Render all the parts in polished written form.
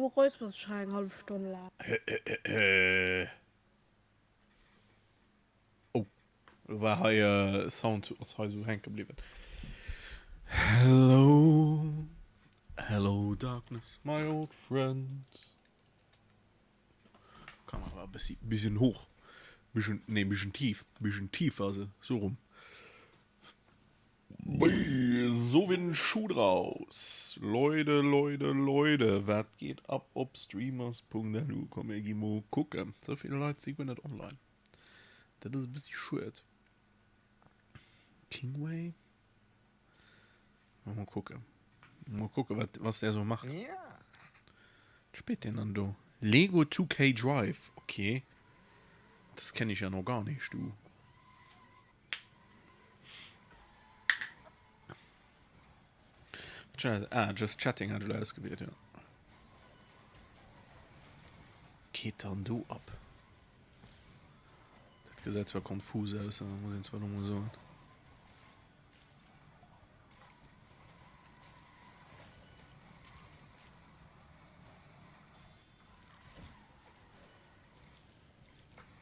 Elo räuspers ech hei eng hallef Stonn laang. Oh, elo war hei Sound ass hei sou hänke bliwwen. Hello, hello darkness my old friend. Kamera e bëssi bisschen hoch, bisschen nee bisschen tief, bisschen tiefer se sou rum. So wird ein Schuh draus. Leute, Leute, Leute, wat geet ab op streamers.lu? Komm mir gi mol kucken. Sou vill Leit si guer net online. Dat ass e bëssi schued. Kingway? Mol kucken. Mol kucken, wat, was der so macht. Ja. Was spielt den dann do? Lego 2K Drive. Okay. Das kenne ich ja noch gar nicht, du. Ah, just chatting hat ech ausgewielt, ja. Geet dann do ab? Dat gesäit zwar konfus aus, muss een zwar lo mol soen.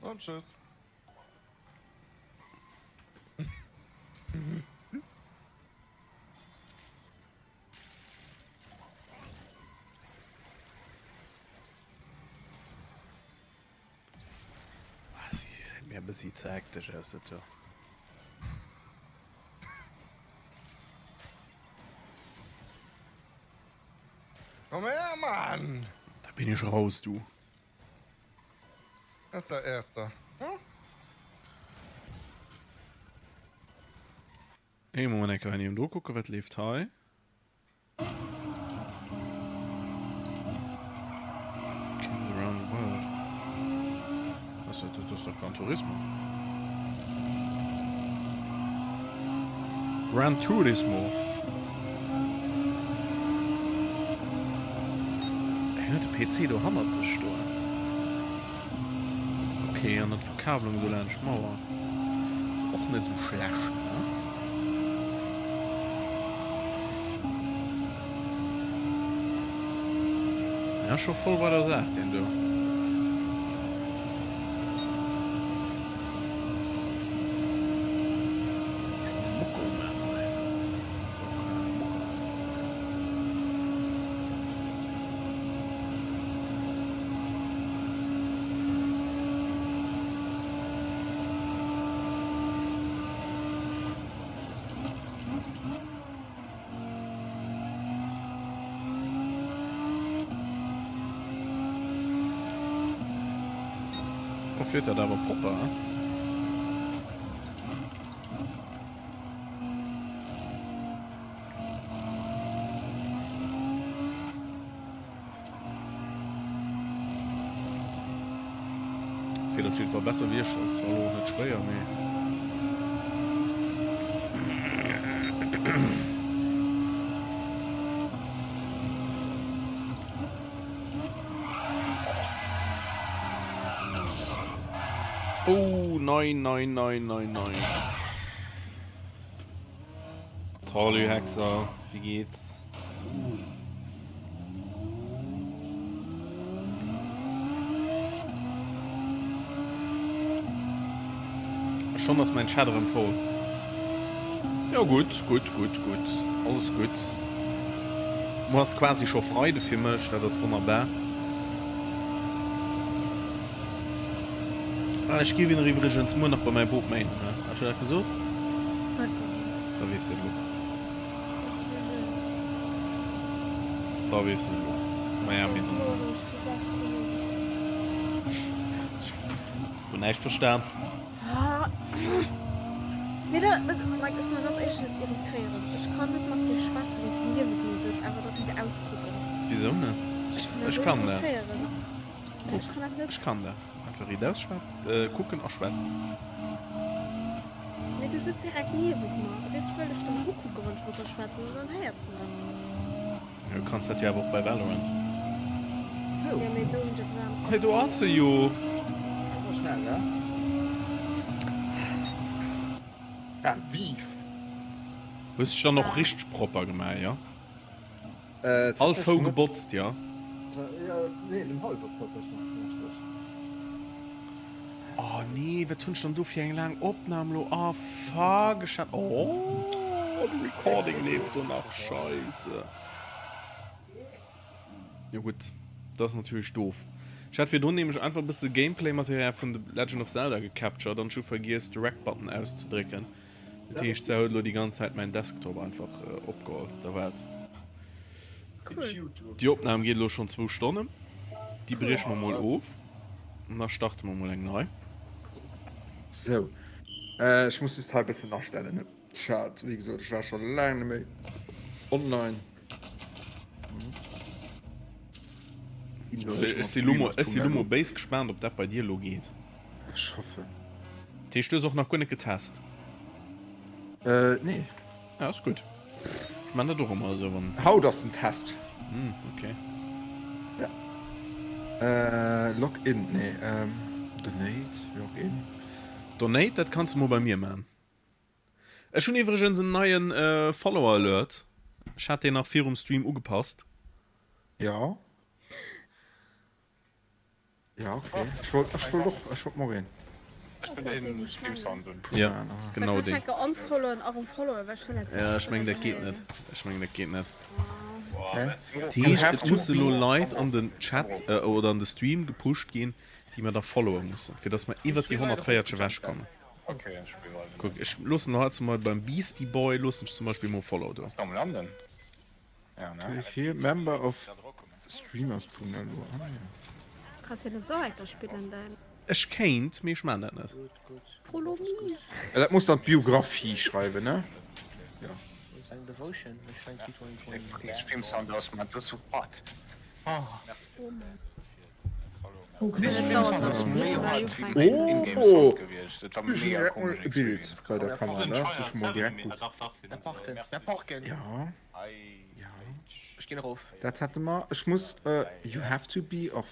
Und tschüss. Ah, si gesäit mir e bëssi ze hektesch aus, dat do. Komm her, Mann! Da bin ich raus, du. Erster, erster. Hm? Hey, Moment, eng Kéier hei do kucken, wat leeft hei? Games around the world. Was ist das? Das ist doch Gran Turismo. Gran Turismo. Hien huet de PC do hannert sech stoen. Ok, an dann d'Verkabelung esou laanscht d'Mauer. Ass och net esou schlecht, ne? Ja, scho voll bei der Saach, deen do. Oh, fiert dat awer propper, hein? Fiert op jiddwer Fall besser wéi ech. Ass zwar elo och net schwéier, mee. Oh nein, nein, nein, nein, nein. Salut Hexer, wéi geht's? Schon ass mein Chat erëm voll. Jo gutt, gutt, gutt, gutt. Alles gutt. Muer ass quasi scho Freide fir mech, dat ass wonnerbar. Ah, ech géif een iwwregens muer nach bei mäi Bop méinen, ne? Hat ech dat gesot? Hues net gesot. Da weess de et elo. Da weess de et elo. Maja, mee dann. Ech hunn näischt verstan. Mee da, Mike, ech soen ganz éierlech, dat ass irritéierend. Ech kann net mat dir schwätzen, wann s du niewent mir sëtz, awer da riit auskucken. Wisou net? Ech fannen dat Ech esou kann dat. irritéierend. Ech kann dat net. Ech kann dat. Einfach riit ausschwätzen, kucken a schwätzen. Mee du sëtz direkt niewent mer. Weess, ech wëll dech dann ukucken, wann ech mat der schwätzen, an dann héiert se mer. Jo, du kanns dat jo awer och bei Valorant. Sou. Jo, mee do hunn ech eppes anescht. Hey, do ass se jo! Dat war schnell, ne? War vive. Hues dech dann och richteg propper gemaach, jo? Äh, All Fou tatsächlech net. gebotzt, jo? Nee, den Hals ass tatsächlech nach knaschteg. Oh nee, wat hunn ech dann do fir eng laang Opnahm lo? Ah fuck, ech hat, oh, de Recording leeft do nach, scheisse. Jo gutt, dat ass natierlech doof. Ech hat virdrun nämlech einfach e bësse Gameplay-Material vun The Legend of Zelda gecaptured an ech hu vergiess de Rec-Button auszedrécken. Dat heescht, se huet elo déi ganz Zäit mäin Desktop einfach opgeholl. Da wat? Déi Opnam geet elo schonn zwou Stonnen. Déi brieche mer mol of an da starte mer mol eng nei. Sou, ech muss just hei e bëssen astellen. Schad, wéi gesot, ech war scho laang net méi online. Ech si lo mol, ech si lo mol béis gespaant, ob dat bei dir elo geet. Ech hoffen. Dat heescht, du hues och nach guer net getest? Äh, nee. Ja, ass gutt. Ech man dat och ëmmer esou, wann. Haut ass den Test. Hm, okay. Ja. Äh, log in, nee, ähm, donate, log in. Donate, dat kanns du mol bei mir man. Ech hunn iwwregens en neien Follower Alert. Ech hat deen nach virum Stream ugepasst. Jo. Ja okay. Ech wollt ech wollt och ech wollt mol een. Ech bin den Stream Sound un. Ja, ass genau deen. Ja, ech mengen dat geet net. Ech mengen dat geet net. Dat heescht et musse lo Leit an den Chat oder an de Stream gepusht ginn, déi mer da followe mussen, fir datt mer iwwert déi 140 ewech kommen. Kuck, ech loossen elo hei zum Beispill beim Beastie Boy loossen ech zum Beispill mol Follow do. Click here, member of streamers.lu, ah ja. Kanns jo net esou enker spillen däin. Ech kéint, mee ech maan dat net. Follow me. Dat muss dann d'Biographie schreiwen, ne? Jo. Oh! Ech hunn direkt mol e Bild bei der Kamera, dat ass jo scho mol direkt gutt. Ja, ja. Dat hätte mer. Ech muss, You have to be of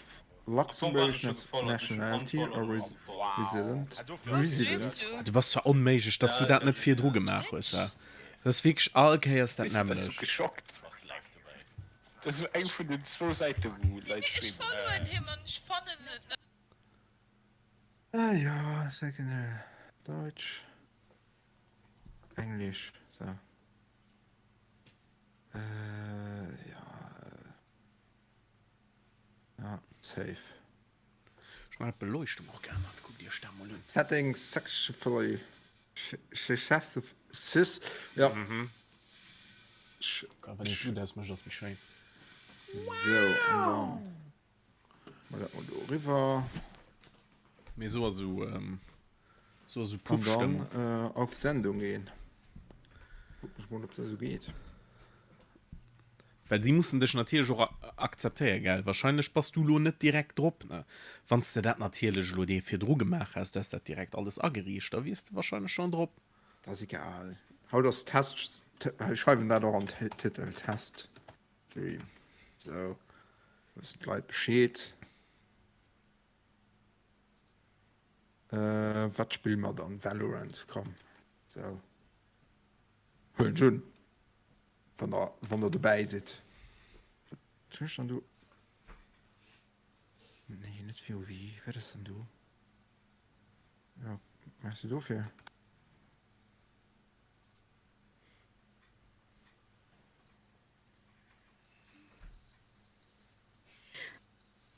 Luxembourgish nationality or resident, resident. Du bass zwar onméiglech, dass du dat net virdru gemaach hues, dat ass wierklech all Kéiers dat nämmlecht. Dat ass eng vun den zwou Säiten wou Leit Ech streamen. followen him an ech fannen et net. Ah jo, secondary, Deutsch, Englisch, sou. Äh, ja, ja, safe. Ech hun hei d'Beleuchtung och geännert, kuckt iech dat mol un. Settings successfully success ja. Wann een d'Lut ausmécht ass méi schéin. Sou an dann mol dat mol do eriwwer. Mee sou ass esou sou ass esou An Puffstëmmung. dann auf Sendung gehen. Kucken ech mol ob dat esou geet. Well si mussen dech natierlech och akzeptéieren, gell? Wahrscheinlech bass du lo net direkt drop, ne? Wann s de dat natierlech elo dee virdru gemaach häss, du häss dat direkt alles ageriicht, da wiers de wahrscheinlech schonn drop. Dat ass egal. Haut ass Test, ech schreiwen dat och an Titel, Test Stream. Sou wëssen d'Leit Bescheed. Wat spille mer dann? Valorant, komm. Sou huelen ech un. Wann der, wann der dobäi sidd. Wat hunn ech dann do? Nee, net WoW. Wat ass denn do? Ja, merci dofir.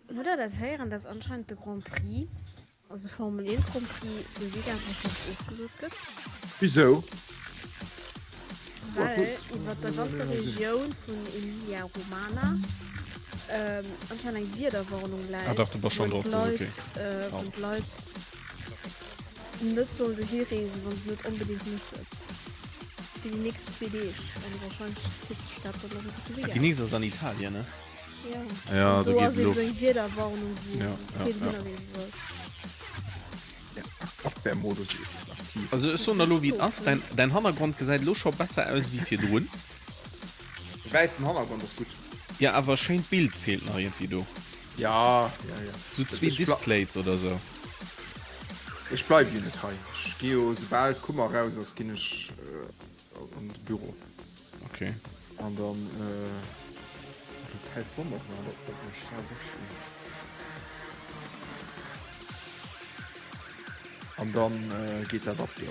Hutt der dat héieren, dass anscheinend de Grand Prix, also Formel 1 Grand Prix de Weekend wahrscheinlech ofgesot gëtt? Wisou? Well iwwer der ganzer Regioun vun Emilia Romana anscheinend eng Wiederwarnung läit, Ah dach, du bass schonn wou drop, dat ass d'Leit, okay. wou d'Leit net sollen dohi reesen, wa se net onbedéngt mussen. Fir déi nächst zwee Deeg. Also wahrscheinlech zitt sech dat dann nach iwwer de Ah, déi Weekend. nächst ass an Italien, ne? Ja, Ja, an do do geet ass elo. eben sou eng Wiederwarnung, wou Ja, ja, keen ja. hinnerreese soll. Ja, Abwehrmodus ist aktiv. Also ech soen der elo wéi et ass, däin, däin Hannergrond gesäit elo scho besser aus wéi virdrun. De wäissen Hannergrond ass gutt. Ja, awer schéint Bild feelt nach iergendwéi do. Ja, ja, ja. Sou zwee Displays oder sou. Ech bleiw jo net hei. Ech gi jo, soubal d'Kummer raus ass, ginn ech an de Büro. Okay. An dann. Do fält d'Sonn och nach op mech, dat ass och schéin. An dann geet dat ab do.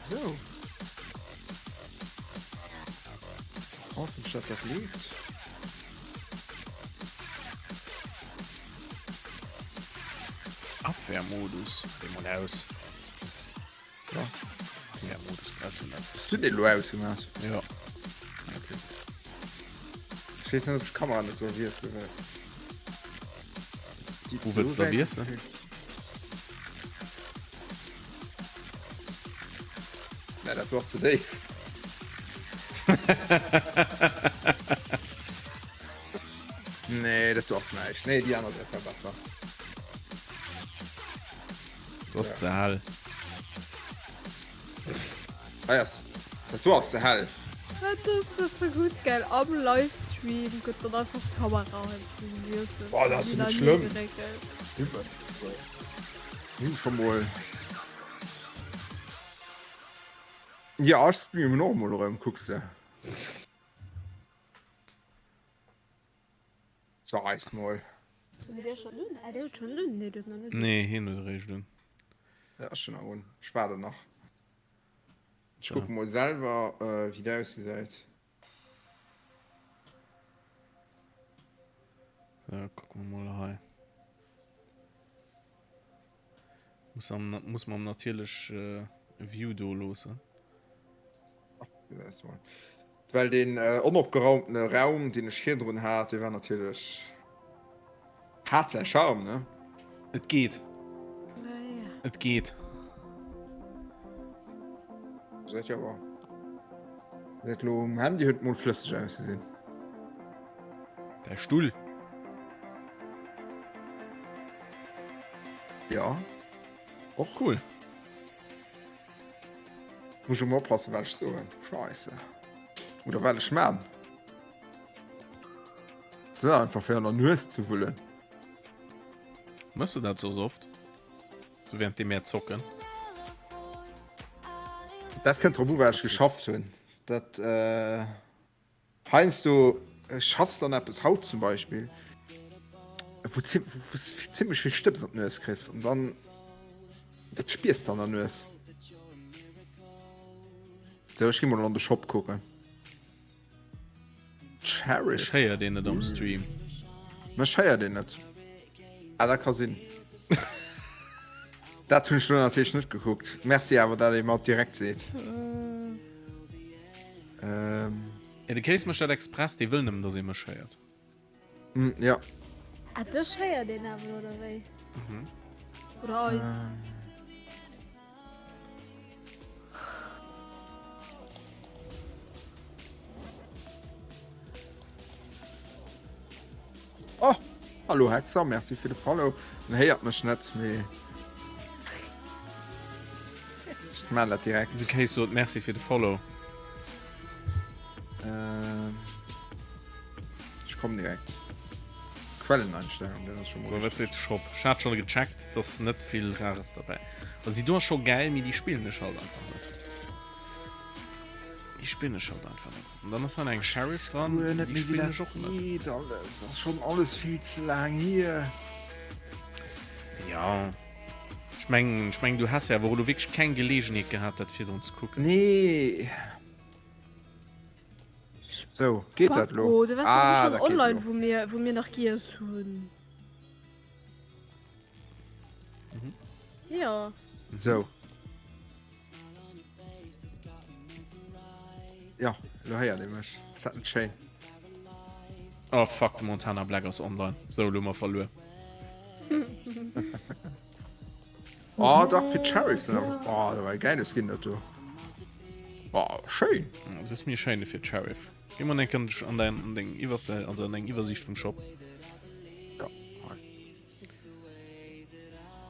Sou. Hoffentlech dat dat leeft. Abwehrmodus, dee mol aus. Ja. Abwehrmodus brauchst du net. Hues du deen elo ausgemaach? Ja. Okay. Ech weess net, ob ech d'Kamera net soll wiesselen, well déi Wou wëlls de do wiesselen? Nee, dat do ass ze déif. Nee, dat do ass näischt. Nee, déi aner Säit war besser. Dat ass ze hell. Hei ass, dat do ass ze hell. Dat ass dat ze gutt, gell? Am Livestream gëtt dann einfach d'Kamera gewiesselt. Boah, dat ass net schlëmm. Mir hu scho mol. Ja, ech streamen och mol erëm, kucks de. So, eis mol. Nee, hien huet eréischt un. Ja, ech hunn nach un. Ech waarden nach. Ech kucke mol selwer, wéi dat ausgesäit. So, kucke mer mol hei. Muss am, muss man natierlech äh, View do loossen. Well den äh, onopgeraumtene Raum, den ech virdrun hat, dee war natierlech hat säi Charme, ne? Et geet. Et geet. Seet jo awer. Seet lo um Handy huet mol flësseg ausgesinn. Däi Stull. Ja. Och cool. Muss ech emol oppassen, wat ech soen. Scheisse. Oder wat ech man. Ass net einfach fir an der Nues ze wullen. Mëss du dat soss oft? So während dem mir zocken? Dat kënnt drop u wat ech geschafft hunn. Dat äh. Heiansdo schaffs dann eppes, haut zum Beispill, wou zimmlech vill Stëbs an d'Nues kriss an dann dat spiers de an der Nues. Sou, ech gi mol an de Shop kucken. Sheriff. Mech héiert een net am Stream. Mech héiert een net. Ah, dat ka sinn. Dat hunn ech lo natierlech net gekuckt. Merci awer, dat ee mer direkt seet. Ähm. Ja, de Kéis mécht dat express, dee wëll nëmmen, dass ee mech héiert. Mm, ja. Ah, dech héiert een awer, oder wéi? Mhm. Oder eis? Ähm. Oh, hallo Hexer, merci fir de Follow. En héiert mech net, mee ech man dat direkt. De Kéis sot merci fir de Follow. Ähm, ech komm direkt. Quelleneinstellung, dat ass schon So, wat seet de Shop? Ech hat schon gecheckt, dass net vill Rares derbäi. Also si do ass scho gäil, mee déi spillen ech halt einfach net. Déi spillen ech halt einfach net. An dann ass hei nach eng Sheriff dran, déi spillen ech och net. Geet alles, ass schon alles vill ze laang hier. Ja, ech mengen, ech mengen du has ja awer elo wierklech keng Geleegenheet gehat dat virdrun ze kucken. Nee. Sou, geet dat elo? Paco, du wars Ah, schon dat geet online, elo. wou mir, wou mir nach giess hunn. Mhm. Ja. Sou. Ja, elo héiert ee mech. Ass dat net schéin? Oh fuck, de Montana Black ass online. Sou, elo hu mer verluer. Oh dach, fir d'Sheriff sinn awer. Oh, dat war e gäile Skin dat do. Oh, schéin. Dat ass méi schéin fir d'Sheriff. Gi mol eng Kéier an däin, an deng Iwwerfl-, also an deng Iwwersiicht vum Shop. Ja, hei.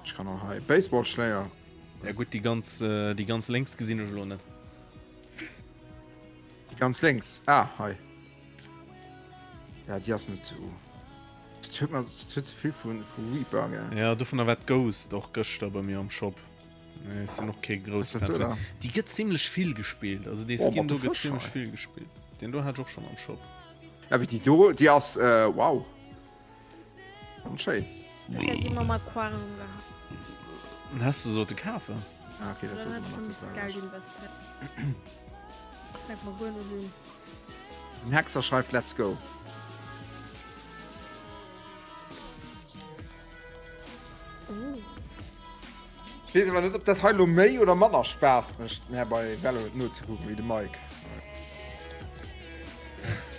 Ech kann och hei Baseballschléier. Ja gutt, déi ganz, déi ganz lénks gesinn ech elo net. Déi ganz lénks? Ah, hei. Ja, déi ass net sou. Dat huet mer dat huet ze vill vu vu Reaper, gell? Ja, dovunner war d'Ghost och gëschter bei mir am Shop. Nee, ech sinn och kee grousse Ass dat Fan do vun. da? Déi gëtt zimlech vill gespillt. Also dee Oh, Skin what do the gëtt fuck, zimlech hei. vill gespillt. Deen do hat ech och schonn am Shop. Ja, mee déi do, déi ass äh, wow. Ganz schéin. Ech hätt ëmmer am Aquarium gehat. Den häss de sollte kafen. Ah, okay, dat Dann huet hätt ech ëmmer schon nach e bësse Geld dat investéiert. Fänkt mer guer net un. Den Hexer schreift Let's go. Oh. Ech weess awer net, ob dat hei lo méi oder manner Spaass mécht, mär bei Valorant nozekucken, wéi de Mike.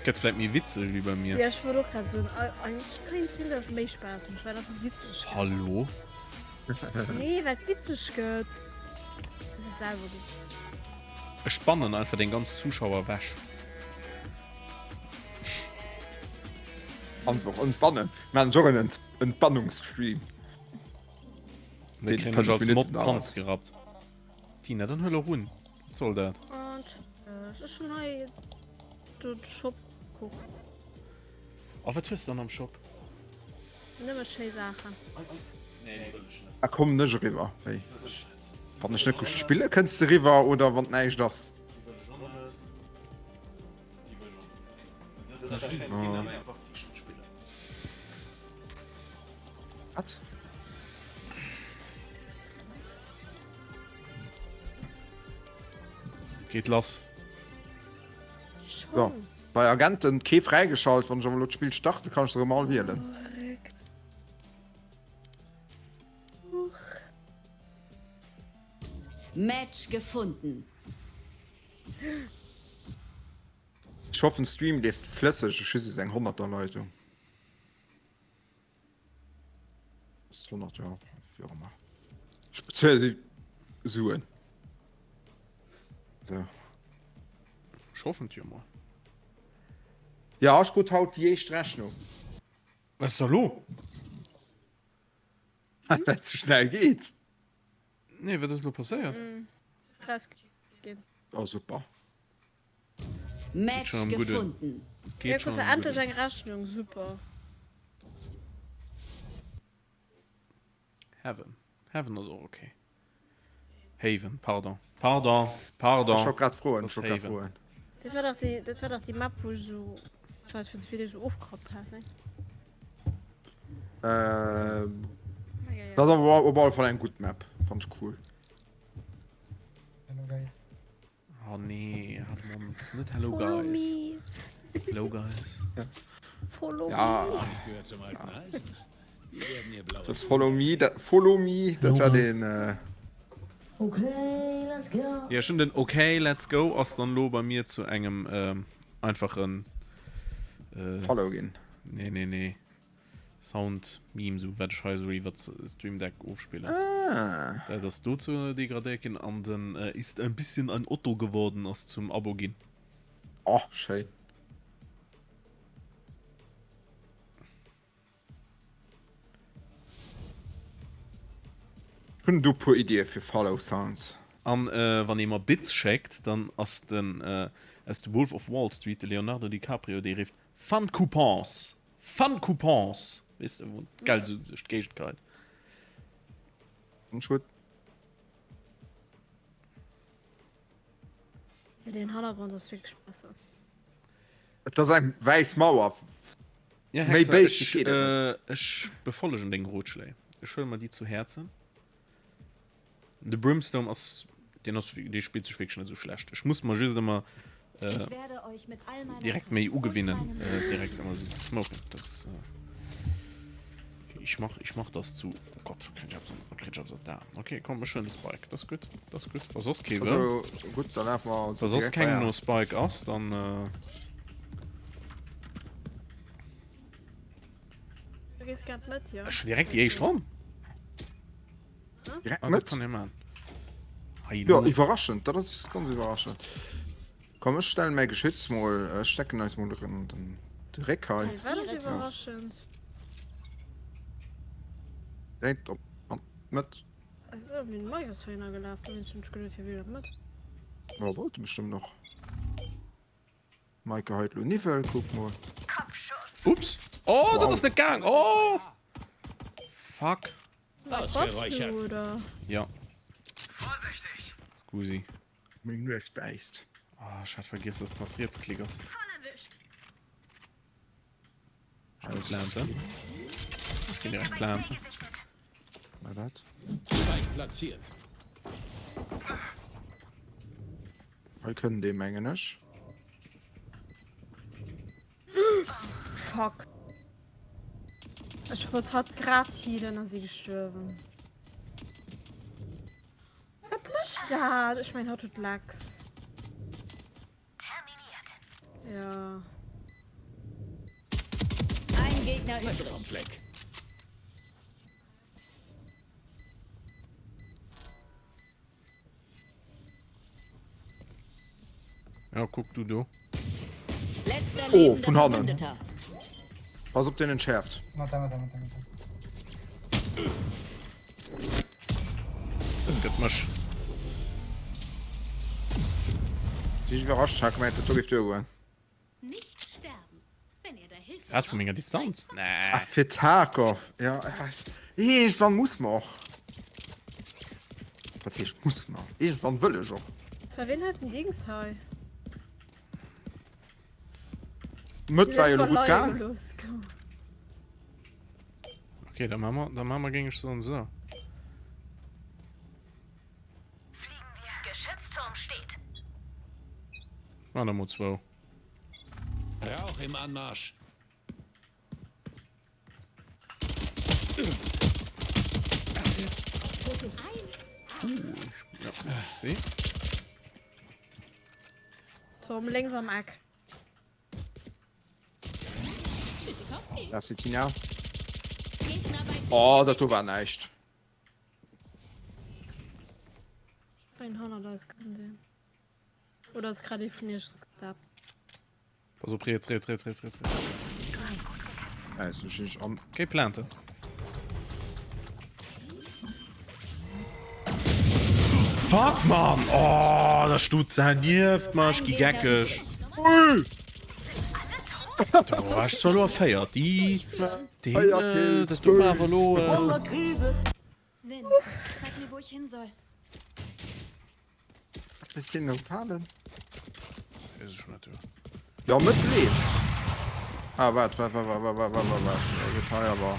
Gëtt vläit méi witzeg wéi bei mir. Ja, ech wollt och grad soen, eigentlech kéint sinn, dass et méi Spaass mécht, well et einfach witzeg gëtt. Hallo? Nee, well et witzeg gëtt. Hues et selwer gesot. Ech bannen einfach deng ganz Zuschauer ewech. Kanns och entbannen. Maan ech och en Entbannungsstream. Da kréien ech als Mod d'Panz gerappt. Tina, dann huel och un. Wat soll dat? Ech hunn hei de Shop gekuckt. A wat hues de dann am Shop? Nëmme schéi Saachen. A kommen ech eriwwer? Wéi? Wann ech net gutt spille kënns de eriwwer oder wann näischt ass? Wat? Geet lass. So, bei Agenten kee fräigeschalt, wann ech awer elo d'Spill starten, kann ech se erëm all wielen. Match gefunden. Ech hoffen Stream leeft flësseg, ech hu soss eng 100er Leitung. Ass 100 jo, wéi och ëmmer. Ech bezuele si Suen. So. Ech hoffen et jo mol. Ja, ech krut haut déi éischt Rechnung. Wat ass da lo? Well et sou schnell geet. Nee, wat ass lo passéiert? Rausginn. Oh super. Match schon am Gudden. gefunden. Geet Ja, schon kriss du am endlech Gudden. eng Rechnung, super. Heaven. Heaven ass och okay. Haven, pardon. Pardon, pardon. Ech wollt grad froen, Das ech wollt grad Haven. froen. Dat war dach déi, dat war dach déi Map, wou ech esou, ech war virun zwee Deeg esou ofgerappt hat, ne? Ähm, Ja, ja. dat ass awer op alle Fall eng gutt Map, fand ech cool. Hello guys. Oh nee, halt Mond. Net Hello Follow Guys. me. Hello Guys. Follow Ja. me. Gehört zum alten Eisen. Die werden ihr blaues Das Follow Me, dat, Follow Me, dat war den. Äh, Okay, let's go. Ja, schon den Okay, let's go ass dann lo bei mir zu engem ähm, einfachen äh, Follow ginn. Nee, nee, nee. Sound Meme sou wat ech hei sou iwwer Stream Deck ofspillen. Ah. Dat ass dozou degradéiert ginn an den äh, ist ein bisschen ein Otto geworden ass zum Abo ginn. Oh, schéin. Hunn do puer Iddie fir Follow Sounds. An äh, wann ee mer Bits schéckt, dann ass den äh, aus The Wolf of Wall Street, de Leonardo DiCaprio, dee rifft Fun Coupons! Fun Coupons! Weess de, wou d'Geld esou duerch d'Géigend geheit. Ganz gutt. Ja, den Hannergrond ass wierklech besser. Et ass eng wäiss Mauer. Ja, Méi Hexer, basic ech, geet et net. äh, ech befollegen deng Rotschléi. Ech huele mer déi zu Häerzen. De Brimstone ass, deen ass, dee spillt sech wierklech net esou schlecht. Ech muss mer just ëmmer Ich werde euch mit all meiner direkt Kraft méi und ugewinnen, meinem äh, Leben direkt ëmmer esou ze smoken. Das, äh, ich mach, ich mach das zu, oh Gott, krieg ich eppes an, krieg ich eppes an d'Aen. Okay, komm, ech huelen de Spike, das ist gutt, das ist gutt. Wa soss kee wëll. Also gutt, da lafe mer Wa soss direkt bei keng A. no Spike ass, dann, äh. Du gees grad mat, jo? Ech hunn direkt déi éischt Ronn. Direkt Ah, dat mat? kann ee man. Hei, Jo, lo. iwwerraschend, dat ass ganz iwwerraschend. Komm, ech stellen mäi Geschütz mol, ech stecken eis mol den, den, de Réck hei. Hey, wat ass iwwerraschend? Direkt op an d'Mëtt. Also, min Mike ass heihinner gelaf, dowéinst hunn ech geduet, hie wier dat mat. Ma wollt e bestëmmt och. Mike geheit lo Niwwel, kuck mol. Ups. Oh, dat ass net gaang. Oh! Fuck. Ausgeräuchert. Ja. Scusi. Meng Nues bäisst. Ah, ech hat vergiess, dass et mat Rietsklick ass. Ech planten. Ech ginn direkt planten. War dat? Spike platziert. Hei kënnen dee mengen ech. Fuck. Ech wollt hatt grad healen a si gestuerwen. Wat mécht dat? Ech mengen hatt huet Lags. Ja. Ein Gegner übrig. Am Fleck. Ja, kuck du do. Letzter Oh, lebender vun hannen. Verbündeter. Pass op, deen entschärft. Mat da, mat da, mat da, mat da. Dat gëtt mech. Si iwwerrascht, hat gemengt, dat do géif duergoen. Grad vu menger Distanz? Nee. Ach, fir Tarkov. Ja, iergendwann muss mer och. Wat heescht muss mer? Iergendwann wëll ech och. Ver wien huet den Dings hei? Mëtt war jo lo gutt gaang. Okay, da machen wir, da machen wir géing ech soen esou. Machen der mol zwou. Rauch im Anmarsch. Ja, merci. Tom lénks am Eck. Merci Tina. Oh, dat do war näischt. Ein hannert eis kënnt een. Oder ass grad ee vun iech gesteppt? Pass op, riets, riets, riets, riets, riets, riets. Nice, ech ech an. Okay, plante. Fuck, Mann! Oh, der Stutzer nieft mer, ech gi geckeg. Do war ech zwar elo erféiert. Déi, déi, äh, dat do war awer elo, äh. Wind, zeig mir, wo ich hin soll. Wat ass hien gefalen? Weess ech net, jo. Ja, Mëtt leeft. Ah, waart, waart, waart, waart, waart, waart, waart, waart. Da gëtt hei awer.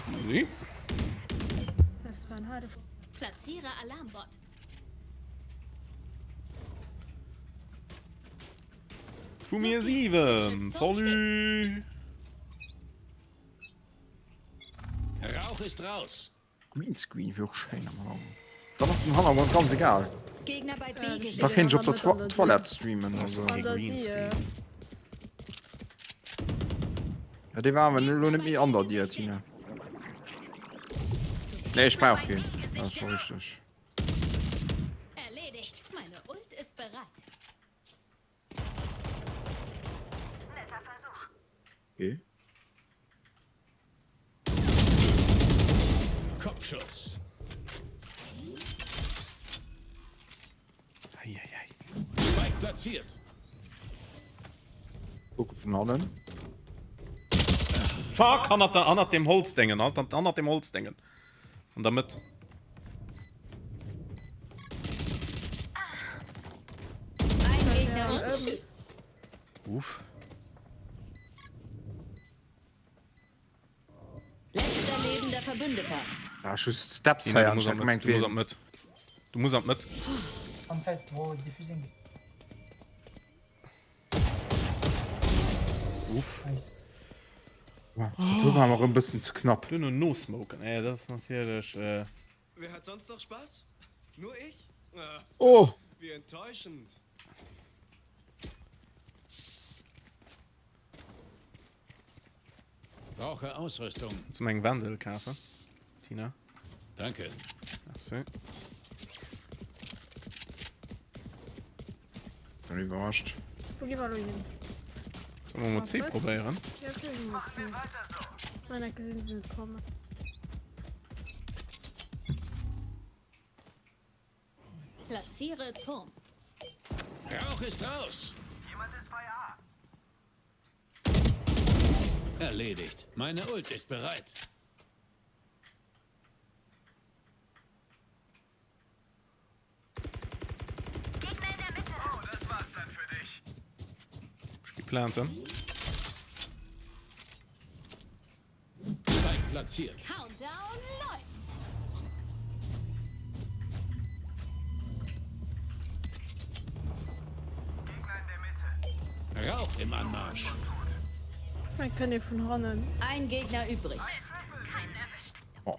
Scusi. Das war ein harter Platziere Alarmbot. Vu mir 7. Salut! Rauch ist raus. Greenscreen wier och schéin am Raum. Dann ass den Hannergrond ganz egal. Da kéint ech op der Toilette streamen. Also. Ja, dee war awer elo net méi an der Dier, Tina. Nee, ech brauch keen. Dat ass scho richteg. Erledigt. Meine Ult ist bereit. Okay. Kopfschuss. Eieiei. Spike platziert. Gucke vun hannen. Fuck, hannert, der, hannert dem Holzdengen, halt, hannert dem Holzdengen. An der Mëtt. Ein Gegner übrig. Uff. Letzter lebender Verbündeter. Ah, ech hu Steps Tina, héieren, du ech muss hat an gemengt, d'Mëtt. Du muss wien. an d'Mëtt. Du muss an d'Mëtt. Am Feld, wo Diffusing. Uff. Wow, do war mer e bëssen ze knapp. Duerno nosmoken, eh, dat ass natierlech. Äh. Wer hat sonst noch Spaß? Nur ich? Ah, Oh! wie enttäuschend. Brauche Ausrüstung. Kannst du mir eng Wendel kafen, Tina? Danke. Merci. Bin iwwerrascht. Wou gi mer elo hin? Solle mer mol C probéieren? Ja, okay, gi mer C. Mein Ecke sinn se net kommen. Platziere Turm. Rauch ist raus. Erledigt. Meine Ult ist bereit. Ech gi planten. Spike platziert. Countdown läuft. Rauch im Anmarsch. Hei kënnt ee vun hannen. Ein Gegner übrig. Oh.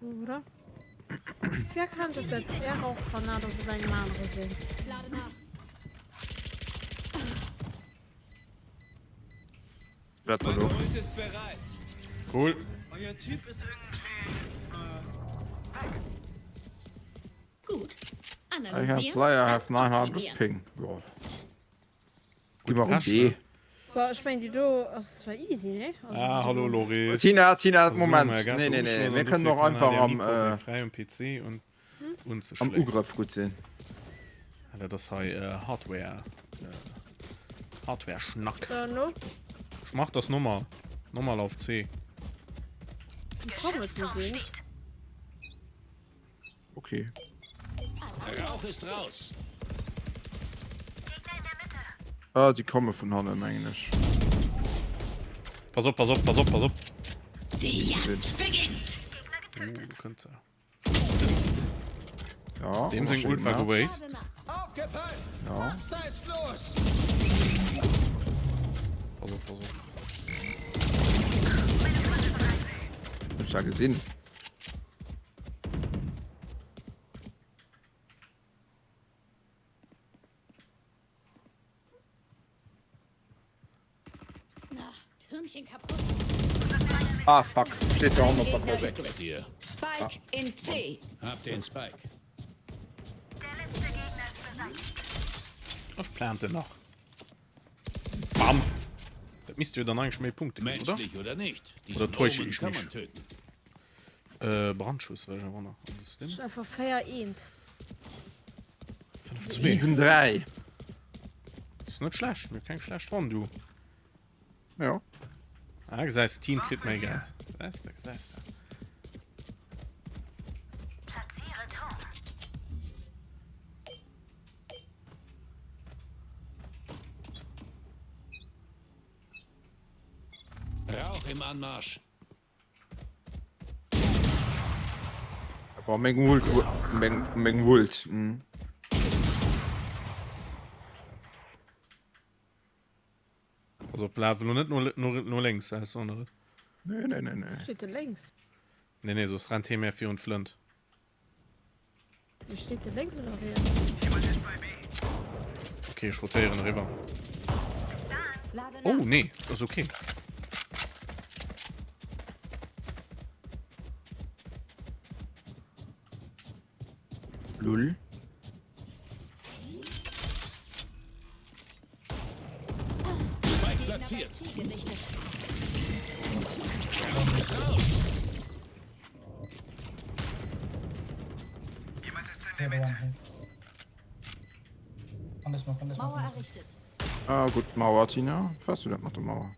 Oder? Wer kann op dat Rauchgranat ass oder engem anere sinn? Lade nach. Dat Meine elo. Ult ist bereit. Cool. Euer Typ ist irgendwie äh, weg. Gut. I have Analysieren. player have 900 Optimieren. ping. Jo. Gi mer Pech, op B. ne? Boah, ech meng déi do ass zwar easy, ne? Also, Ah, hallo Loris. Tina, Tina, Also, Moment. Junge, Nee, nee, nee. ganz Mir kënnen dofir och kann einfach HDMI am, Port äh, frei um PC und am unzeschléissen. Ugrëff gutt sinn. Ah, dat ass hei äh, Hardware. Äh, Hardware Schnack. So, no? Ech mach das nochmal. Nochmal auf C. Komm mit mir, Dings. Okay. Rauch ist raus. Ah, déi komme vun hannen, mengen ech. Pass op, pass op, pass op, pass op. Die Jagd beginnt. Uh, du kënnt se. Ja, Deem seng Ult war gewastet. Aufgepasst! Ja. Monster ist los! Pass op, pass op. Hunn ech da gesinn. Na, Türmchen kaputt. Ah, fuck. Steet jo hannert der Gegner Box. Weg mit dir. Spike in C. Hab den Spike. Ech plante nach. Bam! Dat misst jo dann eigentlech méi Punkte ginn, oder? Menschlich oder nicht? Oder Diesen täusche Omen ich kann mich? man töten. Äh, Brandschuss wëll ech awer nach am System. Ech einfach 4 eent. 5 2. 7, 3. Ass net schlecht, mir keng schlecht Ronn, du. Ja. Ah, gesäis, Team kritt méi Geld. Gesäis de, gesäis de. Rauch im Anmarsch. Boah, meng Ult, meng, meng Ult. Mm. Also laf elo net no, no, no lénks, äh, sondern. Nee, nee, nee, nee. Steet de lénks? Nee, nee, soss rennt hee mär virun d'Flënt. Mee steet de lénks oder riets? Okay, ech rotéieren eriwwer. Oh, nee, ass okay. Lull. Spike platziert. Mauer errichtet. Ah, gutt Mauer, Tina. Wars du dat mat der Mauer?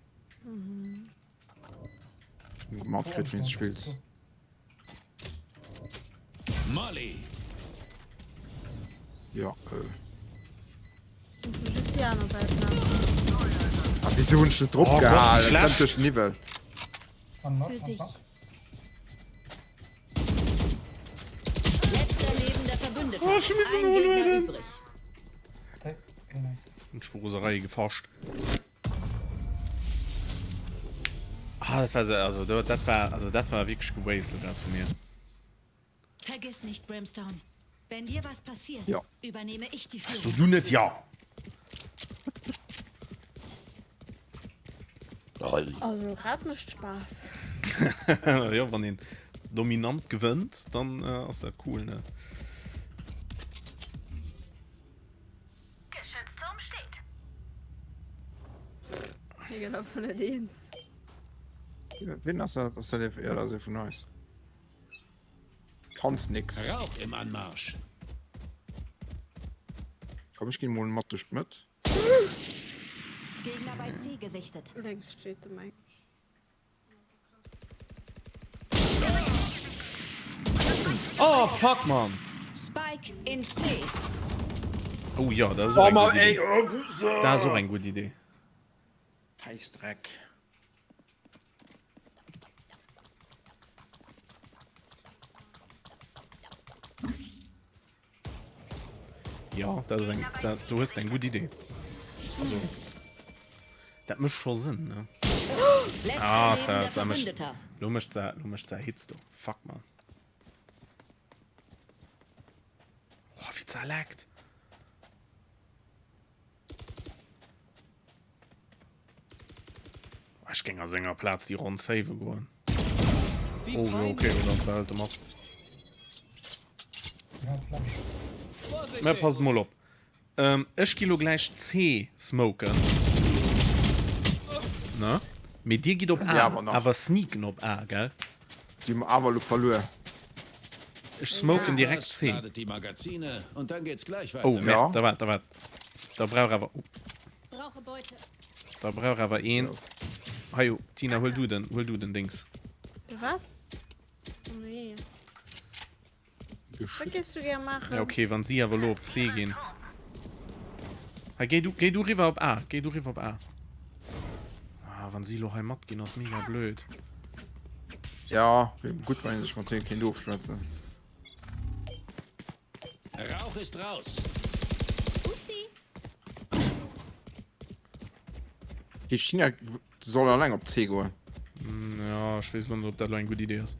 Mhm. Mat kritt, wéi s spills. Molly. Ja, äh. Just déi aner Säit nach. Ah, wieso hunn ech net drop Oh Gott, gehalen? wie Dat schlecht. kënnt duerch den Niwwel. Für dich. Letzter lebender Verbündeter. Oh, schon müssen Ein wir Gegner holen. übrig. Ech vu Roserei gefascht. Ah, dat war se, also dat war, also dat war wierklech gewased lo grad vu mir. Vergiss nicht, Brimstone. Wenn dir was passiert, Ja. übernehme ich die So Führung. du net ja. Also grad mécht Spaass. Jo, wann een dominant gewënnt, dann äh, ass dat cool, ne? Geschützturm steht. Mir ginn einfach net eens. Wien ass dat? Ass dat ee, ja, dat ass ee vun eis. Kanns nix. Rauch im Anmarsch. Komm, ech ginn mol mat duerch d'Mëtt. Gegner bei C gesichtet. Lénks steet de Mike. Oh fuck man! Spike in C. Oh ja, dat ass och eng gutt Idee. Dat ass och eng gutt Idee. Schäissdreck. Ja, dat ass eng, dat, du hues eng gutt Idee. Also, dat mécht scho Sënn, ne? Ah, za, za mécht, lo mécht se, lo mécht se Hits do. Fuck, man. Oh, wéi ze laggt. Ech géing a senger Plaz déi Ronn save goen. Oh, jo, okay, oder ze hält e mat. Mä passt mol op. Ähm, ech gi lo gläich C smoken. Ne? Mee dir gitt op A, awer sneaken op A, gell? Déi hu mer awer elo verluer. Ech smoken direkt C. Oh, merde, da waart, da waart. Da brauch awer. Oh. Da brauch awer een. Hei, oh, Tina, huel du den, huel du den Dings. De wat? Oh nee. Wat géifs du gär maachen? Ja, okay, wann si awer elo op C ginn. Hei, géi du, géi du riwwer op A. Géi du riwwer op A. Ah, wann si elo hei matginn, ass mega blöd. Ja, wier gutt, wann ee sech mat hinne kéint ofschwätzen. Rauch ist raus. Upsi. Déi China soll alleng op C goen. Ja, ech weess elo net, ob dat elo eng gutt Idee ass.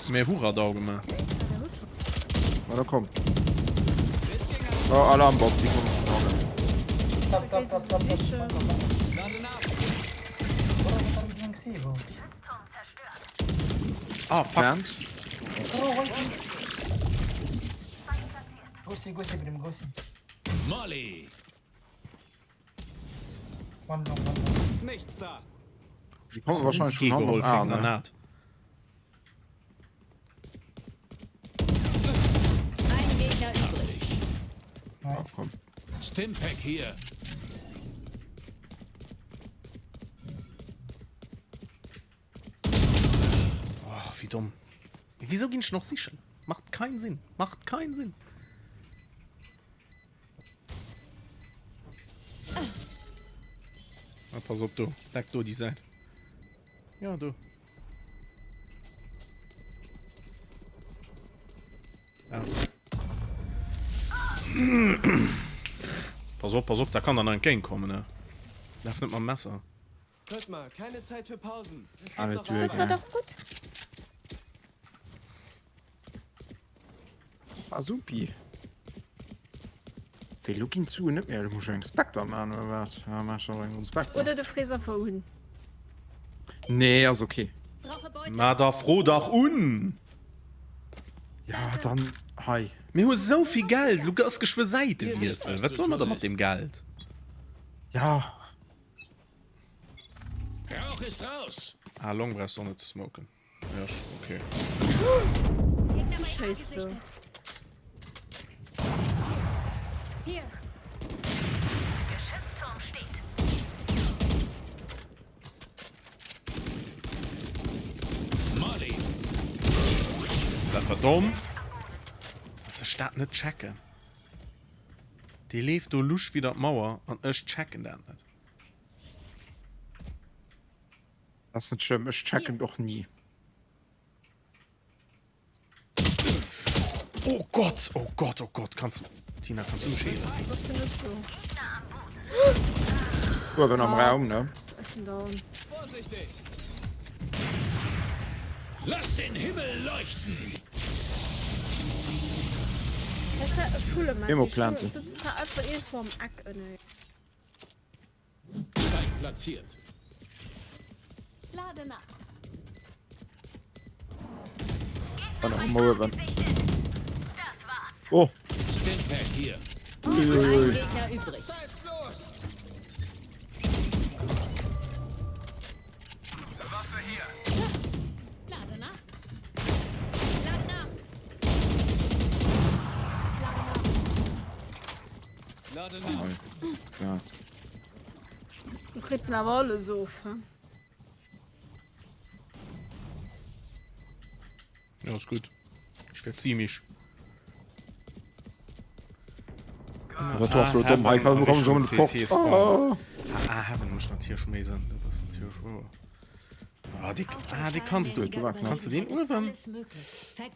Mir hu Radau gemaach. Ma da komm. Oh, Alarmbot, déi kommen vun hannen. Ah, fuck. Plant. Go C, go C, Brim, go C. Molly. One long, one long. Nichts da. Die kommen wahrscheinlich von hannen op A, ne? Ein Gegner übrig. Ah, komm. Stimpack hier. Oh, wéi domm. Wieso ginn ech noch sichen? Macht keinen Sinn. Macht keinen Sinn. Ah, pass op do. Leck do déi Säit. Ja, do. Ah. Pass op, pass op, da kann der nach entgéint kommen, ne? Laf net mam Messer. Hört mal, keine Zeit für Pausen. Es Ah, gibt noch natürlich, Dat war ja. doch gutt. Ah, supi. Wéi, lo ginn d'Suen net méi, lo muss ech eng Spectre man oder wat? Ja, mach ech och eng Run Spectre. Oder du frees einfach un. Nee, ass okay. Brauche Beute. Ma da fro dach un! Ja, dann hei. Mir hu sou vill Geld, lo ass geschwë Säitewiessel. Wat solle mer da mat deem Geld? Ja. Rauch ist raus. Ah, Long brauchst du och net ze smoken. Ja, okay. Gegner bei A Scheiße. gesichtet. Hier. Geschützturm steht. Molly. Dat war domm. Dass ech dat net checken. Dee leeft do lusch widder d'Mauer an ech checken dat net. Ass net schlëmm, ech checken och ni. Oh Gott, oh Gott, oh Gott, kannst du, Tina, kannst du mech healen? Bass du net do? Uewen am Raum, ne? Ech sinn down. Vorsichtig! Lass den Himmel leuchten! Emo planten. Spike platziert. Lade nach. War nach ëmmer uewen. Oh! Stimpack hier. Ein Gegner übrig. Da ist los! Waffe hier! Lade nach. Ja. Du kritt en awer alles of, he? Ja, ist gut. Ich verzieh mich. Dat ass lo domm. Hei kann komm schon fort. Ah. Ah, Heaven muss natierlech méi sinn. Dat ass natierlech wouer. Ah, die, ah, die kannst du. Kannst du den uewen?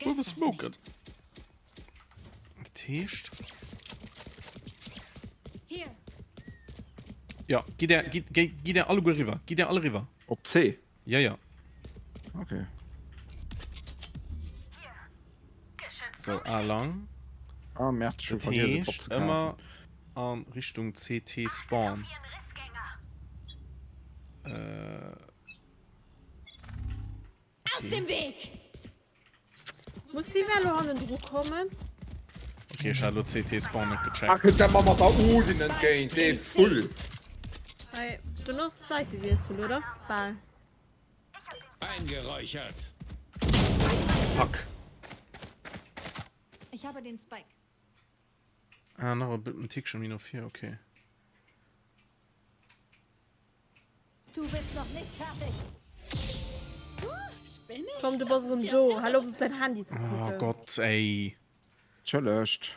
Uewe smoken. Dat heescht. Ja, gitt der, gitt, gitt der alleguer riwwer. Gitt der alle riwwer. Op C? Ja, ja. Okay. So, A lang. Ah, Merd, schon Dat vergessen, heescht Bob ze kaufen. ëmmer an Richtung CT Spawn. Äh. Aus dem Weg! Muss si elo hannendru kommen? Okay, ech hat elo CT Spawn net gecheckt. Ah, kënns emmer mat der Odin entgéint, dee Vull. Hei, dono ass Säitewiessel, oder? Bal. Eingeräuchert. Fuck. Ich habe den Spike. Ah, nach e en Tickchen méi no vir, okay. Du bist noch nicht fertig. Tom, du bass erëm do. Hal op, op däin Handy ze Oh kucken. Gott, ey. Entschëllegt.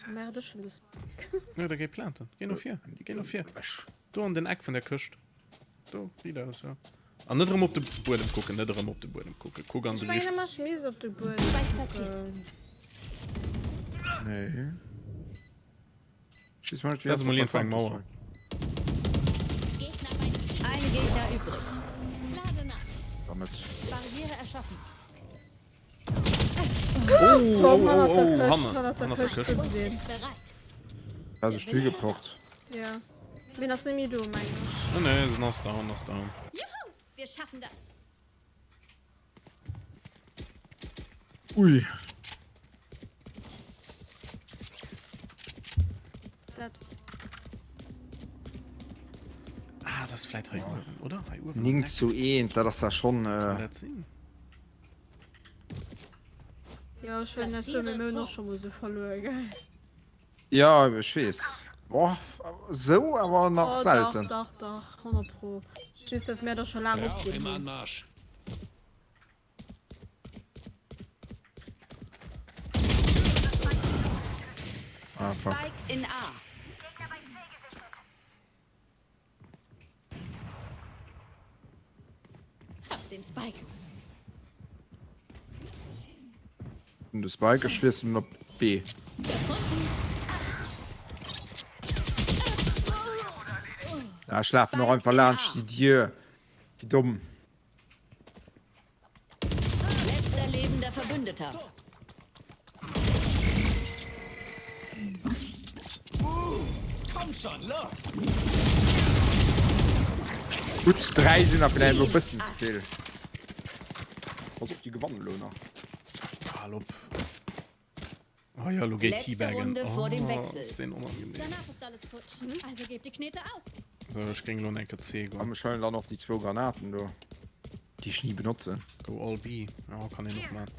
Merde, ech hunn de Spike. Jo, da géi planten. Géi no vir. Géi no vir. Do an den Eck vun der Këscht. Do, wéi aus, jo. An net erëm op de Buedem kucken, net erëm op de Buedem kucken. Kuck an Ech de mengen Richt. ëmmer, ech misst op de Buedem kucken. Nee. Schieß mal nicht Setz mol iergendwou eng Mauer. Gegner bei C. Ein Gegner übrig. Lade nach. Damit. Barriere erschaffen. Oh, Tom, oh, hannert oh, der oh, Këscht, hannen, hannert der hannert der Këscht Këscht. sinn si. Ist bereit. Also Spiel gepocht. Ja. Mee ass net méi do, mengen ech. Nee, nee, se ass down, ass down. Juhu, wir schaffen das. Ui. Dat. Ah, dat ass vläit hei uewen, oder? Hei uewen am 9 Eck. zu 1, dat ass ja schon. Kann Äh, dat sinn? Jo, ech hunn dat mir hunn och scho mol sou verluer, gell? Ja, ech weess. Boah, sou awer nach Oh, selten. Dach, dach, dach, 100 pro. Just, dass mir da scho laang Rauch opginn im hunn. Anmarsch. Ah, fuck. Spike in A. Hab den Spike. Und de Spike, ech wiesselen op B. Ja, ech lafen och einfach laanscht déi Dier. Wéi domm. Letzter lebender Verbündeter. Komm schon, los! Gutt, 3 sinn der vläicht elo e bëssen ze vill. Pass op, déi gewannen elo nach. Hal op. Oh ja, lo géi Letzte teabaggen. Runde vor dem Oh, Wechsel. ass deen onangenehm. Danach ist alles futsch. Also gebt die Knete aus. So, ech géing lo enke C An goen. ech huelen dann och déi zwou Granaten do, déi ech ni benotzen. Go all B. Ja, kann een och man.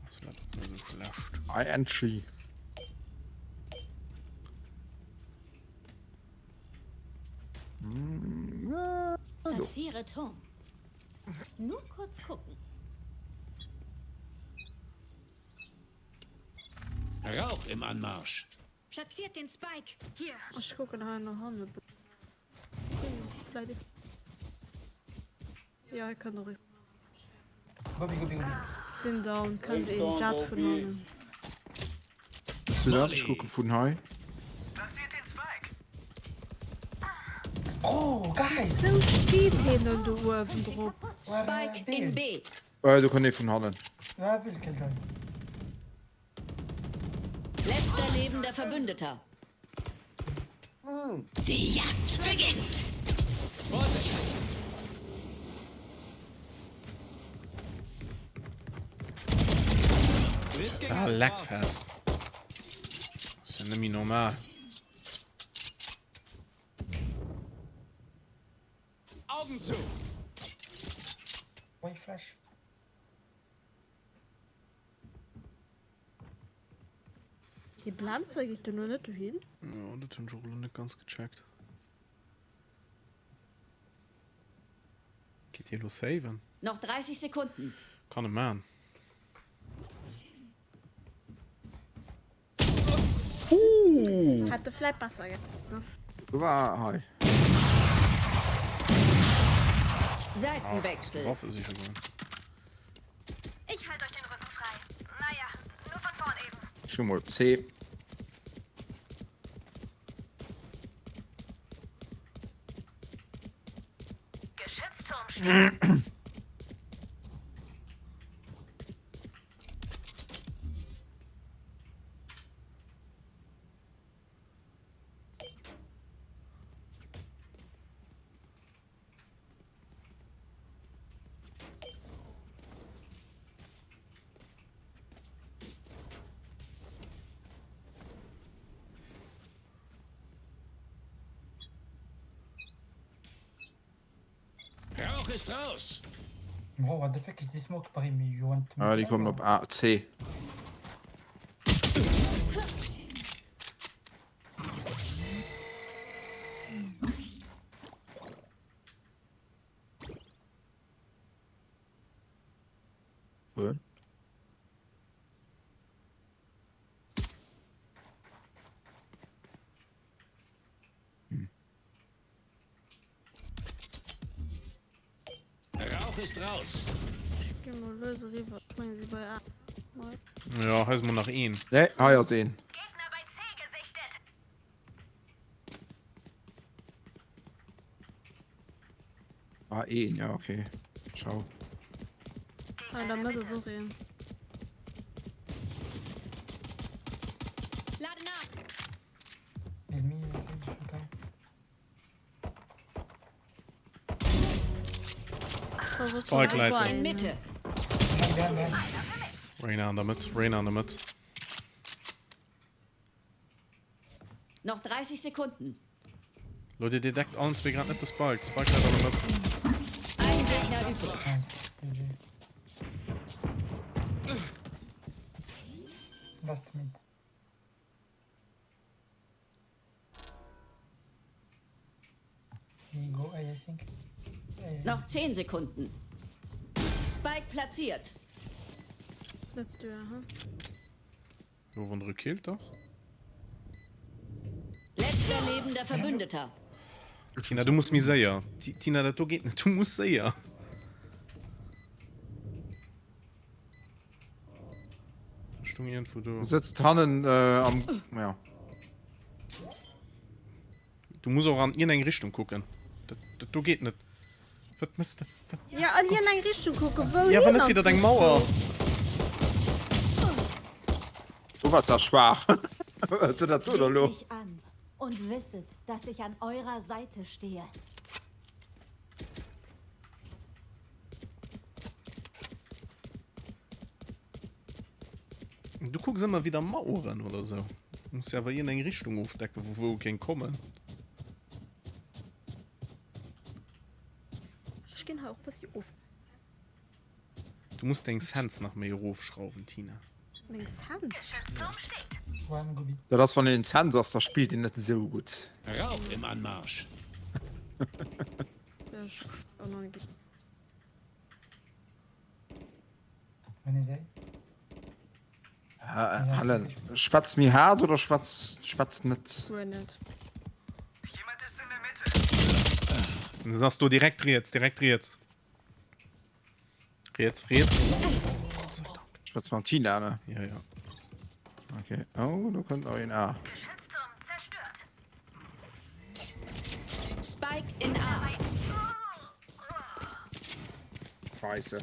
Ass vläicht och net esou schlecht. I entry. Platziere Turm. Nur kurz gucken. Rauch im Anmarsch. Platziert den Spike. Hier. Ech kucken hei no hanne. Vläit. Ja, hei kënnt och ee. Go B, go B, go B. Sinn down, kënnt een Jet vun hannen. Hues du dat? Ech kucke vun hei. Oh, geil! Sou steet heen dann do uewen drop. Spike in B. Äh, do kënnt ee vun hannen. Ja, will Killjoy. Letzter lebender Verbündeter. Die Jagd beginnt. Ah, Leckfest. Ass ja net méi normal. Augen zu! Why flash? Hie Blenzer geet duerno net dohin. Jo, dat hunn ech och elo net ganz gecheckt. Geet hie elo saven? Noch 30 Sekunden. Kann e man. Huh! Hätt de vläit besser gehat, ne? Do war hei. Seitenwechsel. Waffe siche goen. Ich halt euch den Rücken frei. Naja, nur von vorn eben. Ech hu mol C. Geschützturm steht. Rauch ist raus. Bro, what the fuck is this smoke, Brim? You want Ah, déi kommen op A, C. Wuer? Rauch ist raus. Ech gi mol lues eriwwer. Ech mengen si bei A. Jo, hei ass mol nach een. Nee, hei ass een. Gegner bei C gesichtet. Ah, een, ja, okay. Ciao. Ah, an der Mëtt ass och een. Lade nach. Spike läit In Mitte. Reyna an der Mëtt, Reyna an der Mëtt. Noch 30 Sekunden. Leute, dir deckt allen zwee grad net de Spike. Spike läit an der Mëtt. Ein Gegner übrig. Last mid. He go A, I think. A. Noch 10 Sekunden. Spike platziert. Net duer, hm? Jo, wann der e killt, dach. Letzter lebender Verbündeter. Tina, du muss méi séier. Tina, dat do geet net. Du muss séier. Stung iergendwou do. Sëtzt hannen äh, am. Ja. Du muss och an iergendeng Richtung kucken. Dat, dat do geet net. Wat mëss de? Wat? Ja, an iergendeng Richtung kucken. Wouhin? Ja, awer net widder deng Mauer. Do war zwar schwaach. Wat huet dat do da Seht lo? mich an und wisset, dass ich an eurer Seite stehe. Du kucks ëmmer widder Maueren oder sou. Du muss jo awer iergendeng Richtung ofdecken, vu wou e kéint kommen. Ech ginn hei och bëssi of. Du muss deng Sense nach méi erofschrauwen, Tina. Meng Sense? Dat ass wann een Sense ass, da spillt een net esou gutt. Rauch im Anmarsch. Helen, schwätz méi haart oder schwätz schwätz net? Guer net. Dann ass do direkt riets, direkt riets. Riets, riets. Gott sei Dank. Schwätz mam Tina, ne? Ja, ja. Okay. Oh, do kënnt nach een A. Spike in A. Scheisse.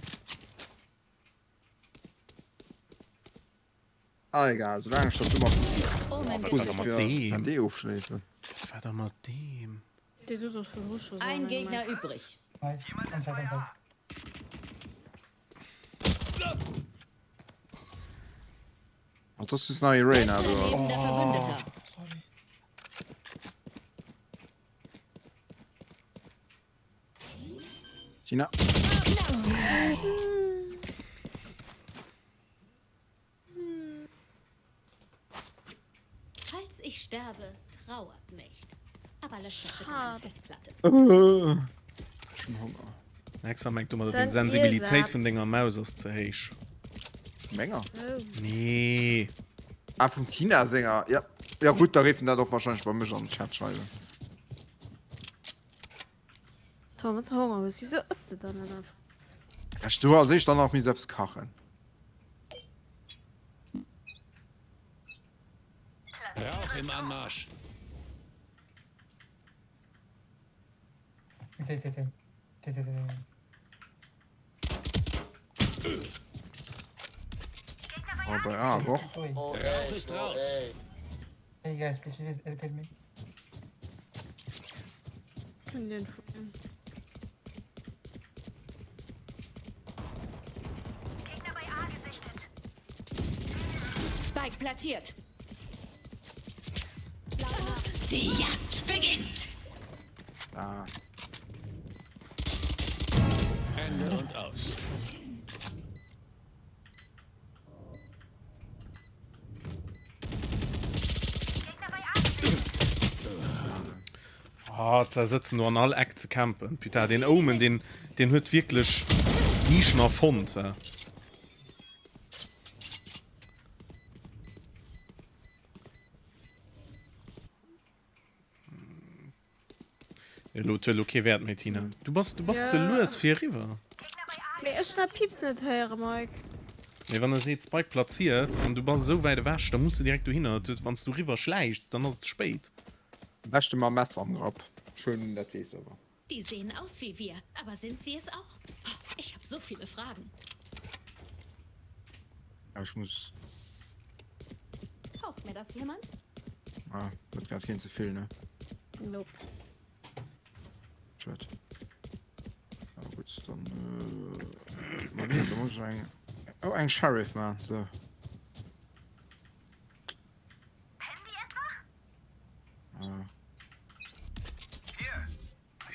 Ah, egal, solange ich das immer Oh, muss ich kann D ofschléissen. Was war da mat deem? Ein Gegner übrig. Oh, das ist nach Irena, du. Oh. Tina. Falls ich sterbe, trauert nicht. Aber löscht doch bitte meine Festplatte. Ech hunn Honger. Nexa mengt domadder Dann deng Sensibilitéit vun Irsabs. denger Maus ass ze héich. Menger? Nee. Ah, vum Tina senger. Ja, ja gutt, da géif en dat och wahrscheinlech bei mech an den Chat schreiwen. Tom, wann s de Honger hues, wisou ëss de dann net einfach eppes? Ech do als éischt dann nach misst eppes kachen. Rauch im Anmarsch. C, C, C. C, C, C, C. Oh, bei A och. Rauch ist raus. Hey guys, please, please, help me. Kënnt Dir entfueren? Gegner bei A gesichtet. Spike platziert. Die Jagd beginnt. Ah. Ende und aus. Ah, ze sëtzen do an all Eck ze campen. Putain, deen Omen, deen, deen huet wierklech Nischen erfonnt. Äh. Elo huet elo kee Wäert méi, Tina. Du bass, du bass ze Ja. lues fir eriwwer. Mee ech hun dat Piepsen net héieren, Mike. Mee wann e seet Spike platziert an du bass esou wäit ewech, da muss de direkt dohinner. Wann s du eriwwer schläichts, dann ass et ze spéit. Am beschte mam Messer am Grapp. Schön, dat weess awer. Die sehen aus wie wir, aber sind sie es auch? Ich hab so viele Fragen. Ja, ech muss. Kauft mir das jemand? Ah, huet grad keen ze vill, ne? Nope. Schued. Ja, gutt, dann. Äh, mal da muss ich eng. Oh, eng Sheriff man, so. Ah.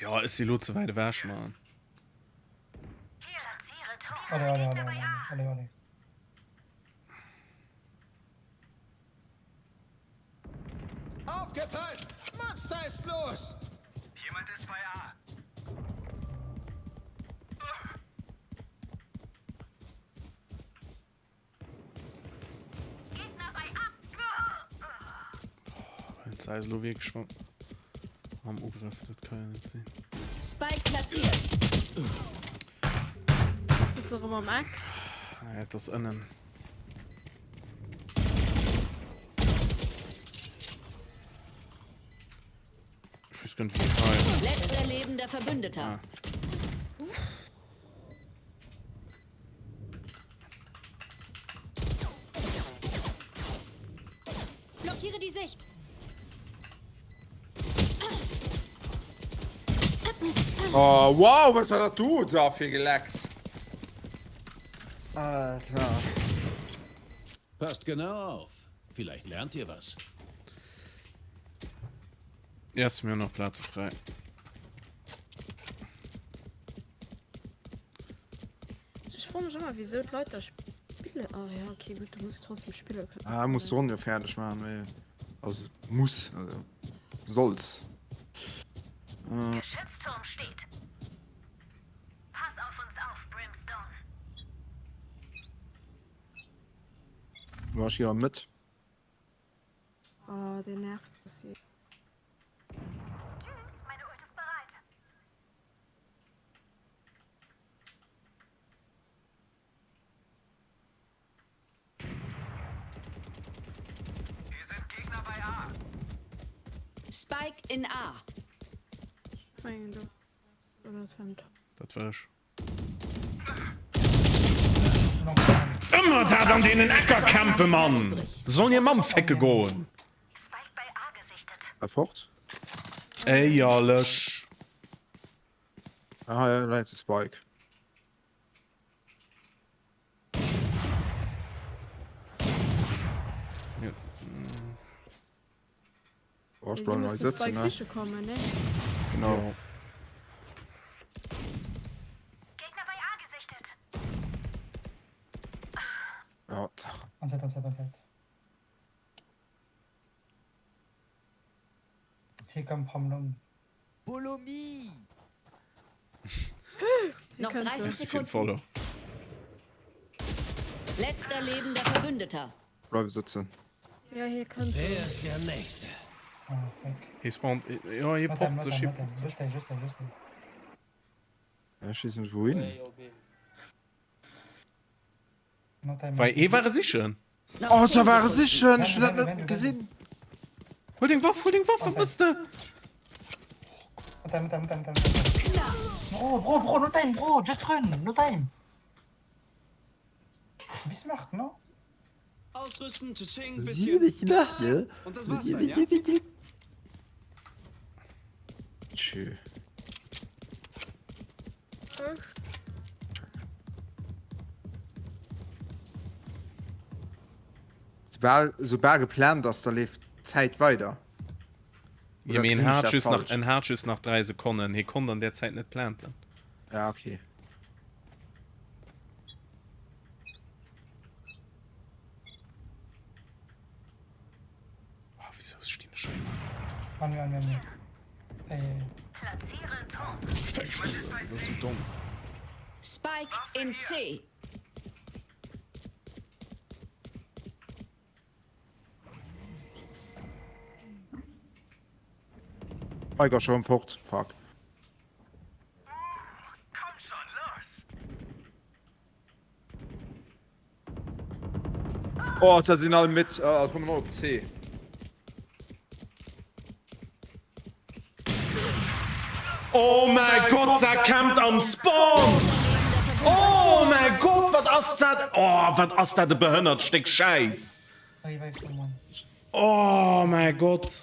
Ja, ech si lo ze wäit ewech, man. Allez, allez, allez, allez, allez, allez. Aufgepasst! Monster ist los! Jemand ist bei A. Jetzt sei es lo wierklech mam, mam Ugrëff, dat ka jo net sinn. Spike platziert. Sitzt erëm am Eck. Nee, et ass ënnen. Ech weess guer net, wéi ech hei. Letzter lebender Verbündeter. Ah. Blockiere die Sicht. Oh, wow, wat war dat do da fir Gelecks? Alter. Passt genau auf. Vielleicht lernt ihr was. Yes, mir hunn nach Plaze fräi. Ech froe mech ëmmer wisou d'Leit da spillen. Ah ja okay gutt, du muss trotzdem spille kënnen. Ah, muss d'Ronn jo fäerdeg maachen, mee also muss, also solls. Äh. Geschützturm steht. Pass auf uns auf, Brimstone. War ech jo am Mëtt. Oh, deen nervt bessi. Tschüss, meine Ult ist bereit. Hier sind Gegner bei A. Spike in A. Ech mengen du oder et war en Top. Dat war ech. Ëmmer dat an deenen Ecker campen, Mann! Se sollen hir Mamm fecke goen! Sei fort. Éierlech. Ah, hei läit de Spike. Ja. Oh, Sie ich bleib hei müssen sëtzen, Spike ne? siche kommen, ne? Genau. Ja. He come from long. Follow me! Noch 30 Merci fir den Sekunden. Follow. Letzter lebender Verbündeter. Bleiwe sëtzen. Ja, hie kënnt. Wer ist der Nächste? Hie spawnt, jo hie pocht sech, hie pocht sech. Ech weess net wouhin. Wei, hie war e sichen. Oh, se ware sichen, ech hunn dat net gesinn. Huel deng Waff, huel deng Waff, wat mëss de? Bro, bro, bro, no time, bro, just run, no time. Be smart, no? Ausrüsten, tsching, bisschen. Smart, ne? Und das war's dann, ja? Tschö. Soubal, soubal geplant ass, da leeft d'Zäit weider. Jo, mee en hat just nach, en hat just nach 3 Sekonnen. Hie konnt an där Zäit net planten. Ja, okay. Oh, wieso stinn ech hei einfach? An mir, an mir, an mir. Ey. Das ist so dumm. Spike in C. Spike ass schon fort. Fuck. Oh, da sinn all mit. Oh, kommen op C. Oh mäi Gott, se campt am Spawn! Oh mäi Gott, wat ass dat? Oh, wat ass dat e behënnert Stéck Schäiss! Oh mäi Gott!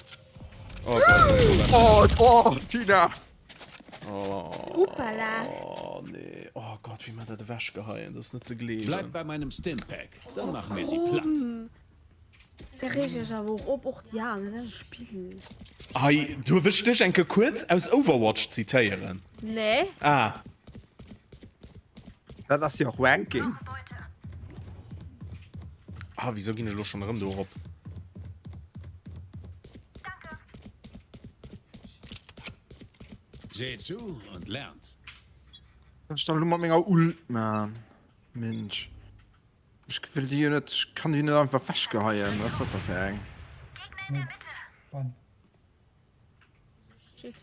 Oh Gott, oh, oh, Tina! Oh, Upala. Oh, nee. Oh Gott, wéi mer dat ewechgeheien, dat ass net ze gleewen. Bleib bei meinem Stimpack, dann machen wir sie platt. Da reeg ech awer och op, och déi aner, dat ass e Spill. Hei, duerf ech dech enke kuerz aus Overwatch zitéieren? Nee. Ah. Dat ass jo och Ranking. Ah, wieso ginn ech elo schonn erëm do erop? Seht zu und lernt. Kann ech dann elo mat menger Ult man? Mensch. Ech wëll déi jo net, ech kann déi net einfach wechgeheien. Wat ass dat da fir eng? Shit.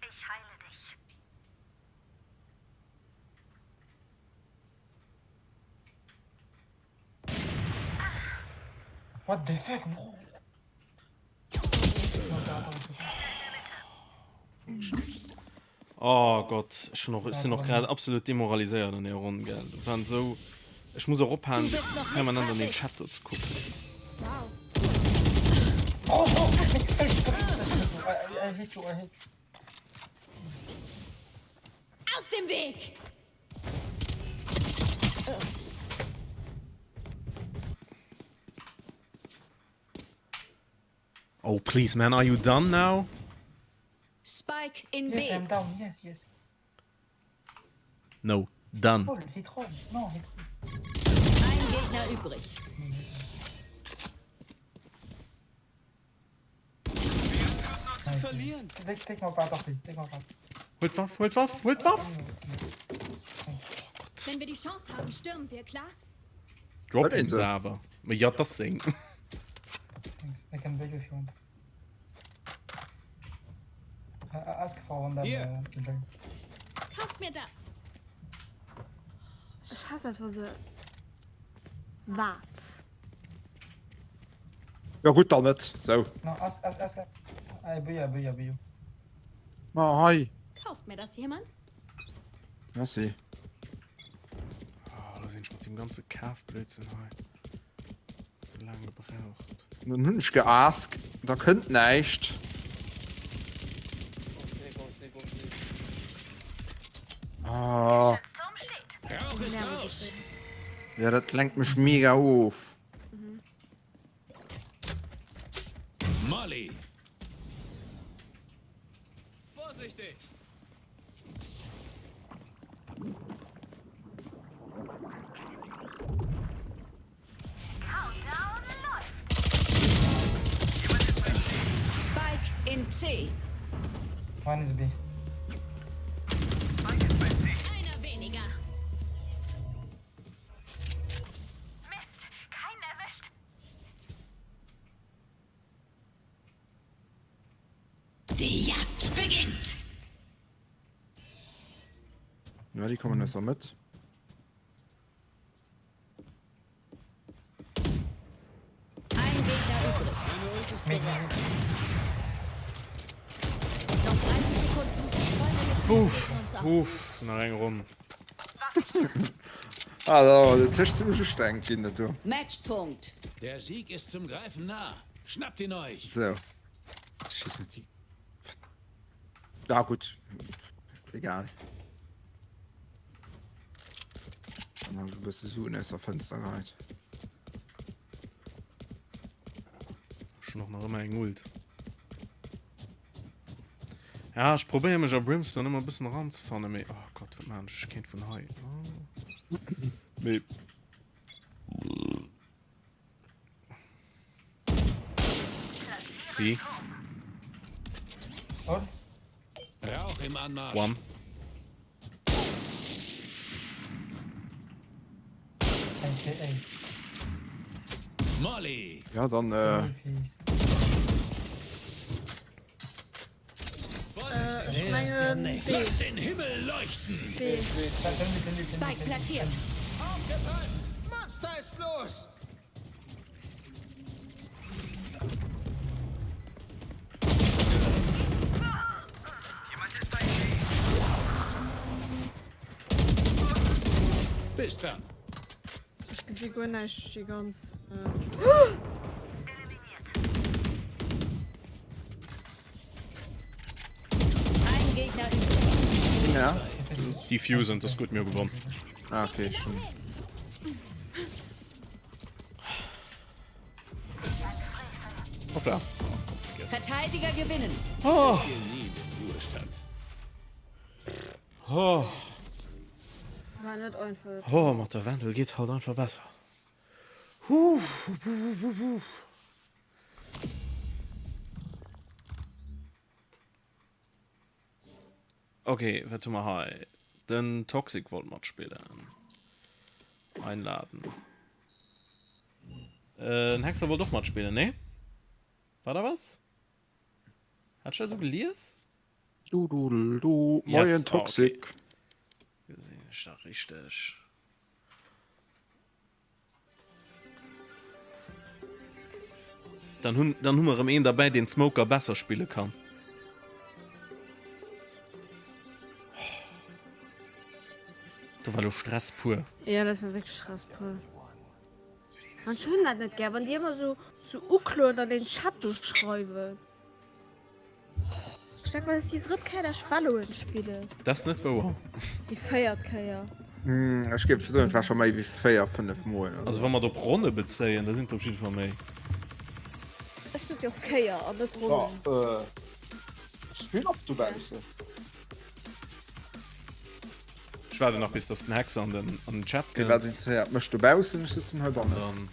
Ich heile dich. What the fuck, bro? Oh Gott, ech hunn och, ech sinn och grad absolut demoraliséiert an där Ronn, gell. Dat waren esou, ech muss och ophalen permanent an den Chat do ze kucken. Oh, oh, I, I hate you, I hate you. Aus dem Weg! Oh please man, are you done now? Spike in Yes, B. I'm down, yes, yes. No, done. Troll, he troll, no, he troll. Ein Gegner übrig. Verlieren. Take, take my part off, take my part. Huel d'Waff, huel d'Waff, huel d'Waff! Wenn wir die Chance haben, stürmen wir, klar? Drop him se awer. Ma jo, 't ass seng. I can beg if you want. Uh, ask for one Hier. uh, Killjoy. Kauft mir das. Ech hasse dat, wa se. Wat? Jo gutt, dann net sou. No, ask, ask, ask. I buy, I buy, I buy you. Ma hei. Kauft mir das jemand? Merci. Oh, lo sinn ech mat deem ganze Kafblödsinn hei ze laang gebraucht. Dann hunn ech geask, da kënnt näischt. Ah. Ja, dat lenkt mech mega of. Molly. Vorsichtig! B. One is B. Einer weniger. Mist, keinen erwischt. Die Jagd beginnt. Ja, déi kommen aus der Mëtt. Ein Gegner übrig. Meine Ult ist Mid, bereit. mid. Noch 30 Sekunden. Räume mich nicht Uff, gegen uns auf. uff, nach eng Ronn. Ah, da war den Tisch ziemlech ustrengend ginn, dat do. Matchpunkt. Der Sieg ist zum Greifen nah. Schnappt ihn euch. So. Ech weess net, déi. Ah, gutt. Egal. Dann hu ech e bësse Suen aus der Fënster geheit. Ech hunn och nach ëmmer eng Ult. Ja, ech probéiere mech a Brimstone ëmmer e bëssen eranzefannen, mee oh Gott, wat maachen ech? Ech kéint vun hei. Oh. Mee. Si. Und? Rauch im Anmarsch. One. AKA. Molly. Ja, dann äh. Äh, ech mengen B. Lass den Himmel leuchten. B. Spike platziert. Aufgepasst! Monster ist los! Jemand ist bei B. Bis dann. Ech gesi guer näischt déi ganz. Ein Gegner übrig. Ja. Defusen, das gutt, mir hu gewonnen. Ah, okay, schon. Hoppla. Verteidiger gewinnen. Oh. Ich gehe nie in den Ruhestand. Oh. War net einfach. Oh, mat der Wendel geet halt einfach besser. Huh. Ok, wat hu mer hei? Den Toxic wollt matspillen. Einladen. Äh, den Hexer wollt och matspillen, nee? War da was? Hat ech dat esou gelies? Du du du du. Moien Yes, ah, okay. Toxic. Gesinn ech dat richteg? Dann hunn dann hu mer erëm een derbäi, deen d'Smoker besser spille kann. Do war lo Stress pur. Ja, dat war wierklech Stress pur. An ech hunn dat net gär, wann déi ëmmer sou sou ukloen an den Chat do schreiwen. Ech denk mal, dat ass déi drëtt Kéier, dat ech Valorant spillen. Dat ass net wouer. Déi véiert Kéier. Ech géif soen, et war scho méi wéi 4, 5 Mol. Also wa mer et op Ronne bezéien, da sinn et op jidde Fall méi. Ech sot jo och Kéier an net Ronnen. Ech vill oft dobaussen. Ech waarden nach bis dass den Hexer an den an den Chat Wat kënnt. interesséiert mech dobaussen, ech sëtzen heibannen. Dann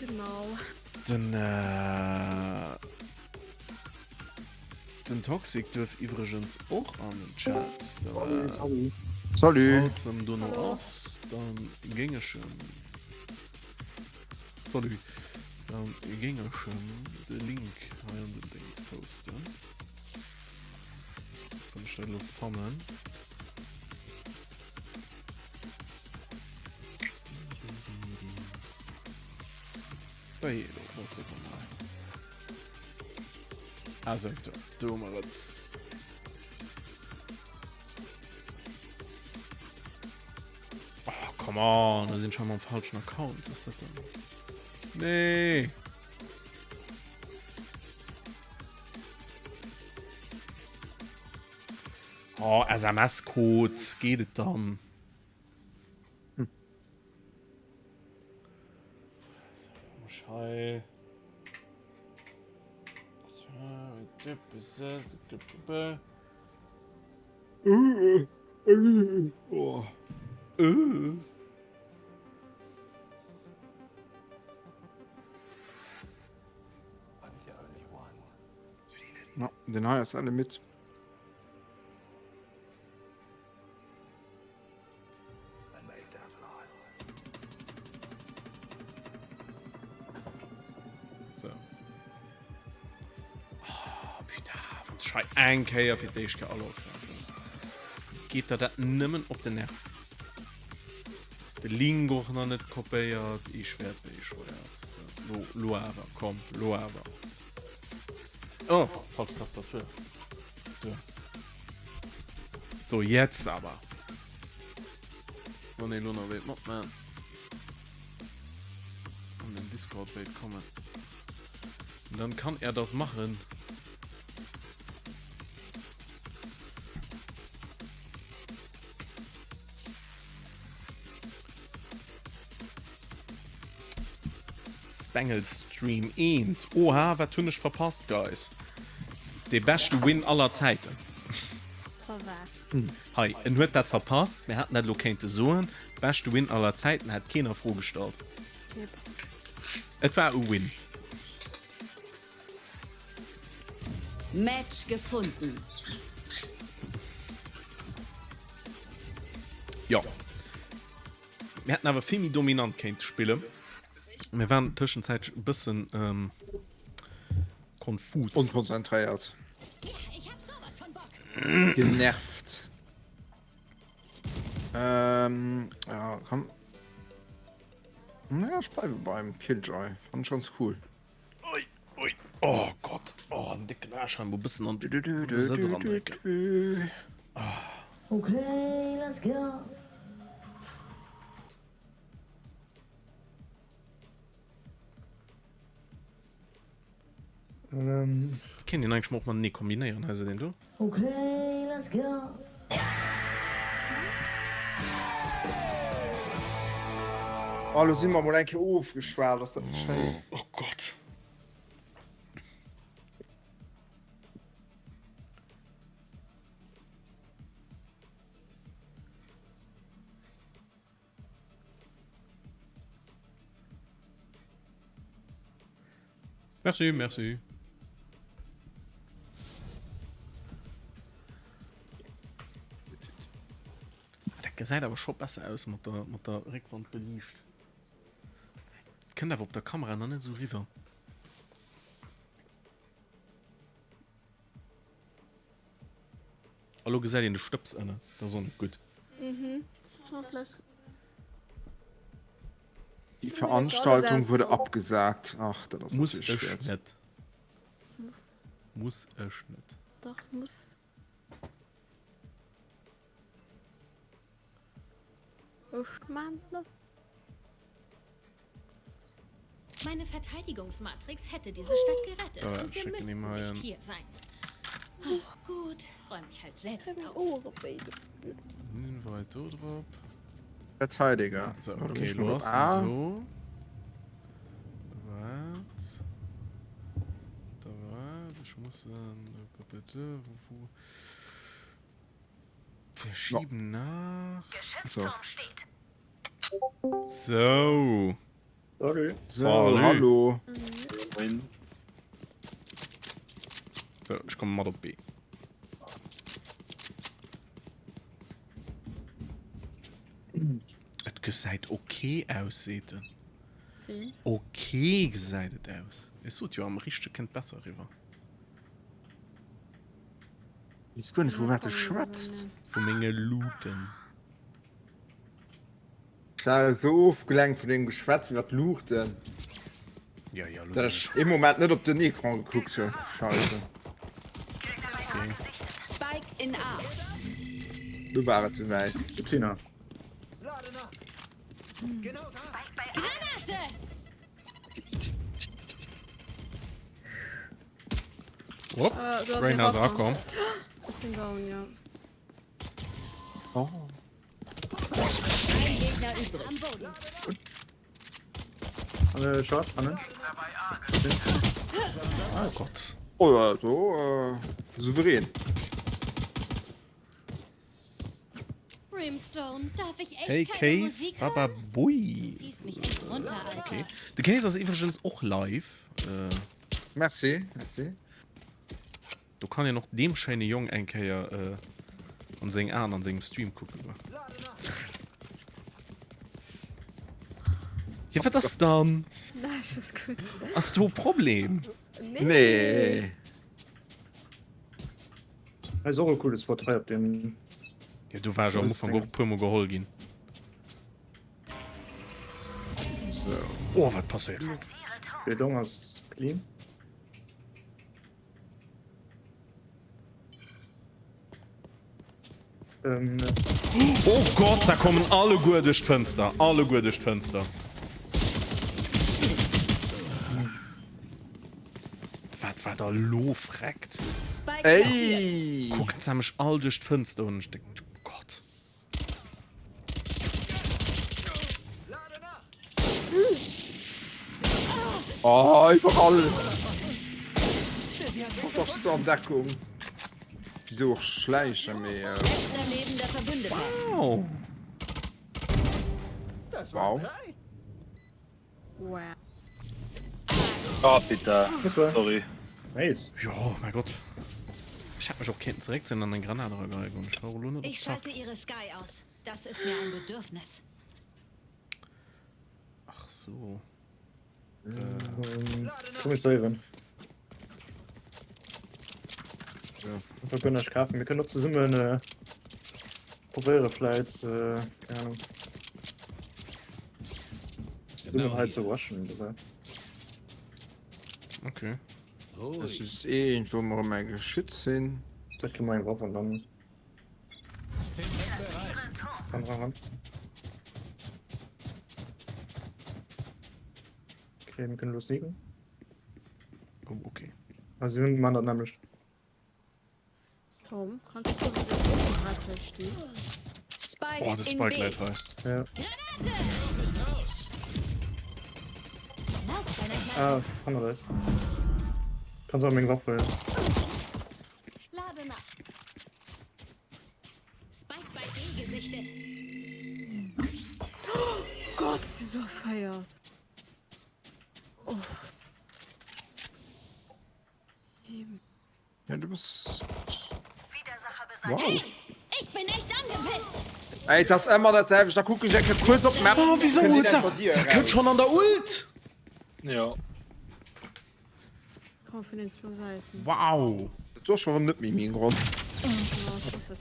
Genau. den Den Toxic duerf iwwregens och an den Chat. Salut. Falls en dono ass, dann géing ech em Salut. Dann géing ech em de Link hei an den Dings posten. Wann ech dat elo fannen. Wéi elo, wat ass dat dann hei? Also, do, do hu mer et. Oh, come on, da sinn schon mam falschen Account. Was ist dat denn? Nee. Oh, SMS-Code, geht et dann? No, den hei ass alle mit. So. Oh, putain, wann hei eng Kéier fir d'éischt Kéier Alok ass, geet der dat nëmmen op den Nerv. Ass de Link och nach net kopéiert? Ich werd bescheuert. Lo, lo awer, komm, lo awer. Oh, falsch Tastatur. So. So, jetzt aber. Wann ee lo nach wéilt matman. An den Discord wéilt kommen. Dann kann er das machen. Spengel Stream eent. Oha, wat hunn ech verpasst, Guys? Dee beschte Win aller Zäiten. Hei, en huet dat verpasst, mir hätten dat elo kéinte soen. Beschte Win aller Zäiten hätt keen a Fro gestallt. Et war e Win. Match gefunden. Jo. Mir hätten awer vill méi dominant kéinte spillen. Mir waren tëschenzäitlech e bëssen ähm, konfus. Onkonzentréiert. Genervt. Ähm, ja, komm. Na, ich bleibe beim Killjoy. Fand ich ganz cool. Ui, ui, oh Gott, oh, en décken Aarsch hei, mol bëssen an de Sëtz erandrécken. Okay, let's go. Dat kéint een eigentlech mol och matenee kombinéieren, hei, sou deen do. Okay, let's go. Oh, lo si mer mol eng Kéier ofgeschwat, ass dat net schéin? Oh Gott. Merci, merci. Dat gesäit awer scho besser aus mat der, mat der Réckwand beliicht. Kënnt awer op der Kamera nach net esou riwwer. A lo gesäit een de Stëbs ënnen, dat ass och net gutt. Mhm. Schonn. Die Veranstaltung wurde abgesagt. Ach, dat ass Muss natierlech ech schued. net. Muss ech net. Dach, muss. Ech maan net. Meine Verteidigungsmatrix hätte diese Stadt gerettet So, und wir schicken müssten die mal nicht hin. hier sein. Oh, gut, räum ich halt selbst auf. Hinweis do drop. Verteidiger. So, Warte, okay, muss ich mal los op A. do. Wat? Da wat? Ich muss bitte wo verschieben nach. So. So. Salut. So, Salut. hallo. Moin. So, ech komme mat op B. Et gesäit ok aus, seet en. Wéi? Ok gesäit et aus. Ech sot jo, am Richtege kënnt besser eriwwer. Ich weess guer net, vu wat e schwätzt. Vu menge Luuten. Ech war esou ofgelenkt vun dengem Geschwätz iwwer d'Luuchten, Ja, ja, dat ech ee Moment net op den Ecran gekuckt hunn. Scheisse. Okay. Spike in A. Du war et souwäit. Gibt's nach. Granate! Hopp, Äh, du hast Rain ass erakomm. Ech sinn down, ja. Oh. Ein Gegner übrig. Am Boden. Äh, Short, Anne. Oh Gott. Oh ja, do äh, souverän. Brimstone, darf ich echt Hey keine Case, Musik Baba hören? Bui. Du ziehst mich echt runter, Alter. Okay. De Case ass iwwregens och live. Äh, Merci, merci. Do kann een och deem schéine Jong eng Kéier an seng Aen an sengem Stream kucke goen. Jo wat ass dann? Näischt ass gutt. Ass do e Problem? Nee. Hei ass och e coole Spot hei op dem. Jo do war ech am Ufank och e puer mol geholl ginn. Oh wat passéiert elo? De Dong ass clean. Ähm, oh Gott, da kommen alleguer duerch d'Fënster, alleguer duerch d'Fënster. Wat war da lo freckt? Ey! Kucken se mech all duerch d'Fënster un, ech denken, oh Gott. Oh, iwwerall. Doch so an Deckung. Wieso och schleichen, mee. Äh... Wow. Wow. Wow. Ah, bitte. Sorry. Nice. Jo, mein Gott. Ech hätt mech och kéinten zeréckzéien an eng Granat erageheien goen. Ech war och elo net op Ich Zack. schalte ihre Sky aus. Das ist mir ein Bedürfnis. Ach so. Komm ich saven. Wir können euch kaufen. Wir können doch zusammen äh, probieren vielleicht, äh, keine Ahnung. Zesummen hei ze rushen oder? Okay. Das ist eh irgendwo mer ëm eng Geschütz sinn. Dat gi mer eng Waff an dann. Ran, ran, ran. Okay, wir können loslegen. Oh, okay. Also wir machen das nämlich. Tom, kannst du gucken, dass du grad hei stees? Spike Oh, de in Spike B. läit hei. Ja. Granate! Lauf, wenn euch mal Ah, hannert eis. Kannst auch meng Waff huelen. Lade nach. Spike bei B gesichtet. Gott, si so erfeiert. Oh. Eben. Ja, du bist. Wow. Hey, ich bin echt angepisst. Ey, das ist ëmmer dat selwecht. Da kucken ech eng Kéier kuerz op d'Map. Oh, wieso Kënnt huet een da, einfach dir da kënnt eraus. schon an der Ult? Ja. Komm vun den zwou Säiten. Wow. Dat ass scho rëm net méi meng Ronn. Ja, ech weess dat.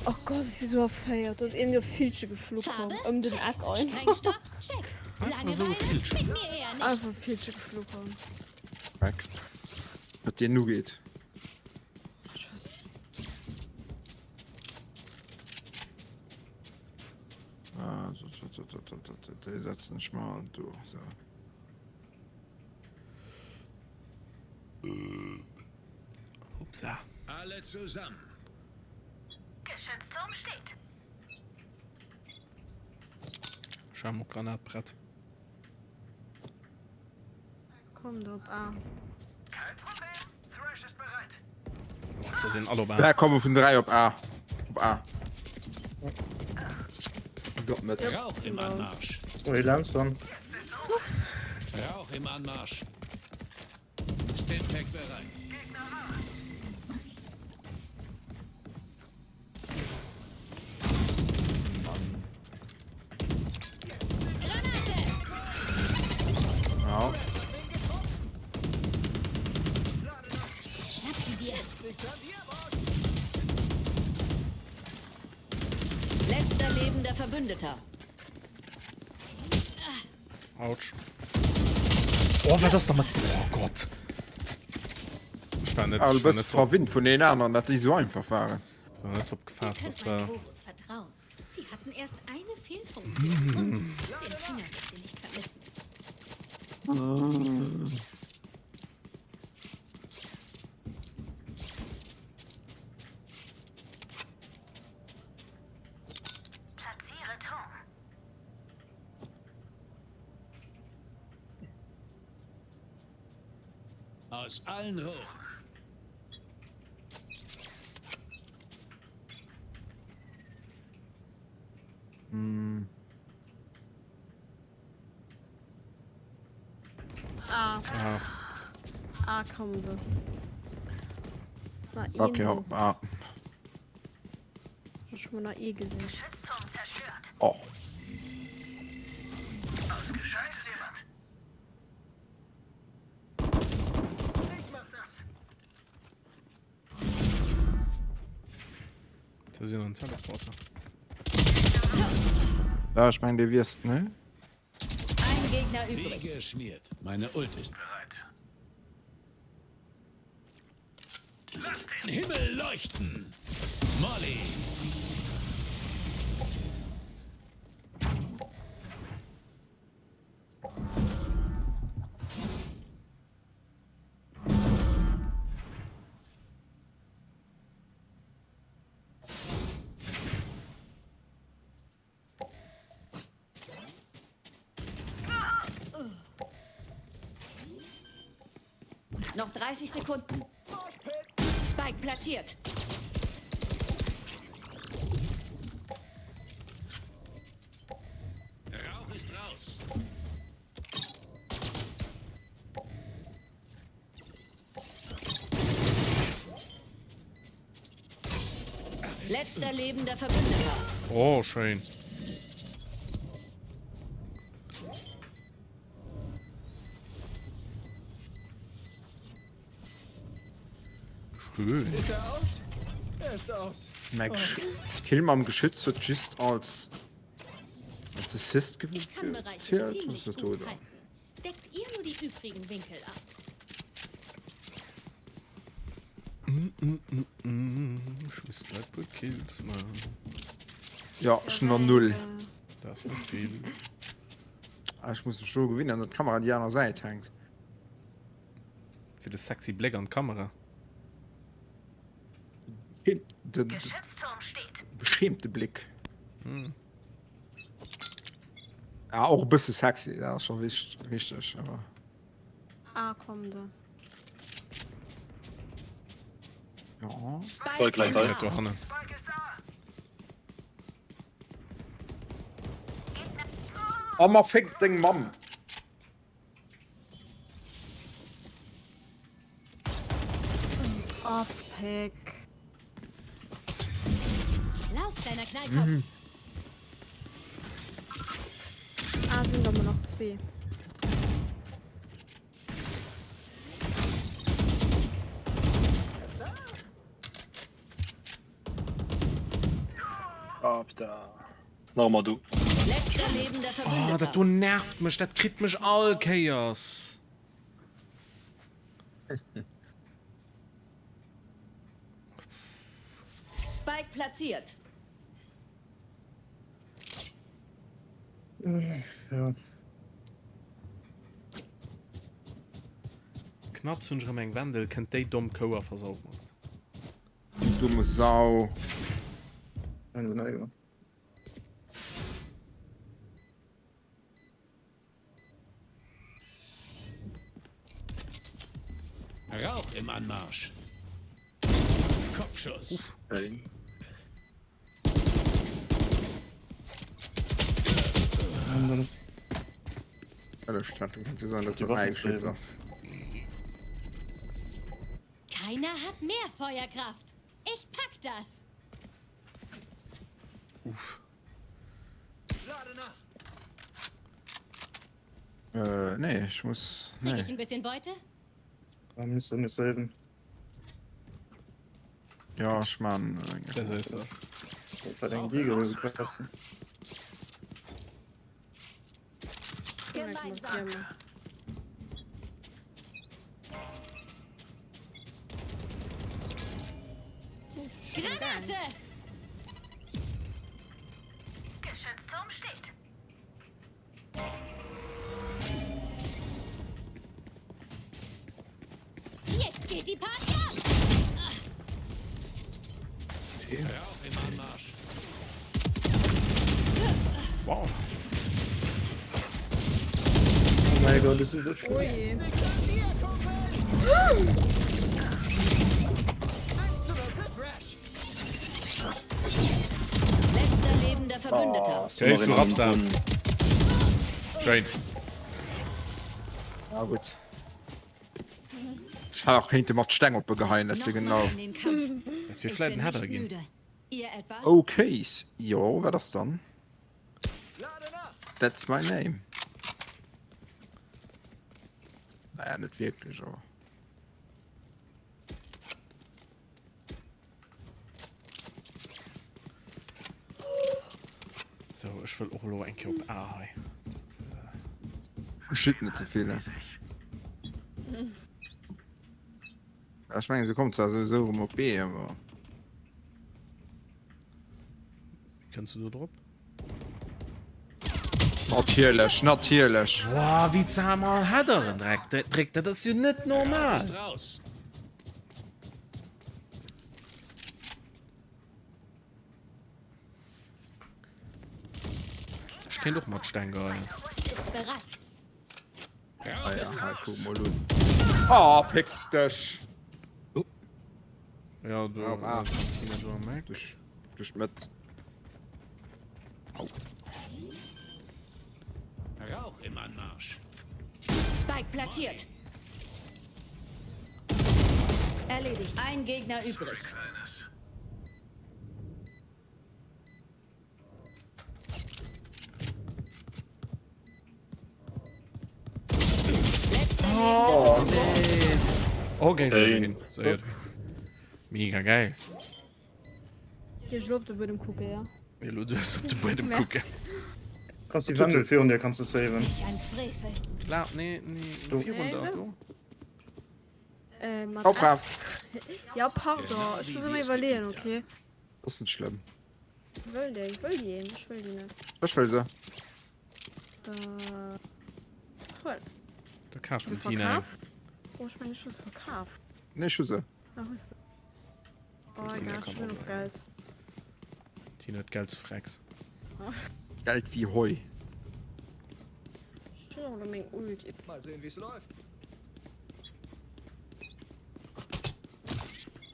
Oh Gott, ech si sou erféiert. Do ass een jo Villche geflu komm Farbe? ëm den Check. Eck einfach. Sprengstoff? Check. Einfach sou e Langeweile? Villchen. Mit mir eher nicht. Einfach Villche geflu komm. Weg. Wat deen ugeet. Ah, so, so, so, so, so, so, so, déi setzen ech mal do. So. Hupsa. Alle zusammen. Geschützturm steht. Schau Granat prett. Komm do op A. Kein Problem. Thrash ist bereit. Boah, se sinn all op A. Da komme vun 3 op A. Op A. Gott met. Rauch im Anmarsch. So, hier lernst du dann. Rauch im Anmarsch. Stimpack bereit. Ja. Schnapp sie dir. Letzter lebender Verbündeter. Autsch. Oh, wat ass da mat... Oh Gott. Ech war net, Ah, du ech war bist net drop, verwinnt vun den anderen, dat déi so einfach waren. war net drop Ihr gefasst, könnt dass meinen da... Chorus vertrauen. Die hatten erst eine Fehlfunktion und den Finger wird sie nicht vermissen. Platziere Turm. Aus allen Rohren. Ah. Ah. Ah, komm se. Okay, hopp, ah. Ech hun nach ee gesinn. Oh. Da sinn an Teleporter. Ja, ich mein, dir wirst, ne? Ein Gegner übrig. Wie geschmiert. Meine Ult ist bereit. Lass den Himmel leuchten! Molly! Noch 30 Sekunden. Spike platziert. Rauch ist raus. Letzter lebender Verbündeter. Oh, schön. Schön. Ist er aus? Er ist aus. Mac Kill mam Geschütz huet just als als Assist Ich kann Bereiche gezielt. Was ziemlich ist dat do gut da? halten. Deckt ihr nur die übrigen Winkel ab. Ech muss gleich puer Kills man. Ja, ech hunn der null. Dat ass net vill. Ah, ech muss mech do gewinnen, datt d'Kamera déi aner Säit hänkt. Fir de sexy Bléck an d'Kamera. De beschämte Blick. Ja, och e bësse sexy, dat ass scho wichteg, awer. Ah, komm da. Ja. Spike gleich in bei. A. Do hannen. Oh, ma féck deng Mamm! Oh, Fick. Lauf, kleiner Knallkopf. Mhm. Ah, sind doch nur noch zwee. Ah, bitter. Ist nach ëmmer du. Letzter lebender Oh, Verbündeter. dat do nervt mech, dat kritt mech all Kéiers. Spike platziert. Ja. Knapps hunn ech erëm eng Wendel, kënnt déi domm Kou a versaut mer et. Du dumme Sau. Rauch im Anmarsch. Kopfschuss. Hey. Keiner hat mehr Feuerkraft. Ich pack das. Uff. Lade nach. Äh, nee, ich muss. Krieg Nee. ich ein bisschen Beute? Da müsst ihr nicht saven. Ja, ich mein. Besser ist das. Bei den Deagle gekosten. Gemeinsam. Granate! Geschützturm steht. Jetzt geht die Party ab! Rauch im Anmarsch. Wow. Oh mein Gott, das ist so schlimm. Oh je. Letzter lebender Verbündeter. Oh, ist Okay, immer du in raps da. einem Schön. Ja, gut. Hat och kéinte mat Steng op e geheien, dat wier genau. Dat wier vläit en Header ginn. Oh Case, jo wat ass dann? That's my name. Naja, net wierklech, awer. So, ech wëll och elo eng Kéier op A hei. Dat, äh... Shit, net ze vill. Ech mengen, se kommt zwar souwisou erëm op B, awer. Wéi kënns du do drop? Natierlech, natierlech. Wow, wéi zam all Headeren dréckt, dat ass jo net normal. Ech kéint och mat Steng geheien. Ah ja, hei, kuck mol un. Oh, fick dech! Ja, du, Op A. Tina, du am Eck. Duerch, duerch d'Mëtt. Au. Rauch im Anmarsch. Spike platziert. Erledigt. Ein Gegner übrig. Oh, nee. Okay, so, so, Mega geil. Geh ech lo op de Buedem kucken, ja? Ja, lo duerfs op de Buedem kucken. Kanns déi Wendel virun dir kanns de saven. La, nee, nee, virun der, do. Äh, mat Hoppa. F. Ja, pardon, ech muss ëmmer iwwerleeën, okay? Ass net schlëmm. Wëll déi, wëll déi een? Ech wëll déi net. Ech wëll se. Da huel. Da kaf den Tina eng. Oh, ech mengen ech hu se verkaf. Nee, ech hu se. Ah, hues de. Oh, egal, ech hunn genuch Geld. Tina huet Geld zu Frecks. Geld wéi Heu. Ech hunn och elo meng Ult. Mal sehen, wie's läuft.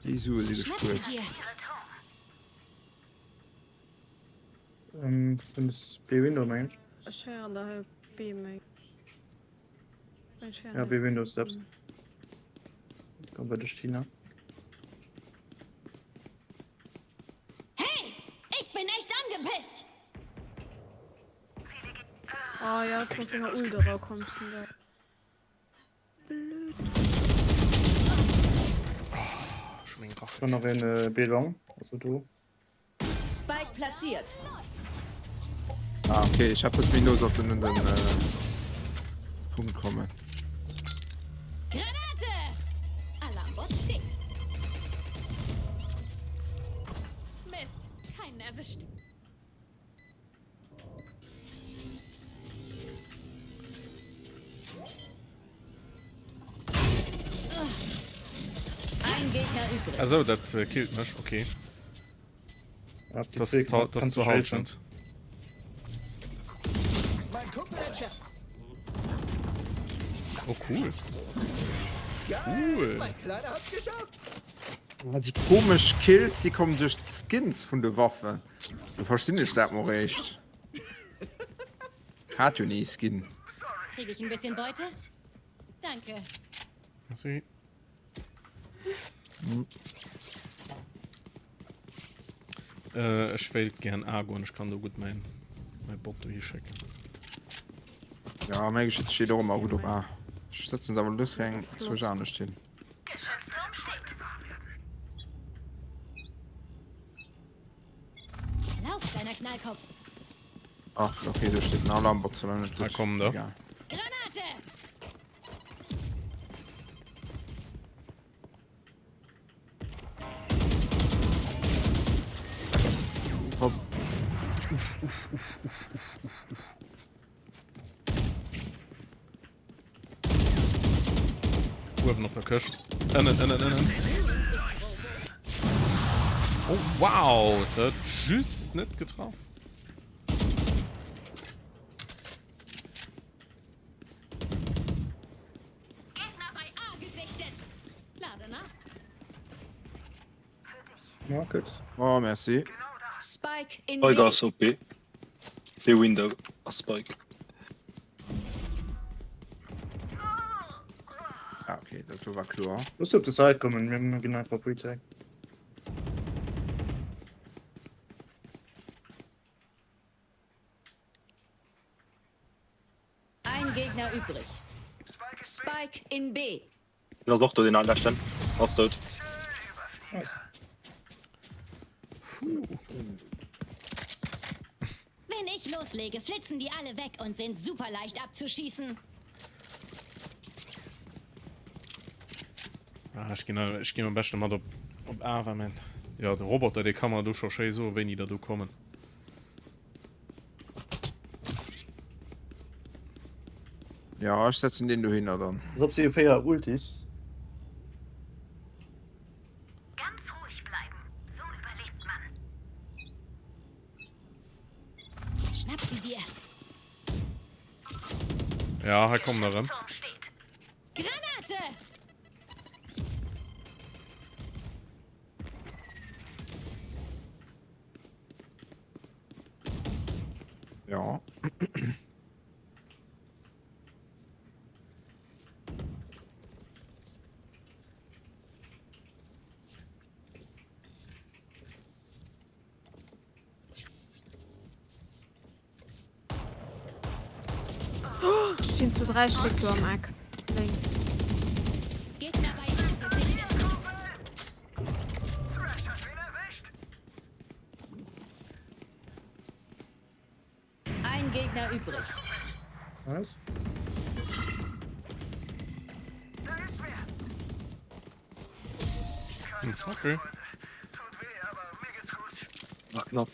Déi Sue si gespuert. Ähm, du bist B-Window, meng ich. Ech héieren der hei B, meng ich. Ja, B-Window Steps. Komm bei dich, Tina. Hey, ich bin echt angepisst! Oh ja, jetzt muss senger Ult erakommst du da. Blöd. Dann nach een äh, B-Long, also du. Spike platziert. Ah, okay, ich hab das Minus op den, den äh, Punkt kommen. Granate! Alarmbot steht. Mist, keinen erwischt. Also dat äh, killt mech okay. Das, das, das zu Halschent. Oh cool. Cool. Déi komesch Kills, déi kommen duerch d'Skins vun de Waffen. Do verstinn ech dat mol réischt. Hat jo ni Skin. Krieg ich ein bisschen Beute? Danke. Merci. Hm. Äh, ech wéilt gern A goen, ech kann do gutt mäin, mäi Bot dohi schécken. Ja, mäi Geschütz steet och ëmmer gutt op A. Ech setzen awer lues keng zwousch anescht hin. Lauf, kleiner Knallkopf. Ach, okay, do steet den Alarmbot zwar net Da gutt. komm da. Egal. Granate! Hopp. Uewen op der Këscht. Ënnen, ënnen, ënnen. Oh, wow! Dat huet just net getraff. Gegner bei A gesichtet. Lade nach. Ja, gutt. Oh, merci. Spike in Spike B. ass op B. B Window ass Spike. Ah, okay, dat. Dat do war kloer. Looss se op de Site kommen, mir ginn einfach Pre-Tag. Ein Gegner übrig. Spike in B. Deen ass och do, deen leschten ass dout. Wenn ich loslege, flitzen die alle weg und sind super leicht abzuschießen. Ah, ech ginn, ech ginn am beschte mat op, op A, well mein, jo, de Roboter, dee ka mer do scho schéi soen, wéini der do kommen. Ja, ech setzen deen dohinner dann. Pass op, si hu 4 Ultis. Ganz ruhig bleiben, so überlebt man. Schnapp sie dir. Ja, hei kommen der erëm. Granate! Ja. Stinn zu 3 Stéck do am Eck lénks. Gegner bei A gesichtet. Ein Gegner übrig. Nice. Hm, okay. Ach, knapp.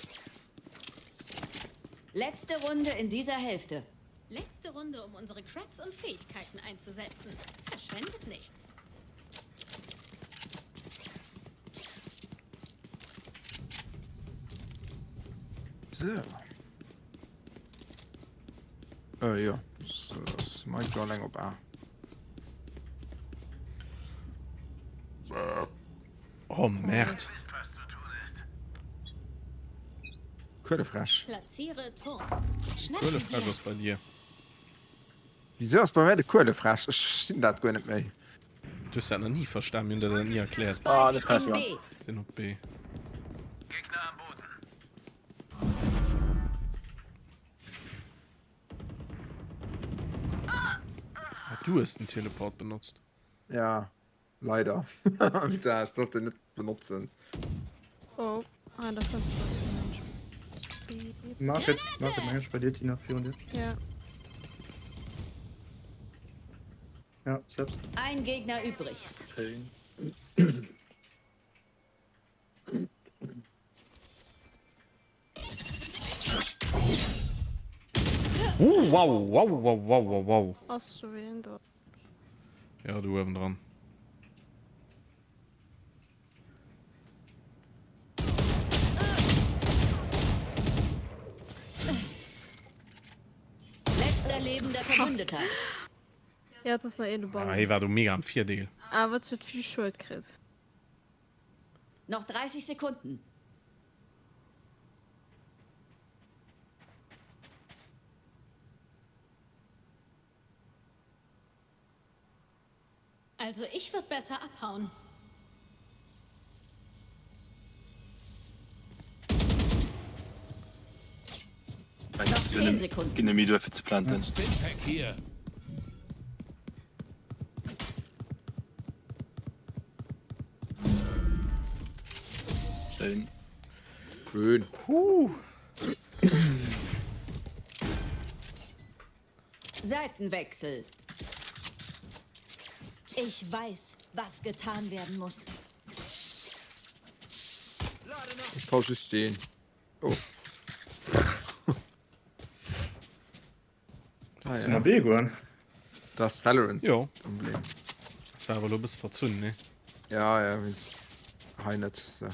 Letzte Runde in dieser Hälfte. Letzte Runde, um unsere Creds und Fähigkeiten einzusetzen. Verschwendet nichts. So. Äh, jo. Das Mike do alleng op A. Oh, Merd. Kuelefräsch. Platziere Turm. Schnapp sie Kuelefräsch dir. ass bei dir. Wieso ass bei mir de Kuelefräsch? Ech verstinn dat guer net méi. Du hues dat nach ni verstan, mir hunn der dat ni erkläert. Ah, dat Spike kann in ich ja. B. Sinn op B. Ah, du hues den Teleport benotzt. Ja, leider. Putain, ech sollt den net benotzen. Oh, ah, da fënns du e Mensch. B. Market, Market, Mensch, bei dir, Tina, virun dir. Ja. Ja, steps. Ein Gegner übrig. Schéin. Oh, wow, wow, wow, wow, wow, wow. Ass do ween do? Ja, do uewen dran. Letzter lebender Verbündeter. Ja, et ass nach een Ah, dobannen. hie war do mega am Virdeel. Awer et huet vill Schued kritt. Noch 30 Sekunden. Also ich würd besser abhauen. Noch 10 Sekunden. Ginn méi duer fir ze planten. Stimpack hier. Schéin. Schön. Huh. Seitenwechsel. Ich weiß, was getan werden muss. Ech brauch just deen. Oh. Ah, Ass ja. den B goen? Dat ass Valorant. Jo. Emblem. Dat war awer elo e bësse verzunn, nee? Ja, ja, wees hei net. So.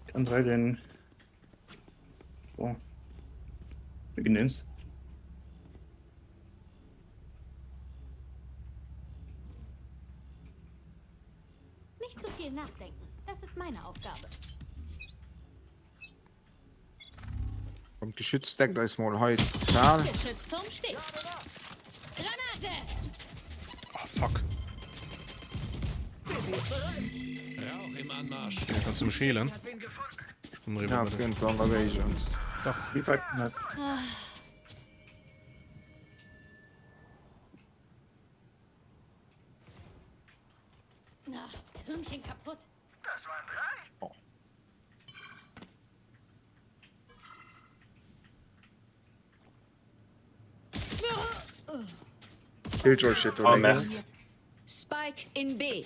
Kann 3 den. Bon. Mir ginn eens. Nicht zu viel nachdenken. Das ist meine Aufgabe. Kommt Geschütz deckt eis mol hei total. Geschützturm steht. Granate! Oh fuck. Rauch im Anmarsch. Okay, kannst du mech healen? Ech komm eriwwer Ja, bei es dech. gënnt an der Géigend. Dach. Nice. Na, Türmchen kaputt. Das waren drei. Oh. Killjoy steht do Oh, lénks. merde. Spike in B.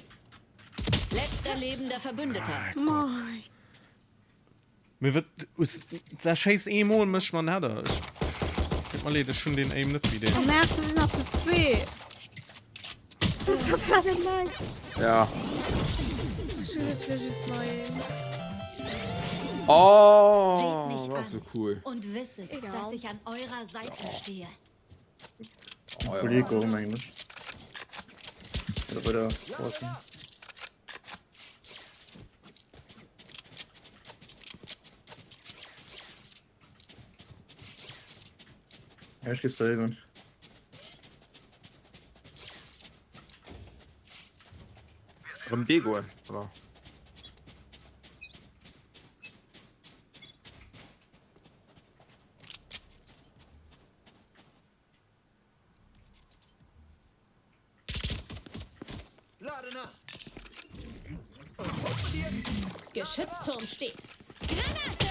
Letzter lebender Verbündeter. Mein Mee wat, us, se schéisst eemol mech man Header. Ech, tut mer leed, ech hunn deen Aim net wéi deen. Oh Merd, se sinn nach zu zwee. Dat ass ja net leid. Ja. Ech hunn et fir just nei Aim. Oh, Seht mich das ist so an cool. und wisset, Egal. dass ich an eurer Seite stehe. Oh, ja. Voll Eco, mengen ech. Oder bei der Forcen. Ja, ech gi saven. Rëm B goen, oder? Lade nach. Und hoch mit dir. Geschützturm steht. Granate!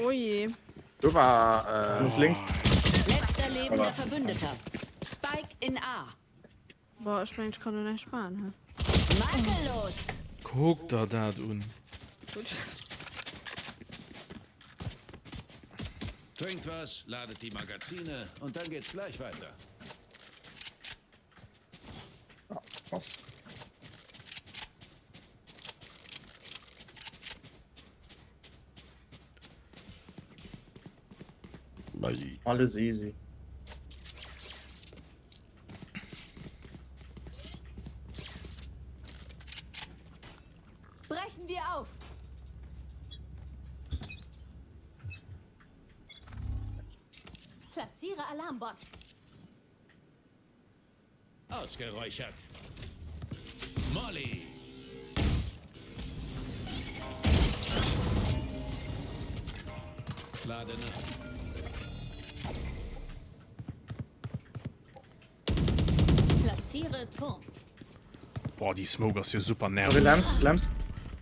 Oh je. Do war, äh, Muss links. Letzter lebender Verbündeter. Spike in A. Boah, ech mengen, ech kann do näischt maachen, hä? Makellos. Kuck der dat un. Gutt. Trinkt was, ladet die Magazine und dann geht's gleich weiter. Ja, krass. Alles easy. Brechen wir auf! Platziere Alarmbot. Ausgeräuchert. Molly. Lade nach. Platziere Turm. Boah, déi Smoke ass jo super Okay, nerveg. Lamps, Lamps.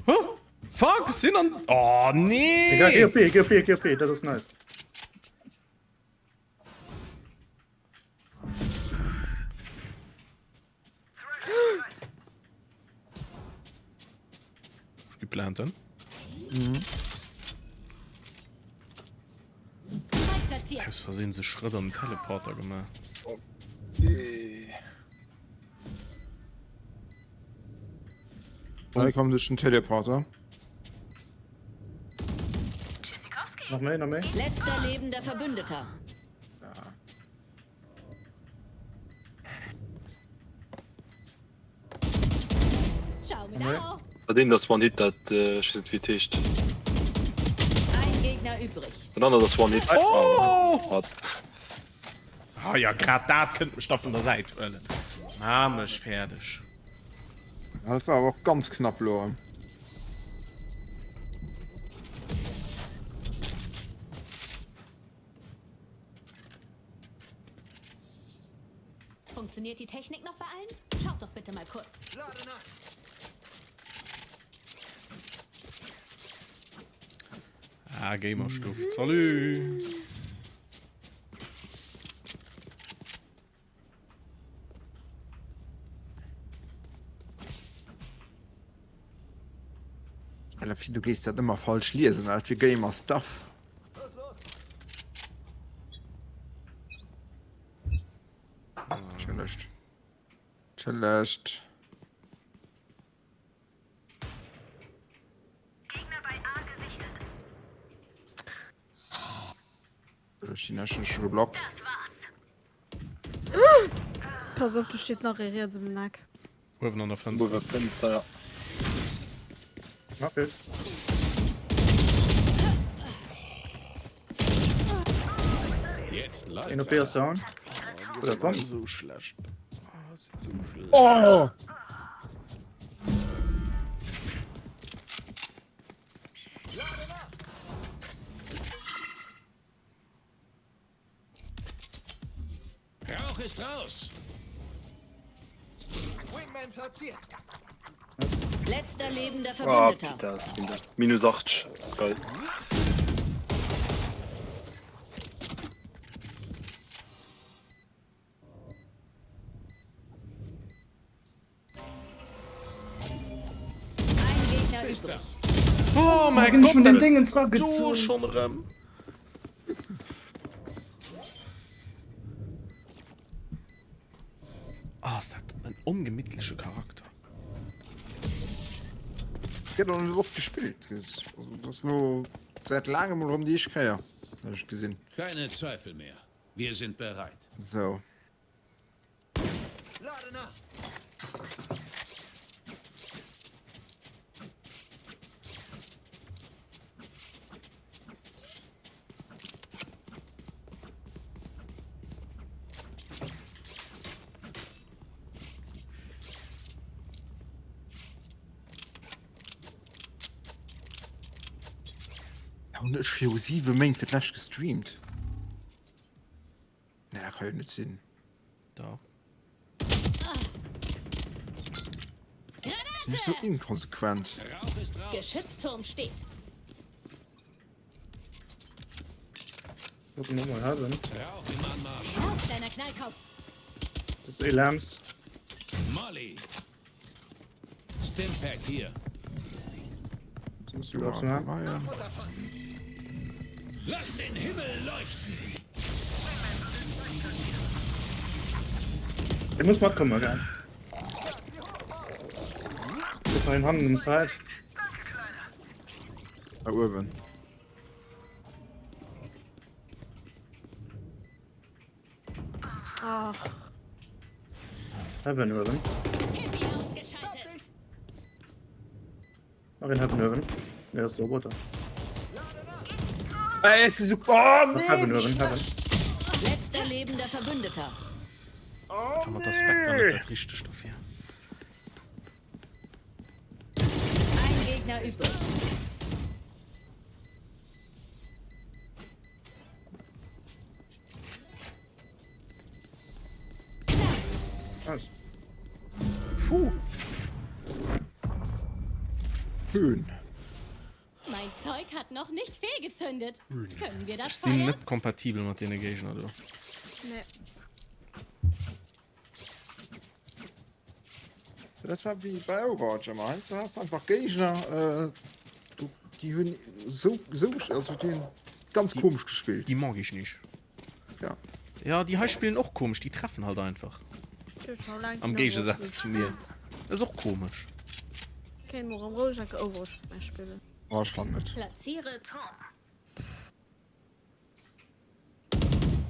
Huh? Fuck, sinn an. Oh, nee! Egal, geh op B, geh op B, geh op B, dat ass nice. Ech gi planten. Spike platziert. Aus Versehen se Schrëtt an den Teleporter gemaach. Hei komm duerch den Teleporter. Nach méi, nach méi. Letzter lebender Verbündeter. Ciao mit Au. Bei deem dat One Hit dat äh, ech weess net wéi et heescht. Ein Gegner übrig. Den anert ass One Hit. Oh! Hat. Ah ja, grad dat kënnt mech da vun der Säit huelen. Ma mech fäerdeg. Ja, dat war awer och ganz knapp lo. Funktioniert die Technik noch bei allen? Schaut doch bitte mal kurz. Lade nach. Ah, Gamerstuff. Salut! Alter, du gees dat ëmmer falsch liesen, dat fir Gamer Stuff. Entschëllegt. Entschëllegt. Gegner bei A gesichtet. Ech sinn schon schon geblockt. Das war's. Pass op, do steet nach ee riets um Eck. Uewen an der Fënster. Uewe Fënster, ja. Market. Jetzt Een läuft's op B ass aber. down. Oder Bomb. Sou schlecht. Ah, si sou schlecht. Oh! Rauch ist raus. Wingman platziert. Letzter lebender Ah, Verbündeter. putain, ass minus, minus 80. Geil. Ein Gegner übrig. Oh mäi Bin ich Gott, vun den dat Dingens do ragezunn. schonn erëm. Ah, ass dat en ongemittleche Charakter. Gëtt och net oft gespillt. Also, dat ass lo säit laangem mol erëm déi éischt Kéier, dat ech et gesinn. Keine Zweifel mehr. Wir sind bereit. Sou. Lade nach. Hunn ech viru 7 Méint fir d'lescht gestreamt? Nee, dat ka jo net sinn. Dach. Sinn ech sou inkonsequent? Rauch ist raus. Geschützturm steht. Gucken wir mal Heaven. Rauch im Anmarsch. Auf, kleiner Knallkopf. Das ist eh Lams. Molly. Stimpack hier. Das musst du glaubst, ne? Lass den Himmel leuchten. Der muss matkommen, gell? Wir fahren hannen um Side. Da uewen. Ach. Heaven uewen. Hippie ausgeschaltet. Nach een Heaven uewen. Nee, das ist der Roboter. Ey, es ist so. Oh, Nach nee! Heaven uewen, Heaven. Letzter lebender Verbündeter. Einfach mat der Spectre net dat richtegt dofir. Ein Gegner übrig. Nice. Puh. Schön. Mein Zeug hat noch nicht fehlgezündet. Können wir Ech das sinn feiern? net kompatibel mat deene Géigner do. Nee. Dat war wéi bei Overwatch ëmmer. Heiansdo has de einfach Géigner, äh, déi hunn sou, sou, also déi hunn ganz komesch gespillt. Déi mag ech nicht. Ja. Ja, déi hei spillen och komesch, déi treffen halt einfach. Am Géigesaz zu mir. Dat ass och komesch. Kéint mer erëm roueg enke Overwatch mat mär spillen. Oh, ech fannen net. Platziere Turm.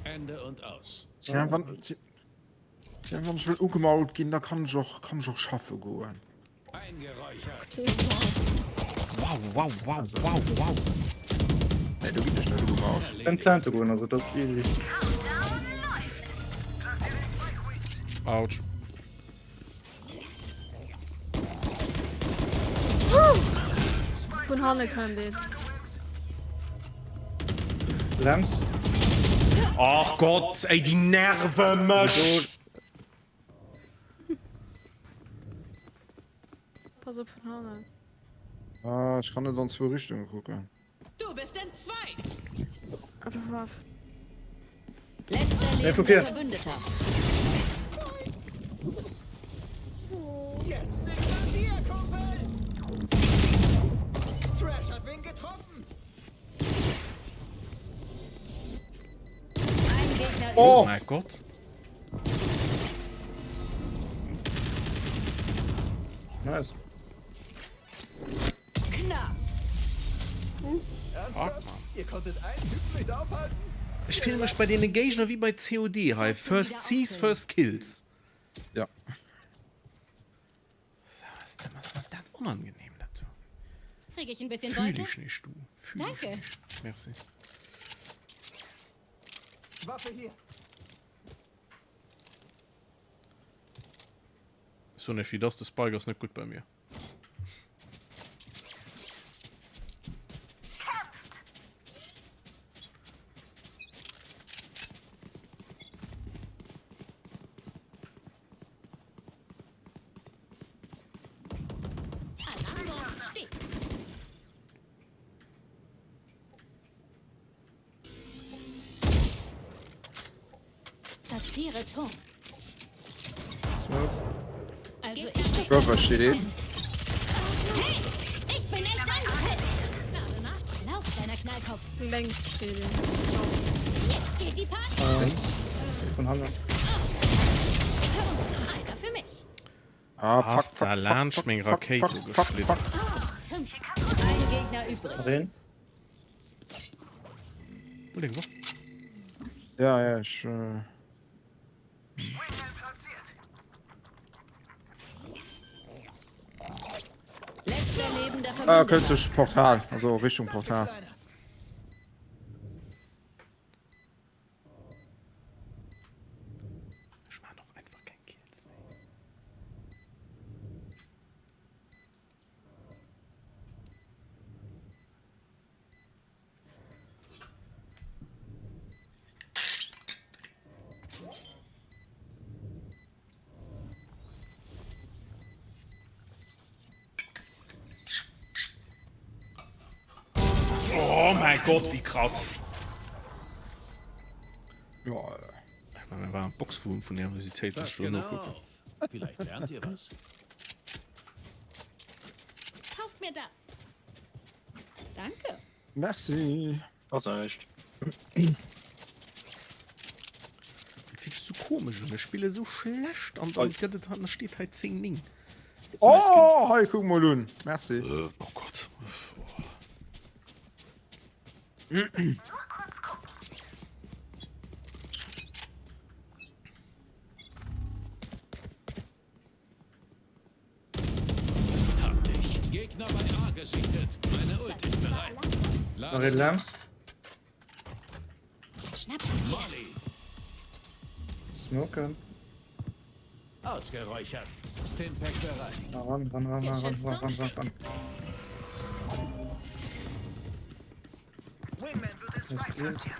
Ende und aus. Tja, wann, tja, wann ech wëll ugemault ginn, da kann ech och, kann ech och schaffe goen. Eingeräuchert. Wow, wow, wow, wow, wow. Nee, do ginn ech net ugemault. Kann plante goen, also dat ass easy. Autsch. Vun hanne kënnt een. Brems. Ach Gott, ey, déi nerve mech! Pass op vun hannen. Ah, ech kann net an zwou Richtunge kucken. Du bist entzweit! Einfach waff. Letzter Nee, vu lebender vir. Verbündeter. Jetzt liegt's an dir, Kumpel! Thrash hat wen getroffen! Ein Gegner Oh übrig. mein Gott. Nice. Knapp. Ernsthaft? Ihr konntet einen Typen nicht aufhalten? Ech fillen mech bei deene Géigner wéi bei COD hei, first sees, first kills. Ja. So, was, was war dat unangenehm dat do. Krieg ich ein bisschen Fühl Beute? ich nicht, du. Fühl ich Danke. nicht. Merci. Waffe hier. So net wie das de Spike ass net gut bei mir. Alarmbot steht. Platziere Turm. Smoke. Also ich Körper steht eben. Hey, ich bin echt angepisst. Lade nach. Lauf, kleiner Knallkopf. Längs steet een. Jetzt geht die Party. Eins. Vun hannen. Einer für mich. Ah, fuck, Ass fuck, da fuck, laanscht fuck, meng fuck, Rakéit fuck, do fuck, geschliddert. fuck. Ein Gegner übrig. Nach een. Wo deng Waff? Ja, ja, ech. Äh... Letzter lebender Ah, Verbündeter. kënnt duerch Portal, also Richtung Portal. Ech maan och einfach keng Kills méi. Oh mein Gott, wie krass! Ja, Ich meine, mir war eng Box vun vun Nervositéit, muss Passt ich do genau nokucken. auf. Vielleicht lernt ihr was. Kauft mir das. Danke. Merci. Macht näischt. Dat fillt sech sou komesch un. Ech spille sou schlecht an dann gëtt et dann steet hei 10 9. Oh, hei kuck mol un. Merci. Oh Gott. Oh. Hab dich. Gegner bei A gesichtet. Meine Ult ist bereit. Nach een Lamps. Schnapp sie dir. Molly. Smoken. Ausgeräuchert. Stimpack bereit. Na, ran, ran, ran, ran, ran, ran, ran, ran, ran. Wingman wird den Das Spike geht. platzieren.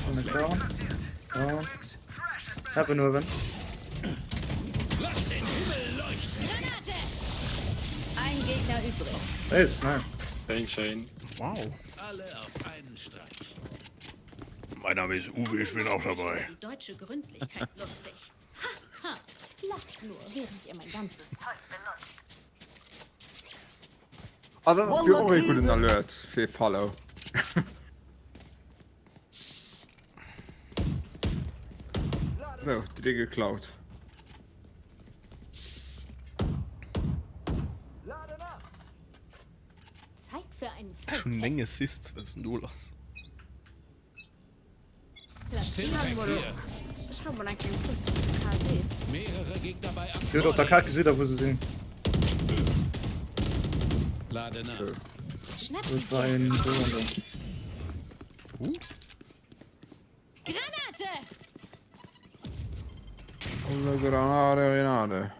So eine Down. Down. Heaven, Heaven. Lass den Himmel leuchten. Granate! Ein Gegner übrig. Nice, nice. Chain, Chain. Wow. Alle auf einen Streich. Mein Name ist Uwe, ich bin auch dabei. Die deutsche Gründlichkeit lustig. Ha, ha. Lacht nur, während ihr mein ganzes Zeug benutzt. Ah, dat ass och ee gudden Alert fir Follow. So, d'Idee geklaut. Lade nach. Zeit für einen Ech hunn 9 Feldtest. Assists, wat ass denn do lass? Stimpack hier. Ech hat mol eng kleng positiv KD. Mehrere Gegner bei A. Dir hutt op der Kaart gesitt, a wou se sinn. Lade nach. Schnapp sie Et war dir. een do an do. Granate! Alle Granate, Granate.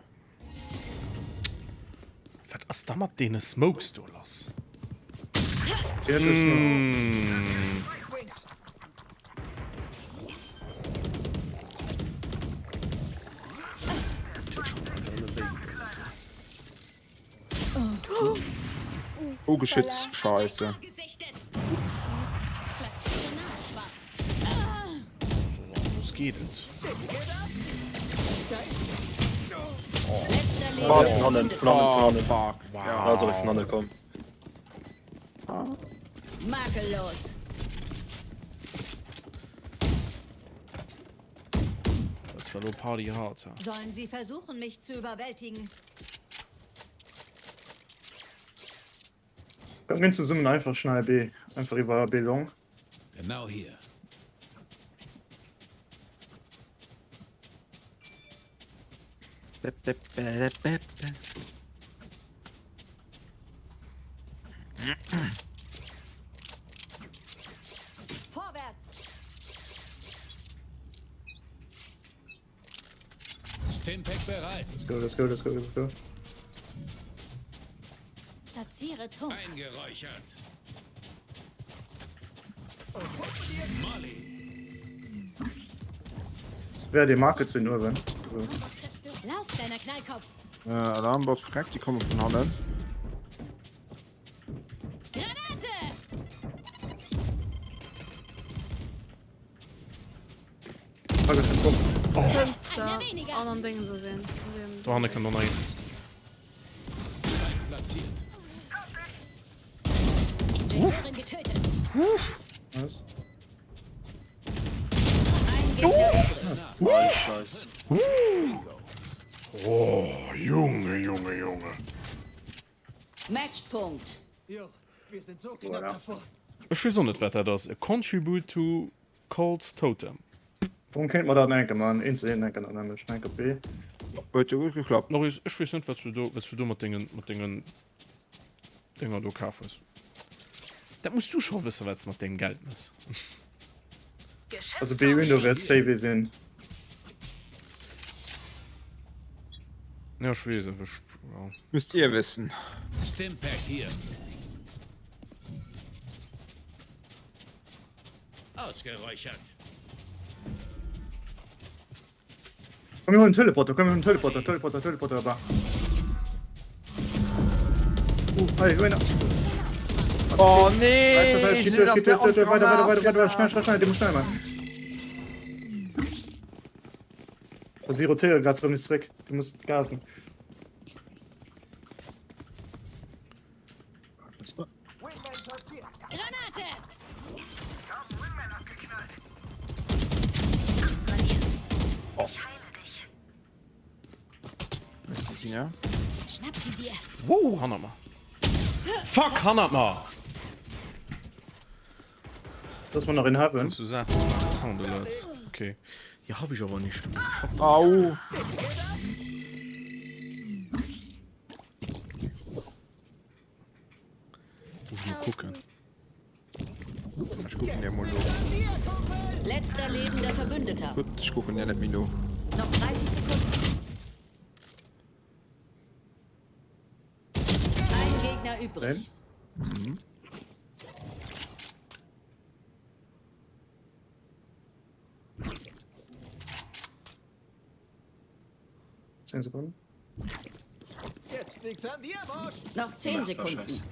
Wat ass da mat deene Smokes do lass? Dir hutt Mm. Wings. Dat huet schon einfach nëmme wéi gedoen. Oh, Geschütz, Scheiße. Gesichtet. Platziere nahe, Schwarm. So, los geet et. Letzter Ah, lebender vun hannen, Verbündeter. vun hannen, Oh, vun hannen. fuck. Da soll ich vun hanne kommen. Makellos. Dat war lo Party hard. Ja. Sollen sie versuchen, mich zu überwältigen? Komm, ginn zesummen einfach schnell B. Einfach iwwer B long. Genau hier. Vorwärts! Stimpack bereit. Let's go, let's go, let's go, let's go. Platziere Turm. Eingeräuchert. Molly. Das wär die Market sinn uewen. Lauf, kleiner Knallkopf. Äh, Alarmbot fragt, die kommen von hannen. Granate! An an Ding se sinn. Do hanne kënnt och nach een. Ingenieurin getötet. Was? Nice, nice. Oh, Junge, Junge, Junge. Matchpunkt. Jo, wir sind so knapp Voilà. davor. Ech weess och net wat dat ass. A contribute to Cult's Totem. Warum kéint mer dat enke man? Een zu een enken an nämlech enke B. Huet jo gutt geklappt. Maurice, ech weess net wat du do, wat du do mat dengen, mat dengen Dinger do kaf hues. Dat muss du scho wëssen, wat s de mat dengem Geld mëss. Also B Window wäert safe sinn. Ja, ech weess, awer ech, ja. Müsst ihr wissen. Stimpack hier. Ausgeräuchert. Komm mir huelen Teleporter, komm mir huelen Teleporter, Teleporter, Teleporter da. Uh, hey, einer. Oh nee! Weiter, weiter, weiter, weiter, weiter, schnell, schnell, schnell, die muss schnell machen. Sie rotieren gerade drin, ist zurück. Du musst gasen. Granate! Ja. Schnapp sie dir. Wow, hannert mer. Fuck, hannert mer! Dass man nach in Heaven. Kannst du sagen, Sound Alerts. Okay. Ja, hab ich aber nicht. Ich hab da Au! Muss ich mal gucken. Ech kucken dir mol no. Letzter lebender Verbündeter. Gutt, ech kucken dir net méi no. Noch 30 Sekunden. Ein Gegner übrig. Mhm. 10 Sekunden. Jetzt liegt's an dir, Marsch. Noch 10 Sekunden.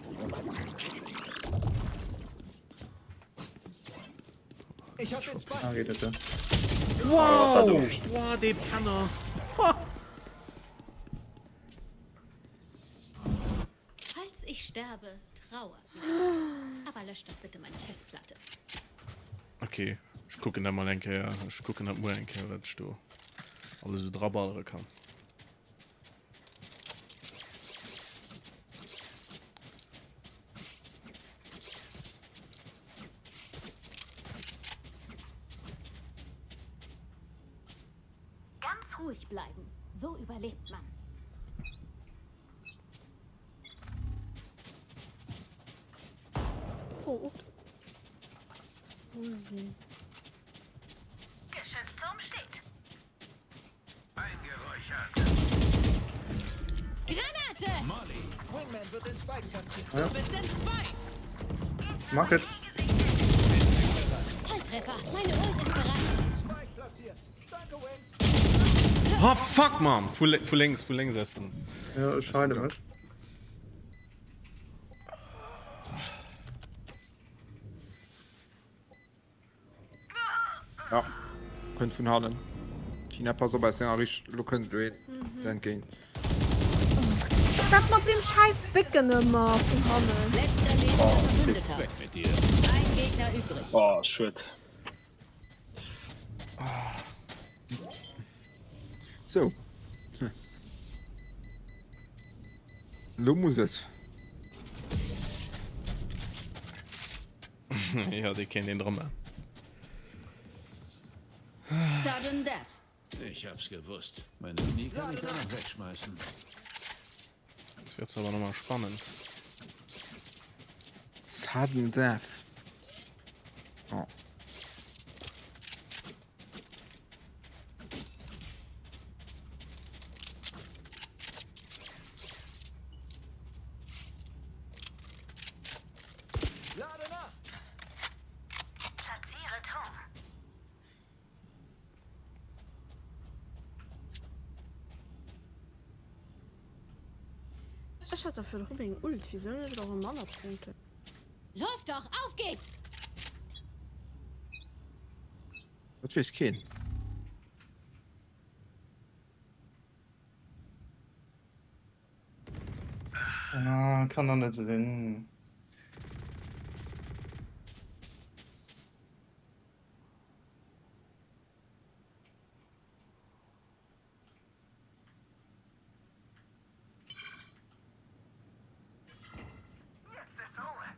Ich hab den Spike. Ah, geht das ja. Wow! Wow, dee Penner! Falls ich sterbe, trauert nicht. Aber löscht doch bitte meine Festplatte. Okay, ech kucken dat mol eng Kéier. Ech kucken dat muer eng Kéier, wat ech do alles esou draballere kann. Ganz ruhig bleiben. So überlebt man. Oh, ups. Wo sinn. Geschützturm steht. Eingeräuchert. Granate! Molly. Wingman wird den Spike platzieren. Ja. Du bist entzweit. Market. Volltreffer. Meine Ult ist bereit. Spike platziert. Danke, Wings. Oh, fuck, man! Vu vu lénks, vu lénks ass den. Ja, ech heile mech. Ja, kënnt vun hannen. Tina, pass op aus denger Richt lo kënnt elo een der entgéint. Dat mat deem scheiß Bécken ëmmer vun hannen. Letzter lebender Verbündeter. Weg mit dir. Ein Gegner übrig. Oh, schued. Sou. Lo muss et. Ja, dee kéint een dra man. Sudden Death. Ich hab's gewusst. Meine Knie kann ich danach wegschmeißen. Jetzt wird's aber nochmal spannend. Sudden Death. Oh. Lade nach! Platziere Turm. Ech hat der virdru meng Ult, wéi soll ech och manner Punkten? Los doch, auf geht's! Dat weess keen. Ah, kann doch net sinn. Jetzt ist Ruhe!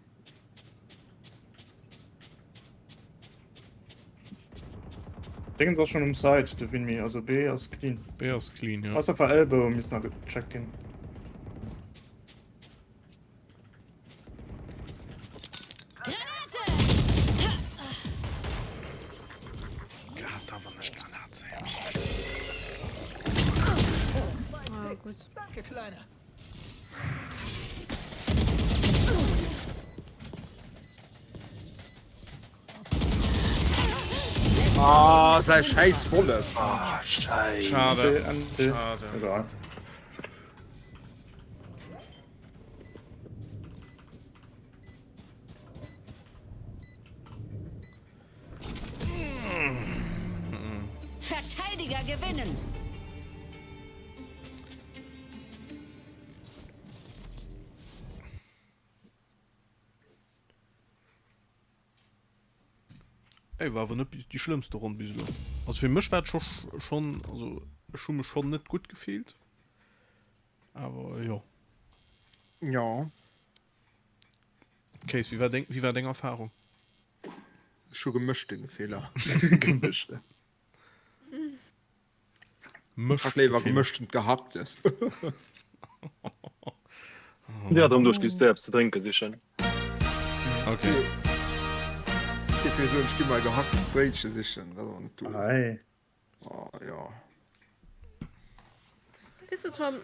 Dingens ass schon um Site, de Winmi, also B ass clean. B ass clean, ja. Ausser for Elbow misst nach gecheckt ginn. Granate! Gehabt awer net Granat sinn. Ah, gutt. Danke, Kleiner! Ah, säi schäiss Wollef. Ah, Scheiße. Schade. Schade. Schade. Egal. Verteidiger gewinnen. Ey, war awer net déi schlëmmste Ronn bis elo. Also fir mech war et scho schonn, also ech hu mech schonn net gutt gefillt. Awer jo. Jo. Case, wéi war deng, wéi war deng Erfahrung? Ech hu gemëschte Gefiller. Gemëschte. Ech léiwer gemëschtent Gehacktes. Ja, dann duerch déi Steps ze drénke sichen. Okay. Ech géif soen, ech gi mer e gehacktes Bréitche sichen. Dat ass awer net do. Ei. Oh, jo. Weess de Tom,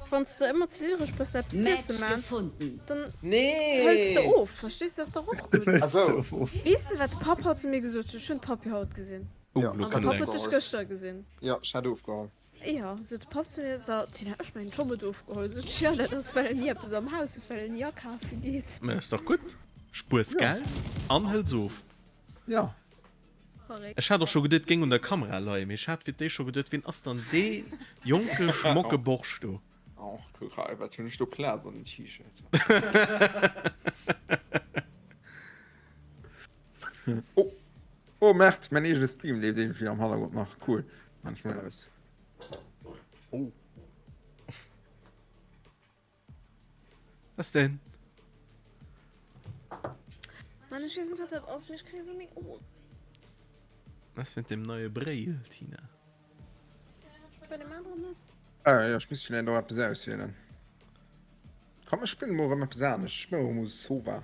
wann s de ëmmer ze liddereg bass eppes z'iesse Match man, gefunden. dann Nee! hëls de of, verstees de? Dat ass dach och gutt. Ach sou. Weess de wat de Papp haut zu mir gesot huet? Ech hunn de Pappi haut gesinn. Oh, Ja, lo An de kënnt Papp eng. huet dech gëschter gesinn. Ja, ech hat ofgeholl. Jo, sot de Papp zu mir, so Tina, ech mengen Tom huet ofgeholl. Sot ech, jo, dat ass well en ni eppes am Haus huet, well en ni akafe geet. Mä ass dach gutt. Spuers Geld an hëls of. Ja. Verréckt. Ech hat och scho geduet, géing un der Kamera leien, mee ech hat fir d'éischt scho geduet, wien ass dann dee jonke schmocke Borscht do? Och, kuck hei, wat hunn ech do Plaz an dem T-Shirt. Oh, oh Merd, mäin eegene Stream leeft iergendwéi am Hannergrond nach. Cool, maan ech mol aus. Oh. Was denn? Mann, ech weess net wat dat ass, mee ech kréie sou meng Oueren. Was mit dem neie Bréil, Tina? Bei dem aneren net. Ah jo, ech misst villäicht och eppes auswielen. Komm, ech spillen mol erëm eppes anescht. Ech spillen mol Sova.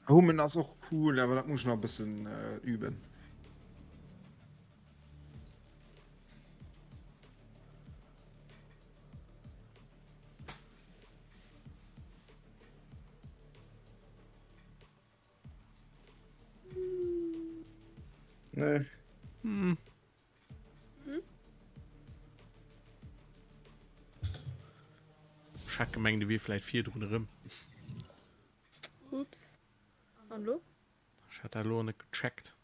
Hummen ass och cool, awer dat muss ech nach e bëssen üben. Nee. Hm. Ech hat gemengt, e wier vläit virdrun erëm. Ups. An lo? Ech hat dat elo net gecheckt.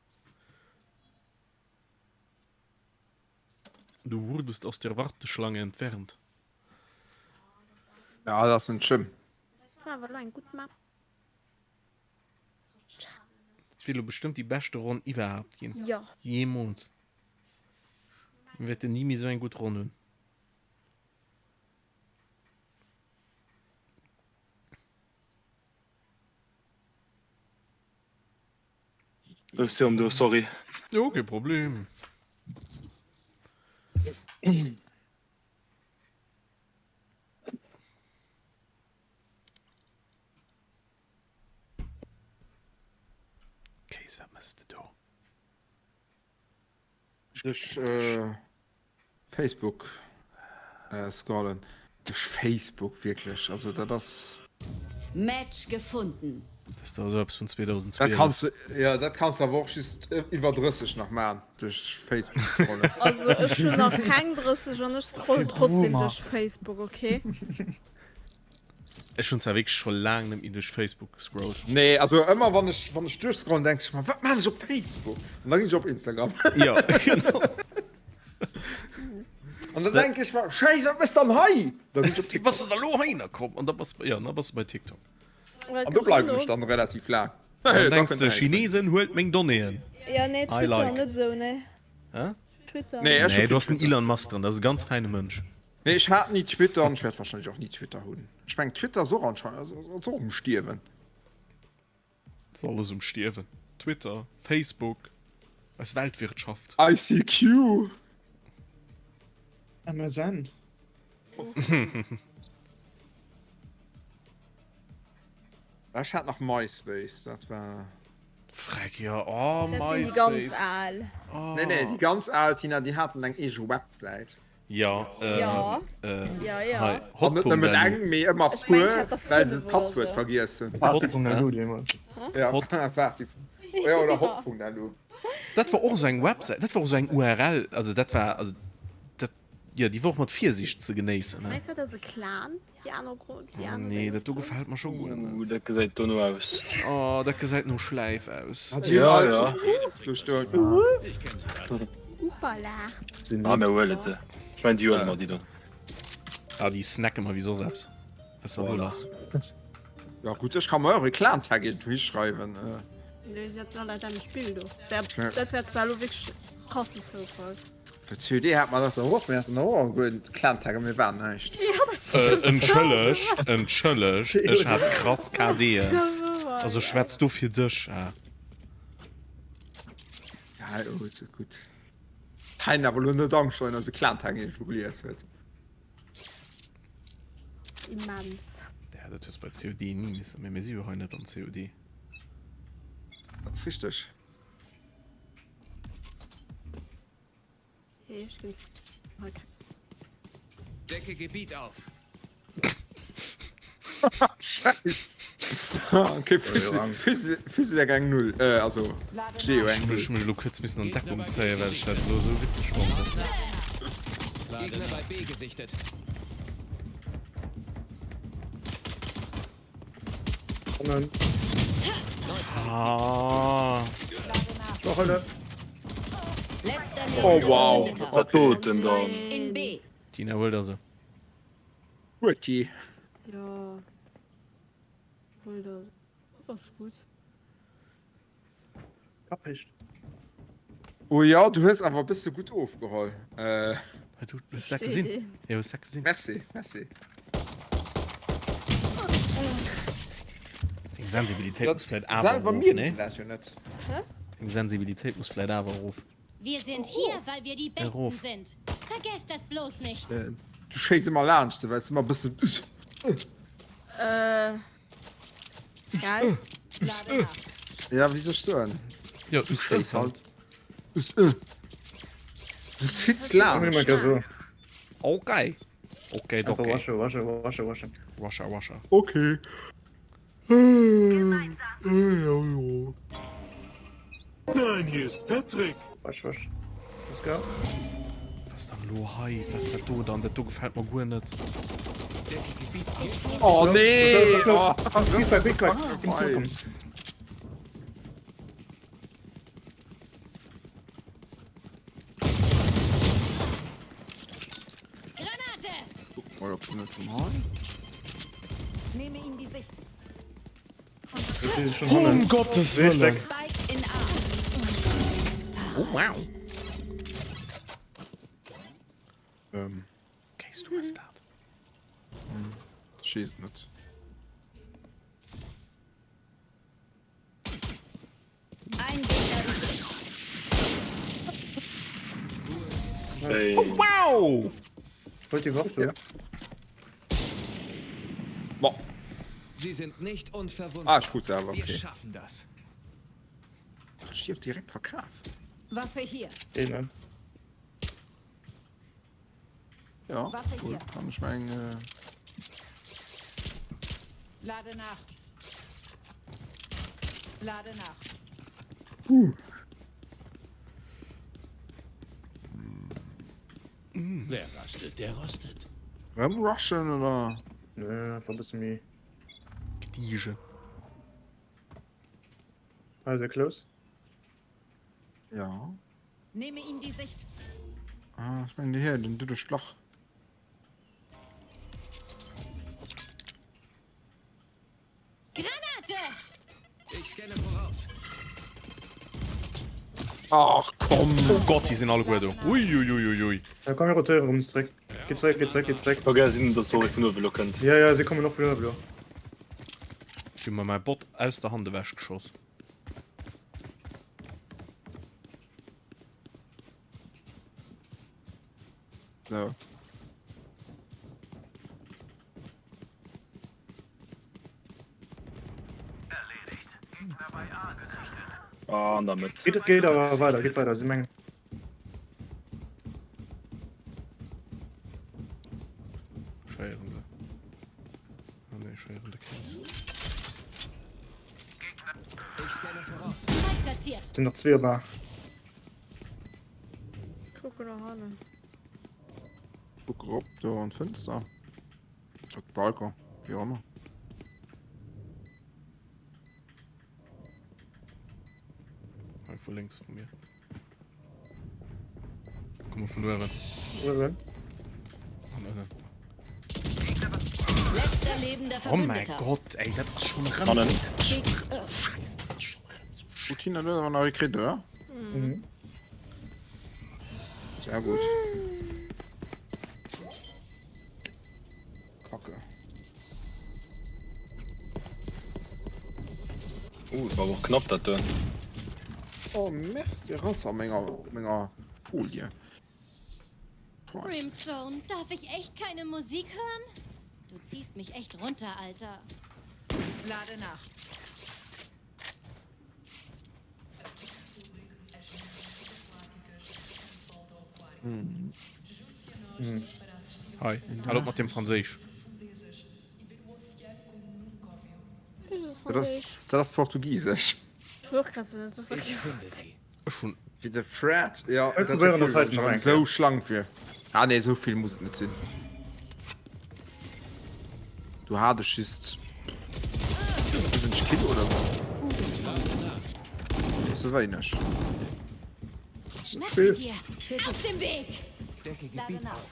Du wurdest aus der Warteschlange entfernt. Ja, dat ass net schlëmm. Dat war awer elo eng gutt Map. Dat wier elo bestëmmt déi beschte Ronn iwwerhaapt ginn. Jo. Jeemools. Mir wäerten ni méi esou eng gutt Ronn hunn. Ech si am do, sorry. Jo, kee Problem. Kéis, wat mëss de do? Duerch Facebook scrollen. Duerch Facebook, wierklech, also dat ass. Match gefunden. Dat ass dach esou eppes vun 2012. Dat kanns de, jo, dat kanns de awer och just iwwer 30 nach maachen, duerch Facebook scrollen. Also ech hunn nach keng 30 an ech scrollen trotzdem duerch Facebook, ok? Ech hunn zwar wierklech scho laang net méi duerch Facebook gescrollt. Nee, also ëmmer wann ech wann ech duerchscrollen, denke ech mer, wat maan ech op Facebook? An da ginn ech op Instagram. Jo, genau. An da denke ech mer, Schäiss, wat mëss dann hei? Da ginn ech op Wéi TikTok. bass de da lo heihinner komm? An da bass jo, an da bass de bei TikTok. An do bleiwen ech dann relativ laang. Dann denks de, Chinesen, huelt meng Donnéeën. Jo, nee, I Twitter like. net esou, nee. Hä? Twitter. Nee, ech hu Nee, do keen ass den Twitter. Elon Musk dran, dat ass e ganz fäine Mënsch. Nee, ech hat ni Twitter an ech wäert wahrscheinlech och ni Twitter hunn. Ech mengen Twitter ass och anscheinend ass och um Stierwen. Ass alles um Stierwen. Twitter, Facebook, eis Weltwirtschaft. ICQ. MSN. Ech hat nach MySpace, dat war. Freck jo, oh Dat sinn déi ganz MySpace. al. Oh. Nee, nee, déi ganz al, Tina, déi haten eng eege Websäit. Jo, Ja. äh, Ja, ja. hei, An net nëmmen hot.lu. eng, mee ëmmer Ech mengen, ech puer, hat der well se 5 oder d'Passwuert sou. vergiess hunn. Party.lu deemools. Ja, Hot. Party. Ja, oder hot.lu. Dat war och esou eng Websäit, dat war och esou eng URL, also dat war, also dat, jo, déi war och mat Virsiicht ze genéissen, ne? Meinst du, dat ass e Clan, déi aner Gro, déi Oh aner nee, Dénge dat do do? gefält mer scho guer Uh, net. dat gesäit dono aus. Oh, dat gesäit no Schläif aus. Déi hunn Ja, all ja. duerch de. Upala. Ah, mir huelen se. Ech mengen, déi huele mer, déi do. Ah, déi snacke mer wéi soss eppes. Was da lo Voilà. lass? Ja gutt, ech ka mer och e Clan-Tag iergendwou hischreiwen. Nee, si hat all dat Spill do. Dat wär zwar elo wierklech krassen Zoufall. Bei COD hat mer dat och, mir haten och alleguer en Clan-Tag a mir waren näischt. Ja, dat stëmmt. Entschëllegt, entschëllegt, ech hat krass KDen. Also schwätz do fir dech, ah. Ja, gutt, gutt. Kein awer lo net Angscht, wann eise Clan-Tag iergendwou gelies huet. Immens. Ja, dat hues bei COD ni missen, mee mir si jo hei net am COD. Dat ass richteg. Hey, ich bin's. Okay. Decke Gebiet auf. Scheiss. Okay, Physik eng Null. Äh, also Geo eng Null. Ech hu mech elo kuerz missen an Deckung zéien, well ech dat elo esou witzeg fonnt hunn. Gegner bei B gesichtet. Kommen. Ah. Oh wow. Wat dot denn dann? In B. Tina, huel der se. Huet déi. Jo. Huel der se. Ass gutt. Kappécht. Oh jo, du hues awer e bësse gutt ofgeholl. Äh. Du hues dat gesinn? Jo, hues dat gesinn? Merci, merci. Deng Sensibilitéit muss vläit awer Selwer erof, mierkt nee? een dat jo net. Deng Sensibilitéit muss vläit awer erof. Wir sind hier, weil wir die Besten Erof. sind. Vergesst das bloß nicht. Du schéiss ëmmer laanscht se, well s de ëmmer e bëssen. Äh. Gell? Ja, wéi soll ech soen? Ja, du schéiss halt. Du zitts laanscht. Okay. Okay, Einfach okay. wasche, wasche, wasche, wasche. Wascher, wascher. Okay. Nein, hier ist Patrick. Wasch, wasch. Let's go. Was dann lo hei? Was dat do dann? Dat do gefällt mer guer net. Oh nee! Oh, Quick, quick, quick, quick. Granate! Guck mal, ob sie net vum hei. Nehme ihm die Sicht. Um Gottes Willen! Spike in A. Oh wow! Ähm. Kéis, du hues dat. Ech weess et net. Ein Gegner. Hey. Oh, wow! Huelt déi Waff do. Bon. Sie sind nicht unverwundbar. Ah, ech krut se awer, Wir okay. schaffen das. Kann ech déi och direkt verkafen? Waffe hier. Geht, ne? Ja, Waffe cool. hier. Kann ech meng. Äh... Lade nach. Lade nach. Uh. Wer rastet, der rostet. Rëm rushen oder? Nö, einfach e bësse méi. Gediege. Also close. Ja. Nehme ihm die Sicht. Ah, ech mengen déi héiert een duerch d'Lach. Granate! Ich scanne voraus. Ach komm! Oh Gott, déi sinn alleguer do. Uiuiuiui. Ja, komm, mir rotéieren erëm zréck. Geet zréck, geet zréck, geet zréck. Ok, sinn dass do vun uewe lo kënnt. Ja, ja, si kommen och vun uewe lo. Ech hu mer mäi Bot aus der Hand ewech geschoss. So. Ah, an der Mëtt. Geet, geet awer weider, geet weider, si mengen. Schéieren se. Ah nee, schéieren de Kéis. Spike platziert. Sinn nach zwee op A. Kucken no hannen. Kuck erop do an d'Fënster. Op de Balcon, wéi och ëmmer. Hei vu lénks vu mir. Komme vun uewen. Uewen. An ënnen. Letzter lebender Oh mäi Verbündeter. Gott, ey, dat ass schonn erëm Hannen. sou, dat ass schonn erëm sou scheiss, dat ass schonn erëm sou scheiss. D'Tina huet awer nach ee kritt, oder? Mhm. Sehr gut. Kacke. Uh, war awer och knapp dat do. Oh merde, der ass a menger, menger Folie. Scheiße. Brimstone, darf ich echt keine Musik hören? Du ziehst mich echt runter, Alter. Lade nach. Mhm. Mhm. Hei, hal op mat dem Franséisch. Dat ass Portugisesch. Ech hunn. Wéi de Fred, jo, Ech dat probéieren wär dat cool, heiten wann nach ech eng esou Kéier. schlank wier. Ah nee, esou vill muss et net sinn. Du hat ech just 70 Kilo oder sou. Ass ze wéineg. Schnapp sie dir! Aus dem Weg! Decke Gebiet auf.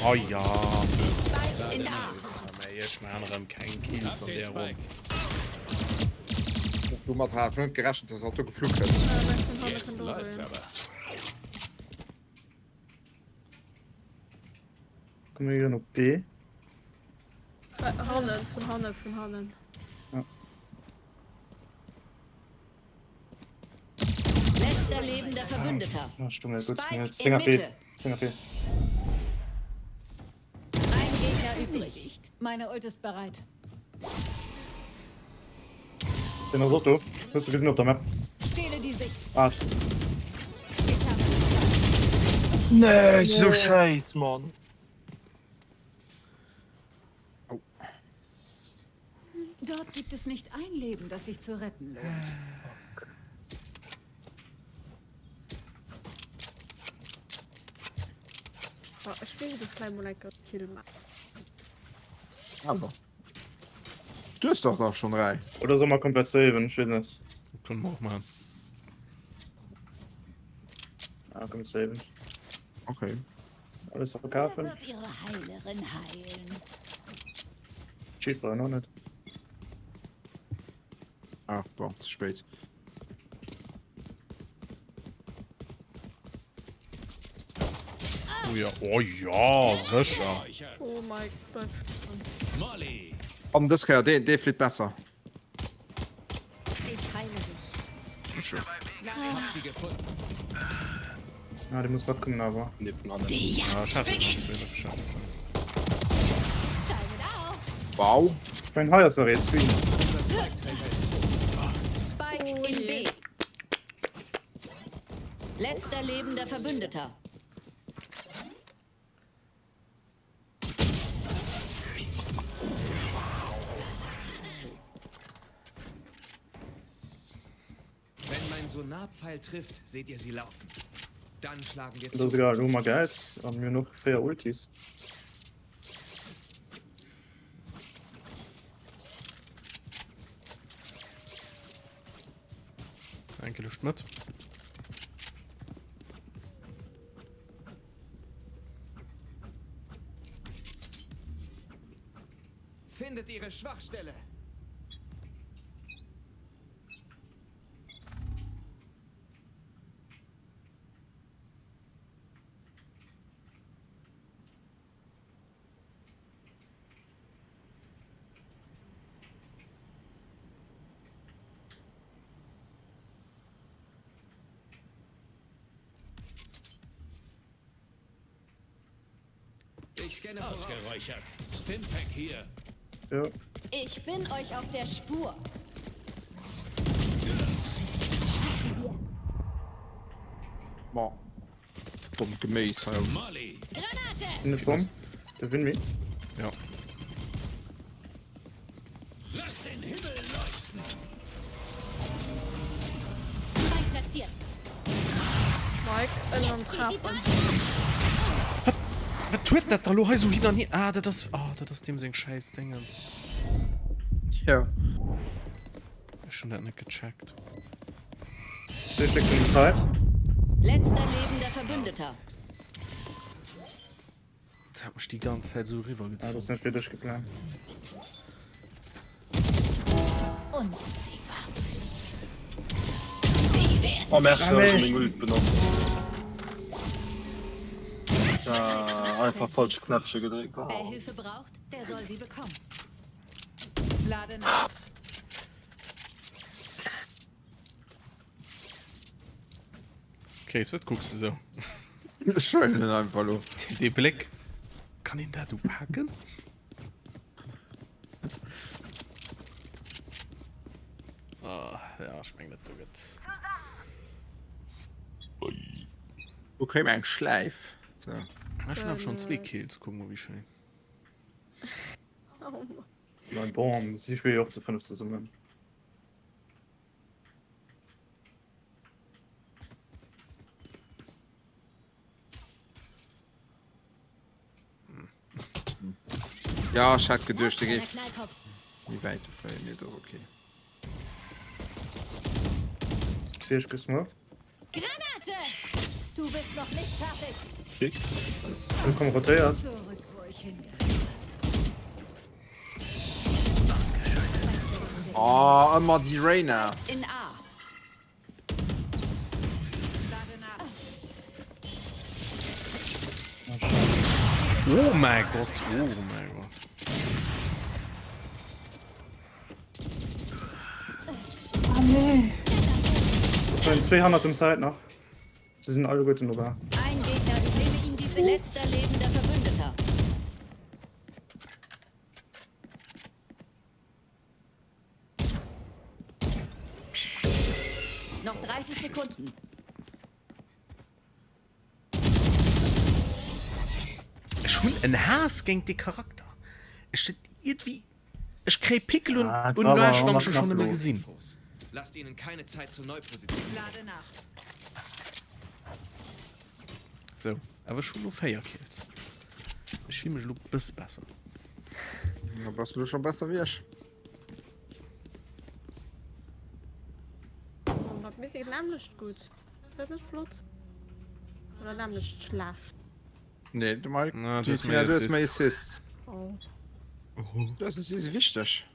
Oh ja, Mist. Spike in A. Méi, ech man erëm keng Kills an där Ronn. Domat hat ech net gerechent, dass dat do geflu kënnt. Jetzt läuft's aber. Kommen wir op B. Hannen, vun hannen, vun hannen. Ja. Letzter lebender Verbündeter. Ah, stumm, ja, gut. Spike Ja, in 10 AP. Mitte. 10 AP. Ein Gegner übrig. Meine Ult ist bereit. Den ass och do. Hues de gesinn op der Map. Stehle die Sicht. Ah. Ich habe die Spike. Nee, so scheiss, Mann. Dort gibt es nicht ein Leben, das sich zu retten lohnt. Oh, ech wéilt elo vläicht mol eng Kéier Kill maachen. Awer. Du hues dach der schon 3. Oder soll mer komplett saven? Ech weess net. Kënne mer och maachen. Ah, komm saven. Okay. Alles verkafen. Wird ihre Heilerin heilen. Cheat brauch ich noch net. Ah, bon, ze spéit. Oh ja, oh ja, sécher. Oh mein Gott. Molly. An dës Kéier, dee, dee flitt besser. Ich heile dich. Sécher. Hab sie gefunden. Ah, dee muss matkommen awer. Die Jagd Ah, beginnt. Wow. Ech mengen hei ass nach ee Screen. Spike in B. Letzter lebender Verbündeter. Wenn mein Sonarpfeil trifft, seht ihr sie laufen. Dann schlagen wir Dat ass zu. egal, elo hu mer Geld an mir hunn och 4 Ultis. Enke Lust mit. Findet ihre Schwachstelle. Ich scanne voraus. Ausgeräuchert. Stimpack hier. Ja. Ich bin euch auf der Spur. Ma dommt Geméis hei. Molly. Granate! Eine Bomb. Der Win me. Ja. Lass den Himmel leuchten. Spike platziert. Mike, ënner dem Trap. Wat huet dat da lo hei sou hin an hier? Ah, dat ass, oh, dat ass deem seng schäiss Dingens. Ja. Ech hunn dat net gecheckt. Zwee Stéck sinn um Site. Letzter lebender Verbündeter. Dat hat mech déi ganz Zäit sou eriwwer Ah, dat gezunn. ass net fir dech geplant. Unbesiegbar. Sie werden Oh merci, Ah, ech nee. meng Ult benotzt. Ah, einfach falsch Knäppche gedréckt. Wer Oh. Hilfe braucht, der soll sie bekommen. Lade nach. Case, wat kucks de sou? Ech huelen en einfach elo. Dee Bléck, kann een dat upaken? Ah, ja, ech meng dat do gëtt. Do kréie mer eng Schläif. So. Ech hunn awer schonn zwee Kills, kuck mol wéi schéin. Oh Mann. Nein, bon, si spille jo och zu 5 zesummen. Ja, ech hat geduecht, de géif Knallkopf. méi wäit ufléien, mee et ass ok. Zwee gesmoked. Granate! Du bist noch nicht fertig. So, komm, rotéiert. Zurück, wo ich hingehöre. Oh, ëmmer déi Reynas. In A. Lade nach. Oh mäi Gott, oh mäi Gott. Es waren 200 um Site nach. Sie sinn alleguerten op A. Ein Gegner, ich nehme ihm diese letzter lebender Verbündeter. Noch 30 Sekunden. Ech hunn en Haass géint dee Charakter. Ech dat iergendwéi, ech kréie Pickel un Ah, un war Nuasch, awer wann och ech e nach schonn nëmme knapp gesinn. Lasst ihnen keine Zeit zur Neupositionierung. Lade nach. Sou, awer ech hunn elo 4 Kills. Ech fill mech elo bësse besser. Da bass du scho besser wéi ech. Oh, mir si nämmlecht gutt. Ass dat net flott? Oder nämmlecht schlecht? Nee, du mei, Na, du du hues méi hues méi Assists. Assists. Oh. Das ist wichteg.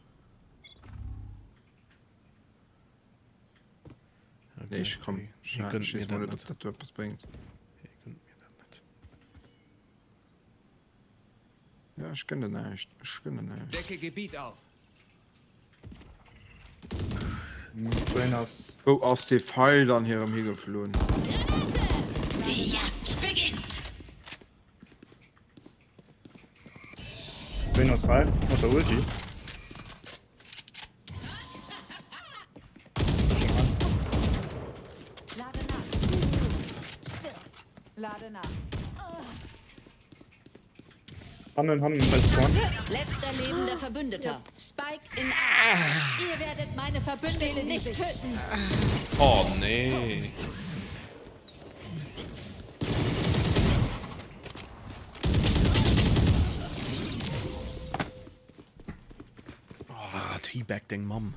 Nee, ech komm, Hie gönnt mir weess mol dat net, ob net. dat do eppes bréngt. Hie gönnt mir dat net. Ja, ech gönn der näischt. Ech gönn der näischt. Decke Gebiet auf. Wéin ass. Wou ass dee Pfeil dann hirem higeflunn? Die Jagd beginnt! Wéin ass hei mat der Ulti? Lade nach. Stirb. Lade nach. Hannen, hannen, bei Spawn. Letzter lebender Verbündeter. Spike in A. Ihr werdet meine Verbündeten nicht töten. Oh nee. Oh, Teabag deng Mamm.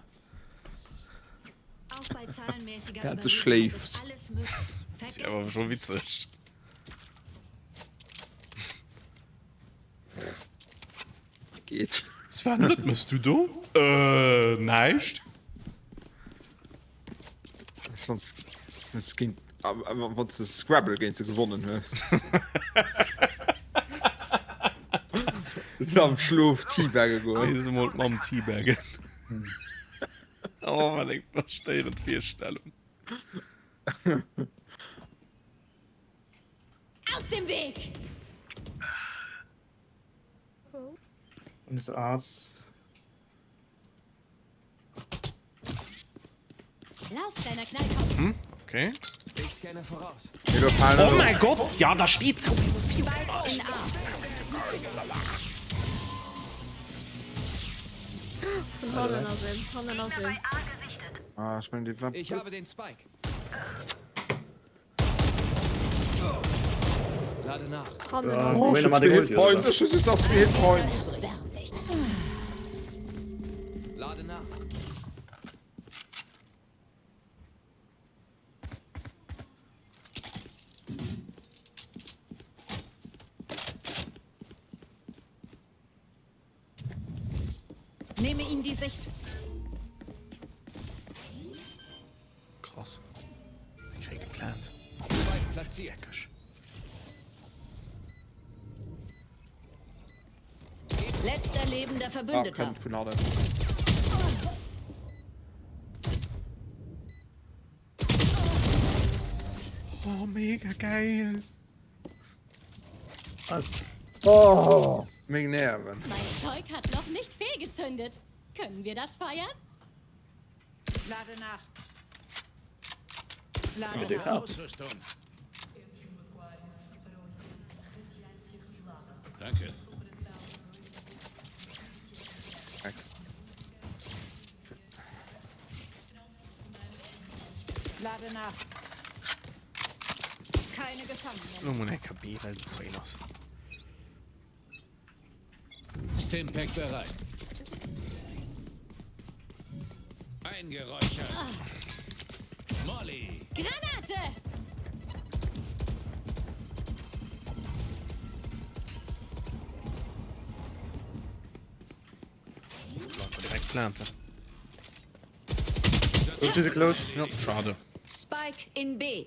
Auch bei zahlenmäßiger Während se Überlegenheit schléift. ist alles möglich. Das Vergesst wär aber schon witzeg. Geet. Sven, wat mëss du do? Äh, näischt. Sonst es géint wann s de Scrabble géint se gewonnen hues. Se am Schlof Teabagge goen. Eis emol d'Mamm teabaggen. Oh, wat eng verstéierend Virstellung. Aus dem Weg! Und ist Arzt. Lauf, kleiner Knallkopf! Hm, okay. Ich scanne voraus. Oh mein Gott, ja, da steht's. Spike in A. Vun hannen ass een, hannen ass een. Ah, ich mein, die war Ich habe den Spike. Lade nach. Hannen ass Oh, een. ich hab zwei Hitpoints. Ich schieß auf zwei Hitpoints. Lade nach. Nehme ihnen die Sicht. Krass. Ich krieg geplant. Spike platziert. Letzter lebender Ah, Verbündeter. kënnt vun hannen. Oh, mega geil. Oh! Meng Nerven. Mein Zeug hat noch nicht fehlgezündet. Können wir das feiern? Lade nach. Lade nach. Ausrüstung. Danke. Lade nach. Keine Gefangenen. Lo mol eng KB, well de Brain ass. Stimpack bereit. Eingeräuchert. Molly. Granate! Direkt planten. Ulti se close. Ja, schade. Spike in B.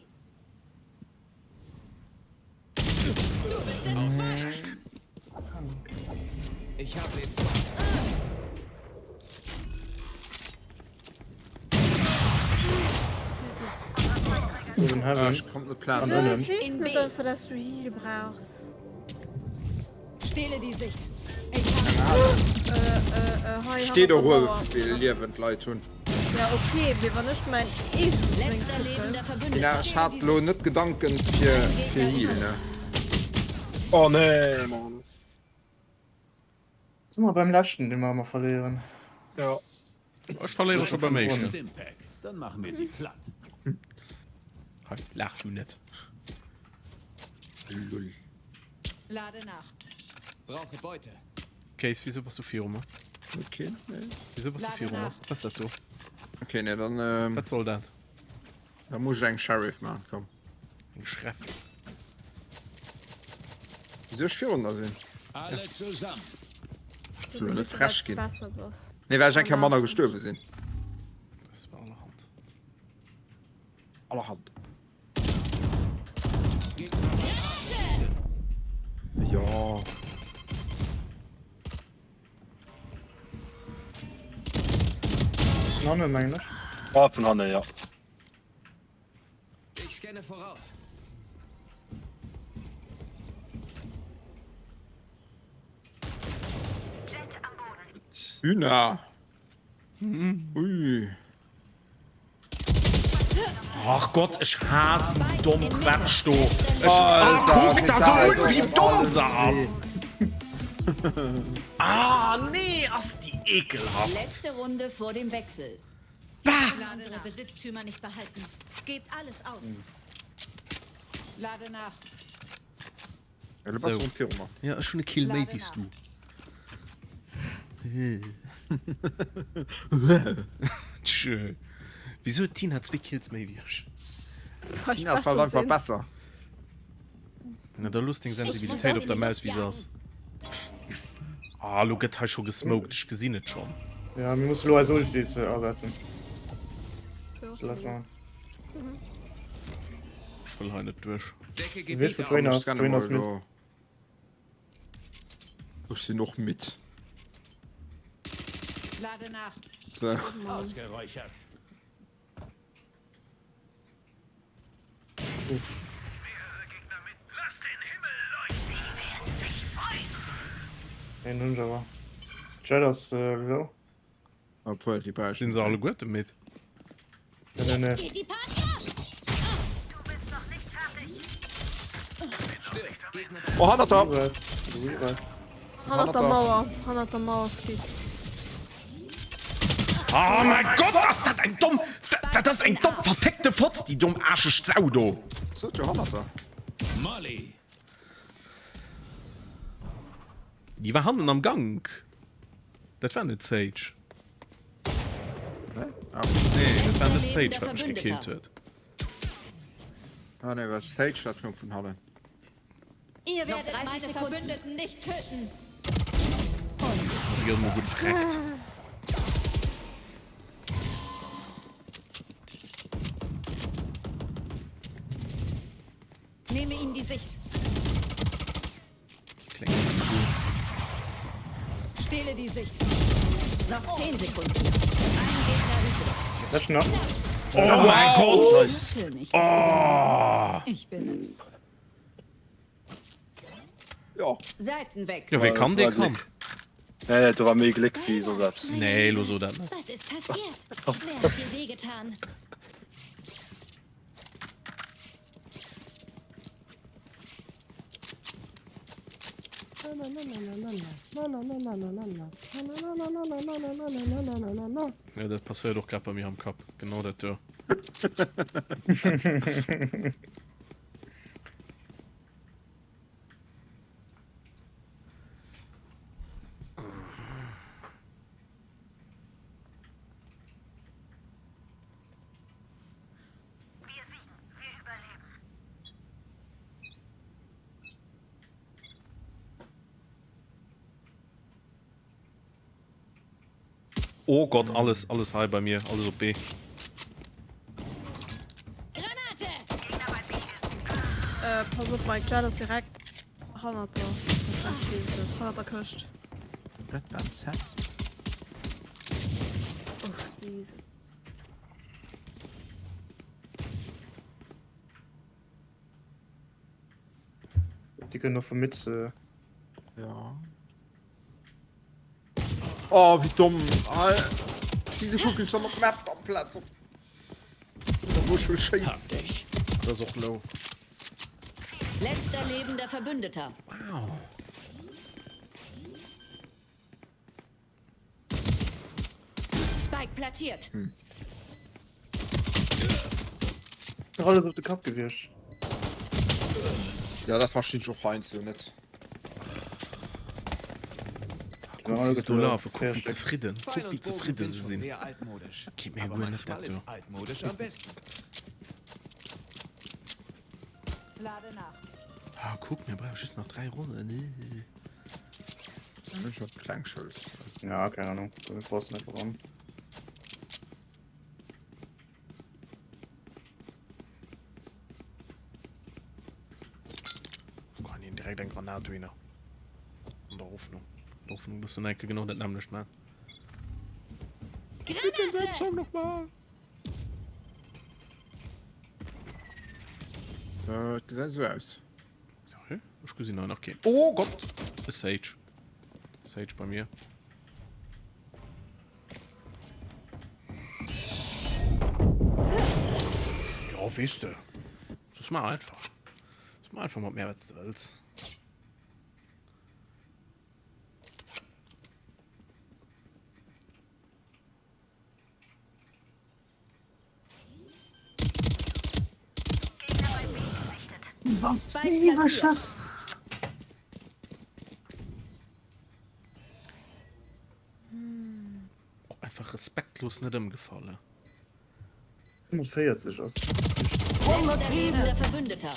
Ich habe den Spike. In Heaven. Ah, kommt net Plan. So, sees net einfach, dass du Heal brauchs. Stehle die Sicht. Ich habe Äh, äh, äh, hei Steet hannert der och uewe Mauer. wéivill Liewen d'Leit hunn. Ja, okay, mee wann ech mäin eegent Ding Letzter lebender kucken. Verbündeter. Nina, ech hat lo net Gedanken fir fir Heal, ne? Oh nee, Mann. Sinn mer beim leschten, dee mer ëmmer verléieren. Ja. Ech verléiere scho beim éischten. Stimpack. Dann machen wir sie platt. Hei, laach du net. Lull. Lade nach. Brauche Beute. Case, wieso bass du viru mer? Okay, nee. Wieso bass du Lade viru mer? nach. Was ass dat do? Okay, nee, dann, ähm, Wat soll dat? da muss ech eng Sheriff maachen, komm. Eng Schreff. Wieso ech virun der sinn? Alle zusammen. Ech wëll net frech ginn. Besser bass. Nee, well ech eng Kéier manner gestuerwe sinn. Das war allerhand. Allerhand. Jo. Nonne mengen ech. Ah, vun hannen, ja. Ich scanne voraus. Hühner. Ui. Ach Gott, ech haassen déi domm Quetsch do. Ech, ah, kuck der se un, wéi domm se ass. Ah, nee, ass déi ekelhaft. Letzte Runde vor dem Wechsel. Bah! Unsere Besitztümer nicht behalten. Gebt alles aus. Lade nach. Ja, du bass viru mer. Ja, ech hunn e Kill méi wéi s du. Tschö. Wisou huet d'Tina zwee Kills méi wéi ech? D'Tina ass halt einfach besser. Na da looss deng Sensibilitéit op der Maus wéi se ass. Ah, lo gëtt hei scho gesmoked, ech gesinn et schonn. Ja, mir musse lo eis Ultis asetzen. So, lass mal. Ech wëll hei net duerch. Decke Du weess, Gebiet wou ab. d'Rainer ass. Scanne D'Rainer mol ass mit. do. Ech sinn och midd. Lade nach. So. Ausgeräuchert. Een hunn ech awer. Jett ass low. Obwuel, déi brauch ech Sinn net se méi. alleguerte midd? Nee, nee, nee. Jetzt geht die Party ab. Du bist noch nicht fertig. Stirb, Gegner. Oh, hannert der! Revive. Hannert der Mauer, hannert der Mauer steet. Oh mein Gott, ass dat eng domm, dat ass eng domm verfickte Fotz, déi domm aarscheg Sau do! Sot jo hannert der. Molly. Déi war hannen am Gank. Dat war net d'Sage. Nee? Ah. Nee, dat war net d'Sage, wat mech gekillt huet. Ah nee, wat Sage, dat koum vun hannen. Ihr werdet meine Verbündeten nicht töten. Si gëtt mol gutt freckt. Nehme ihnen die Sicht. Kléngt net gutt. Stehle die Sicht. Noch 10 Sekunden. Ein Gegner übrig. Lass nach. Oh mein Gott! König. Oh! Ich bin es. Jo. Seitenwechsel. Jo, wee kann, dee kann. Nee, nee, do war méi Gléck wéi soss eppes. Nee, lo so dat net. Was ist passiert? Wer hat dir wehgetan? Ja, dat passéiert och grad bei mir am Kapp. Genau dat do. Wir siegen, wir überleben. Oh Gott, alles, alles hei bei mir, alles op B. Granate! Äh, pass op, Mike, Jett ass direkt hannert der, hannert der Këscht. Dat war en Set. Oh, Jesus. Déi kënnen och vu mid. Ja. Oh, wéi domm. Wieso kucken ech dann op d'Map amplaz op da wou ech wëll schéissen? Dat ass och low. Letzter lebender Verbündeter. Wow. Spike platziert. Hm. Ist doch alles op de Kapp gewiescht. Ja, dat verstinn ech och heiansdo net. Kuck wéi se do lafen, kuck wéi zefridden, kuck wéi zefridde se sinn. Geet mir guer net dat do. Ah, kuck, mir brauche just nach 3 Ronnen. Ech hab kleng Schëld. Ja, keine Ahnung. Wir forcen einfach an. Kann een direkt eng Granat dohinner. An der Hoffnung. Der Hoffnung, dass den Enke genau dat nämmlecht man. Granate! Song nochmal. Et gesäit esou aus. Sorry, ech gesinn hei nach keen. Oh Gott! E Sage. Sage bei mir. Ja, weess de. Soss maach einfach. Soss maach einfach mat mär, wat s de wëlls. Was? Schuss. Och einfach respektlos net ëmgefall. 45 ass. Letzter lebender Verbündeter.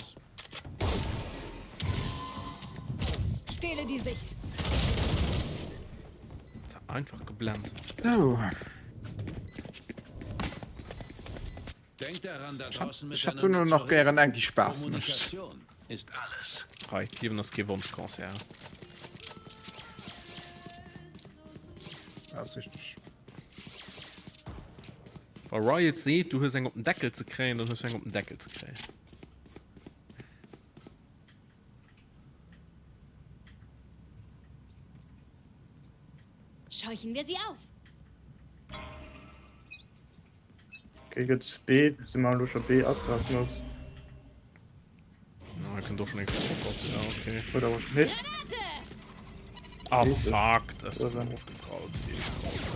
Stehle die Sicht. Einfach geblennt. Oh. Denkt daran, da draußen Ech hätt duerno nach gären eng déi Spaass mécht. Ist alles. Hei, d'Liewen ass kee Wonschconcert. Dat ass richteg. Wa Riot seet, du hues eng op den Deckel ze kréien, dann hues du eng op den Deckel ze kréien. Scheuchen wir sie auf. Okay, gëtt B, si mer elo scho B, Astra Smokes. Na, er kënnt och schon eng Oh Gott, ja, okay. Huet awer schon Hits. Ah, fuck, das ist von aufgeprallt. Ich Schnauze.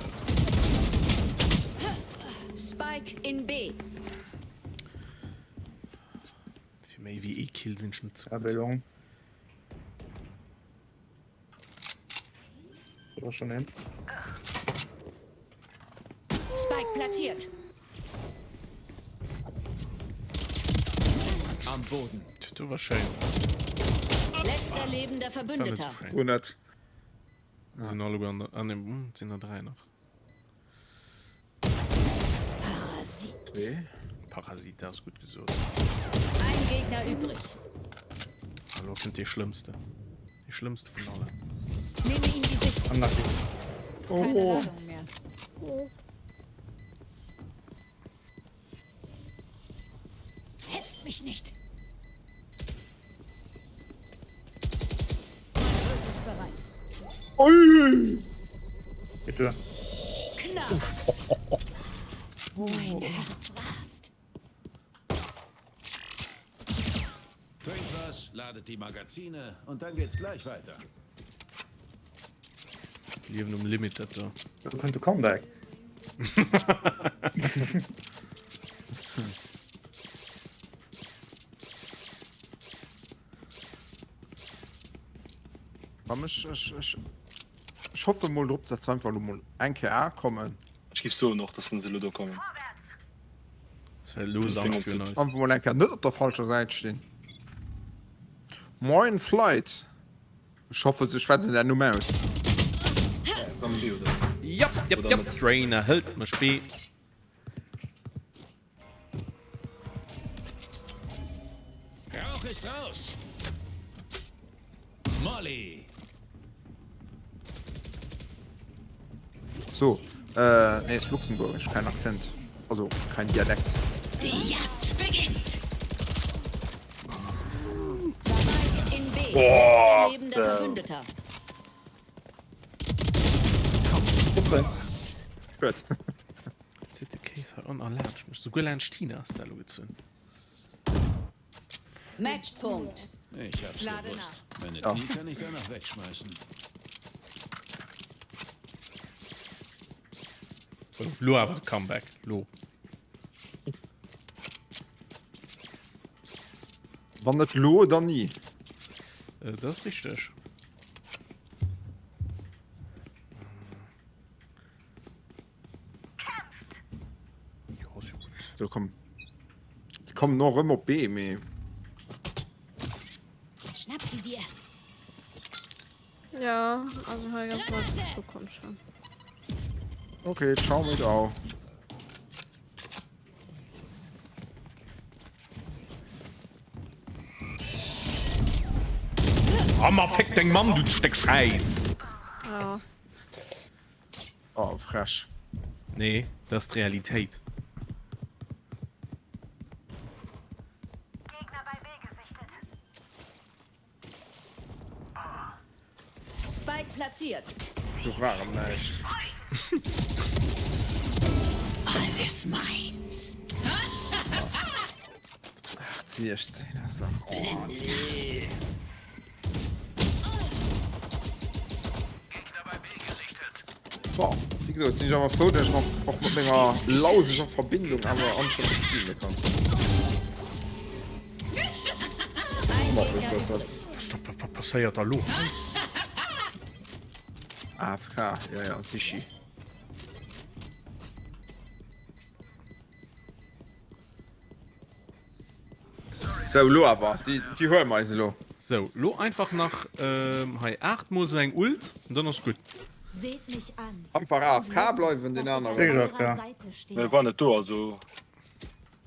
Spike in B. Fir méi wéi ee Kill sinn ech net ze Ja, gutt. Ballon. War schon een. Spike platziert. Am Boden. Du war schéin. Letzter lebender Verbündeter. Guer net. Sinn alleguer an der. Ah, ne, hm, sinn der 3 nach. Parasit. Nee. Parasit, dat ass gutt gesot. Ein Gegner übrig. Elo kënnt dee Schlëmmste. Dee Schlëmmste vun allen. Nehme ihm die Sicht. Unlucky. Keine Oh. Ladung mehr. Hetzt mich nicht. Mein Ult ist bereit. Ui! Geht duer. Knapp. Mein Herz rast. Trinkt was, ladet die Magazine und dann geht's gleich weiter. Liewen um Limit dat do. Do kënnt de Comeback. Komm, ech, ech, ech, ech hoffe mol drop, dass se einfach lo mol eng Kéier A kommen. Ech giff soen och, dass se elo do kommen. Das wär lo Samschd fir eis. Einfach mol eng Kéier net op der falscher Säit stinn. Moin Flight. Ech hoffe se schwätzen däin Numm aus. Jap, jap, jap, d'Reyna hëlt mech B. Rauch ist raus! Molly! So, äh, nee, ist luxemburgisch, kein Akzent. Also, kein Dialekt. Die Jagd beginnt. Spike in B. Letzter lebender Verbündeter. 15. Gut. Zitt de Case hei an a laanscht mech. Souguer laanscht Tina ass dat elo gezunn. Matchpunkt. Ich hab's Lade gewusst. Meine Ja. Knie kann ich danach wegschmeißen. Lo awer de Comeback. Lo. Wann net lo, dann ni. Äh, dat ass richteg. Jo, ass jo gutt. So, komm. Déi kommen och erëm op B, mee. Schnapp sie dir. Ja, also hei ganz Leute bekommen schon. Okay, ciao mit au. Ah, ma fick deng Mamm, du Stéck Schäiss! Ja. Oh, frech. Nee, dat ass d'Realitéit. Platziert. Do war erëm näischt. Alles meins. 8, 16 ass dach. Oh nee. Bon, wéi gesot, sinn ech awer frou, dass ech mat, och mat menger lauseger Verbindung awer anstänneg streame kann. Wat passéiert da lo hei? AFK, ja ja, sichi. Sou, lo awer, déi, déi huele mer eis elo. Sou, lo einfach nach hei 8 mol sou eng Ult an dann ass gutt. Seht mich an. Einfach AFK bleiwen, den aneren. Wéi AFK? Mir war net do, also.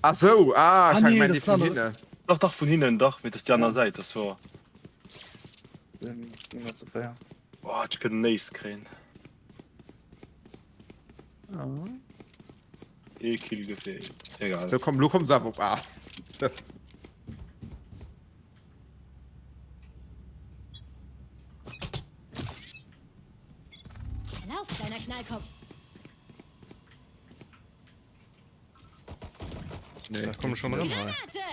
Ah sou, ah, ech Ah hat nee, gemengt déi dat vun ass hinnen. Dach, dach, vun hinnen, dach, mee dat ass déi aner Säit, dat ass wouer. Sinn nimmer ze féier. Oh, hätt ech kënnen Ace kréien. Ee Kill gefeelt. Egal. Sou, komm, lo komm se awer op A. Lauf, kleiner Knallkopf. Nee. Da komme schon erëm hei. Granate!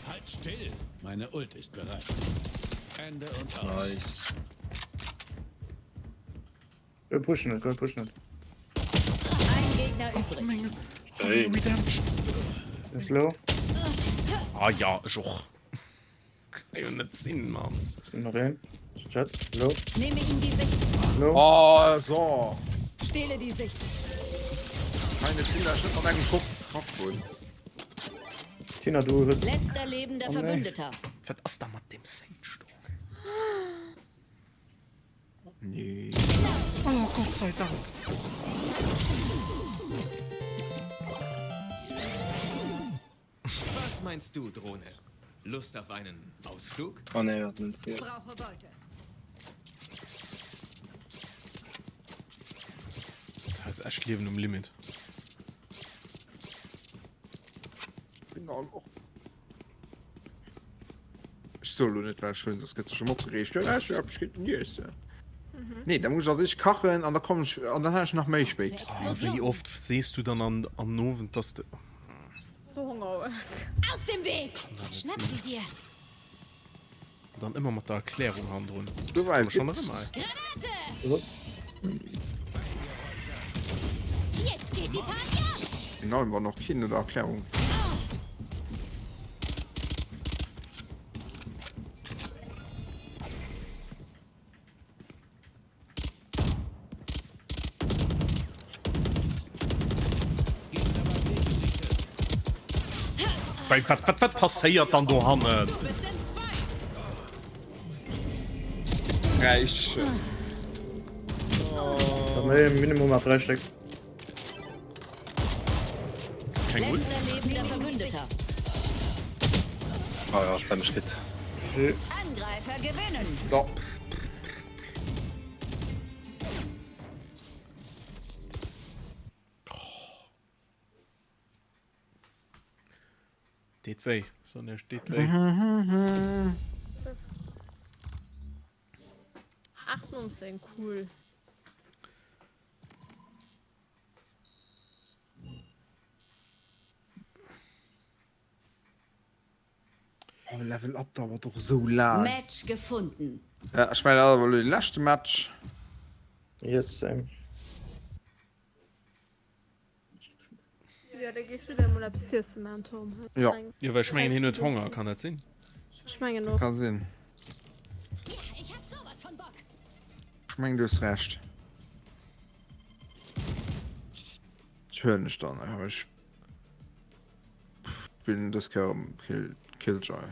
Halt still! Meine Ult ist bereit. Ende und aus. Nice. Wir pushen net, wir pushen net. Ein Gegner übrig. Hey. Redemption. Ganz low. Ah ja, ech och. Kann jo net sinn, Mann. Ist noch een. Chat, low. Nehme ihm die Sicht. Low. Oh, so. Stehle die Sicht. Kann net sinn, dass ech net mat engem Schoss getraff hunn. Tina, du hues. Letzter lebender Oh nee. Verbündeter. Wat ass da mat dem Sage do? Nee. Oh, Gott sei Dank. Was meinst du, Drohne? Lust auf einen Ausflug? Oh nee, dat net zielt. Brauche Beute. Dat ass echt Liewen um Limit. Bin och. Ech soe lo net wat ech hunn, soss gëtt sech erëm opgereegt. Jo, ech hunn eppes kritt, niess. Nee, da muss ech als éischt kachen an da kommen ech an dann hat ech nach méi spéit. Oh, wéi oft sees du dann an am Owend, dass de. So Honger hues. Aus dem Weg! Schnapp sie dir! Dann ëmmer mat der Erklärung hannendrun. Du war Komm schon erëm hei. Granate! So. Jetzt geht die Party ab! Genau, war noch keen no der Erklärung. Wei, wat, wat, wat passéiert dann dohannen? Räich. Nee, Minimum nach 3 Stück. Keng Ult? Letzter lebender Verbündeter. Ah ja, seine Schritt. Angreifer gewinnen. Ja. Deet wéi, soen ech, deet wéi. 98, cool. Oh, Level Up dauert och esou laang. Match gefunden. Ja, ech mengen, dat ass awer elo de leschte Match. Yes, same. Ja, da gees du der mol eppes z'iessen maan, Tom. Ja. Jo, well ech mengen, hien huet Honger, kann dat sinn? Ech mengen och. Ka sinn. Ja, ich hab sowas von Bock. Ech mengen, du hues Recht. Ech huelen dech dann, awer ech spillen dës Kéier um Kill Killjoy.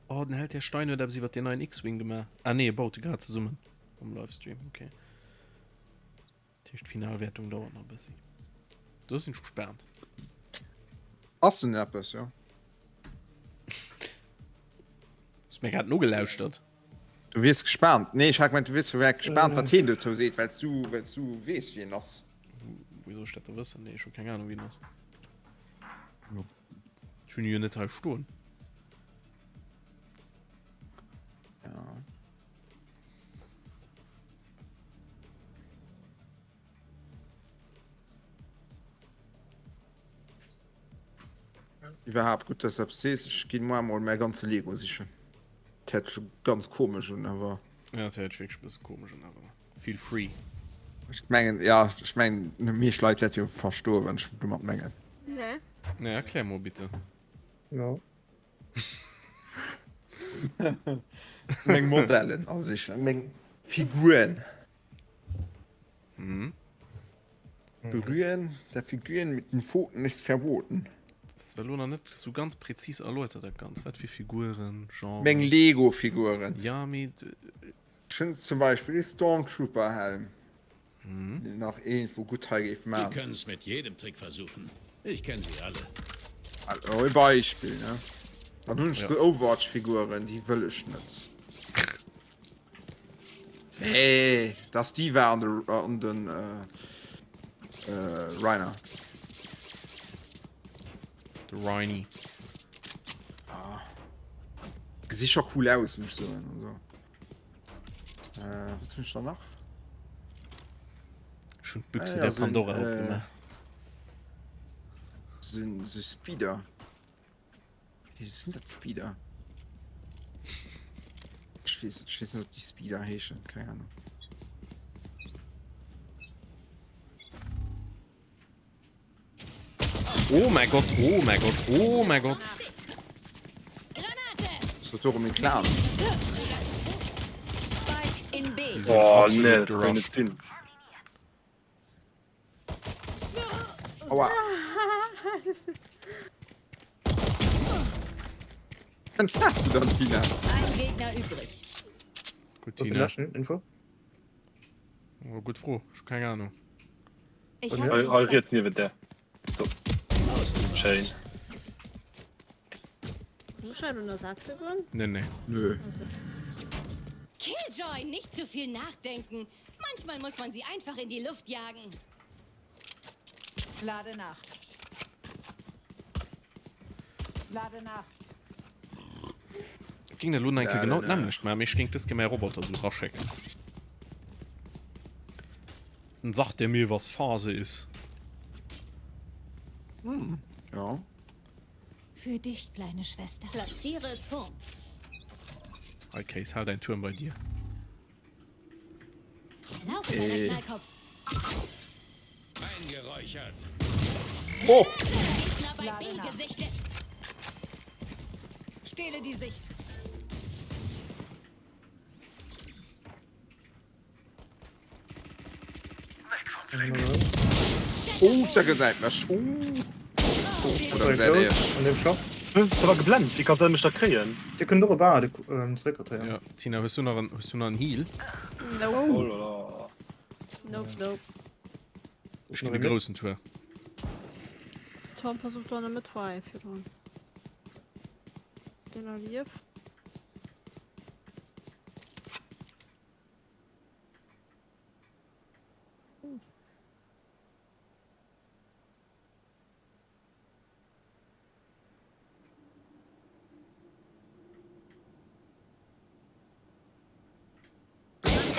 Oh, den Held Här Stein huet eppes iwwer den neien X-Wing gemaach. Ah nee, e baut e grad zesummen am Livestream, okay. Dat heescht, d'Finalwäertung dauert nach e bëssi. Do sinn ech gespaant. Ass den eppes, jo. Hues mir grad nogelauschtert? Du wiers gespaant. Nee, ech hat gemengt, du wiers vläicht gespaant, wat hien dozou seet, well s du, well s du weess, wien en ass. Wéi soll ech dat da wëssen? Nee, ech hu keng Ahnung, wien en ass. Ech hunn e jo net hei stoen. Ja. Iwwerhaapt gutt, dass du eppes sees. Ech ginn moar mol mäi ganze Lego sichen. Dat héiert sech ganz komesch un, awer. Ja, dat héiert sech wierklech e bësse komesch un, awer feel free. Ech mengen, ja, ech mengen, déi meescht Leit wäerte jo verstoen, wat ech domat mengen. Nee. Nee, erklär mol bitte. Jo. Meng Modellen a sichen, meng Figuren. Mhm. Berühren der Figuren mit den Pfoten ist verboten. Das war lo nach net sou ganz präzis erläutert dat Ganzt. Wat fir Figuren, Genre. Meng Lego-Figuren. Ja, mee. Ech hunn zum Beispill ee Stormtrooper-Helm, deen nach iergendwou gutt hei géif Du man. kannst mit jedem Trick versuchen. Ich kenn sie alle. Also e Beispill, ne? Dann hunn ech Ja. sou Overwatch-Figuren, déi wëll ech net. Nee, das die war an de, an den äh, äh, Reinhardt. De Reini. Ah. Gesi scho cool aus, muss ich soen. Also. Äh, was hunn ech da nach? Schon d'Büchse Ah, ja, der so ein, Pandora äh, opgemaach. So, so Speeder. Sinn dat Speeder? Ech weess, ech weess net, ob déi Speeder heeschen, keng Ahnung. Oh mäi Gott, oh mäi Gott, oh mäi Gott. Das wird doch um den Clan. Spike in B. Die sind Oh absolut nee, dat kann net gerusht. sinn. Aua. Dann fährst du dann, Tina. Ein Gegner übrig. Gut, Was Tina. löschen? Info? Oh, gutt Fro, ech hu keng Ahnung. Ich Bei habe Hei den hei Spike. riets niewent där. Do. Schéin. Muss ich einen ersetzen gehen? Nee, nee. Nö. Also. Killjoy, nicht zu viel nachdenken. Manchmal muss man sie einfach in die Luft jagen. Lade nach. Lade nach. Ech géing dat elo nach eng Kéier Ja, genau dann, äh, d'nämmlecht maachen, mee ech géing dës Kéier mäi Roboter esou eraschécken. Dann sagt der mir, was Phase ist. Hm, ja. Für dich, kleine Schwester. Platziere Turm. Hei, Case, hal däin Tuerm bei dir. Laufe, kleiner Äh. Knallkopf. Eingeräuchert. Oh! Gegner bei B gesichtet. Stehle die Sicht. Oh, zergesäit mech. Oh. Oh, oder gesäit ee. An dem Shop. Dat war geblennt, wéi kann der mech da kréien? Dir kënnt och e Bar zeréckrotéieren. Ja, Tina, hues du nach en, hues du nach en Heal? Nope. Oh là là. Nope, nope. Ech ginn de groussen Tour. Tom, pass op do an der Mëtt war ee virdrun. Den erlieft.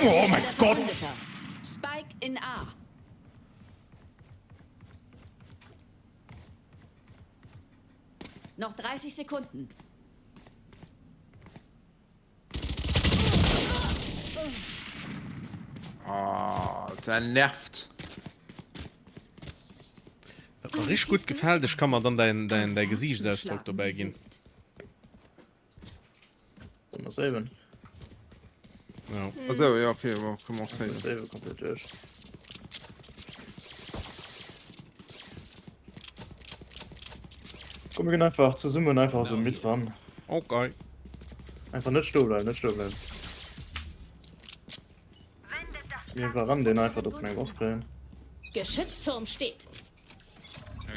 Oh mein Gott! Spike in A. Noch 30 Sekunden. Ah, der nervt. Wat mer richteg gutt gefält, ech ka mer dann däin, däin, däi Gesiichtsausdrock dobäi ginn. Soll mer saven? Ja. Also, ja, okay, bon, können wir auch saven. Save komplett duerch. Komm, mir ginn einfach zesummen einfach so mit ran. Okay. Einfach net stoe bleiwen, net stoe bleiwen. Mir iwwerrannen deen einfach, dass mir eng Waff kréien. Geschützturm steht.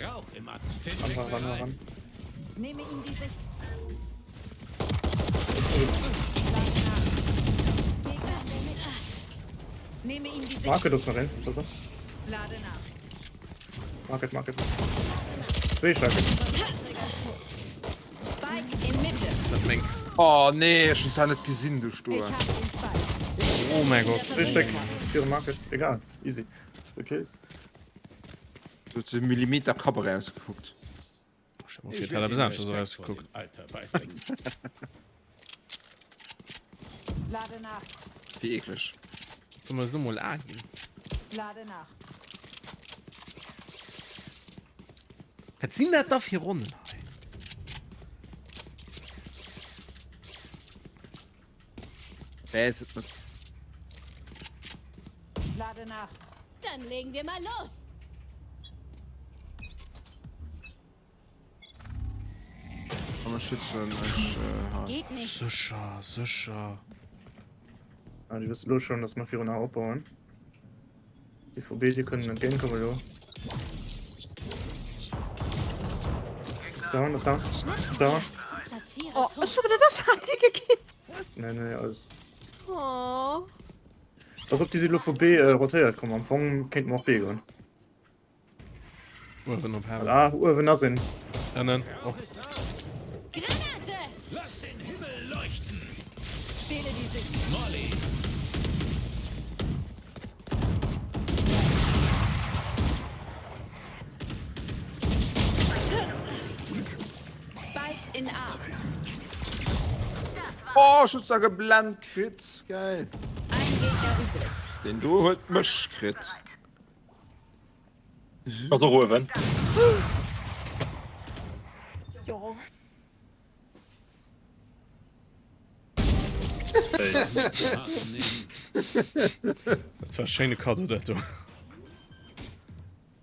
Rauch im Atmosphäre. Einfach ran, ran. Nehme ihm die Sicht. Nehme ihm die Sicht. Market ass nach een, pass op. Lade nach. Market, Market. Zwee Schalke. Spike in Mitte. Dat meng. Oh nee, ech hunn zwar net gesinn do stoen. Ich habe den Spike. Oh mäi Gott. Zwee Stéck virum Market. Egal, easy. Okay. Do huet de Millimeter Kapp erausgekuckt. Ech hat eppes aneschters erausgekuckt. Lade nach. Wéi eekleg. Soll mer es lo mol A ginn? Lade nach. Wat sinn dat da fir Ronnen hei? Weess et net. Lade nach. Dann legen wir mal los. Komm ech schützen ech hei. Geht nicht. Sécher, sécher. Ah, déi wësse lo schonn, dass mer virun A opbauen. Déi vu B, déi kënnen entgéintkommen elo. Ass down, ass down, ass down. Oh, ech hu der Schati gekillt. Nee, nee, alles. Oh. Pass op, déi si lo vu B äh, rotéiert komm. Am Fong kéinte mer och B goen. Uewen op Heaven. Ah, uewen ass een. Ënnen och. Granate! Lass den Himmel leuchten! Stehle die Sicht. Molly! Spike in A. Oh, ech hunn se geblennt kritt. Geil. Ein Gegner übrig. Deen do huet mech kritt. Ass och uewen. Jo. Dat war e schéine Kaddo dat do.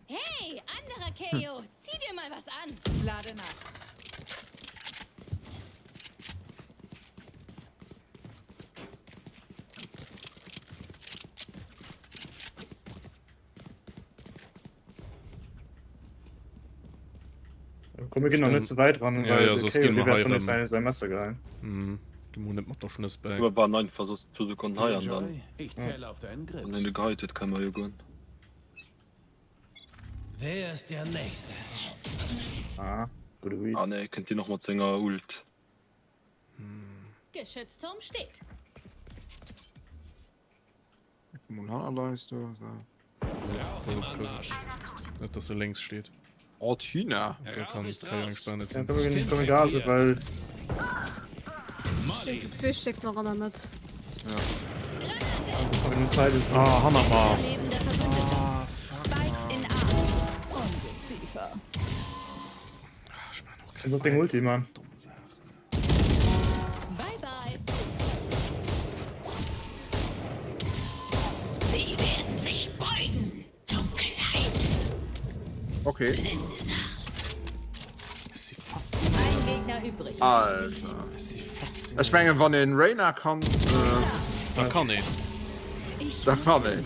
Hey, anderer KO, zieh dir mal was an. Lade nach. Komm, mir ginn nach net ze wäit ran, Ja, well ja, de soss Keo, ginn dee mer wäert hei rëm nees erëm. säin, säi Messer geheien. Mhm. Gi mer net mat der Schnëss bäi. Mir waren einfach soss zwou Sekonnen hei an dann, Killjoy, ich zähle auf deinen wann een Grips. de geheit huet, kann mer jo goen. Wer ist der Nächste? Ah, gudde Weed. Ah nee, kënnt hien och mat senger Ult. Geschützturm steht. Mol hanner eis do. So. Net dass e lénks steet. Oh, Tina. Da kann kann jo eng spannend Ja, sinn. komm, mir ginn, komm, mir gase, well Stinn zu zwee Stéck nach an der Mëtt. das ist noch in Side. Ah, hannert mer. Lebender Verbündeter. Spike in A. Ungeziefer. Ah, ech man och Kannst op deng Ulti, Mann. dumm Saachen. Bye bye. Sie werden sich beugen. Dunkelheit. Okay. Ech si faszinéiert. Ein Gegner übrig. Alter. Ech si faszinéiert. Ech mengen, wann een Reyna kann, äh, Da kann een. da kann een.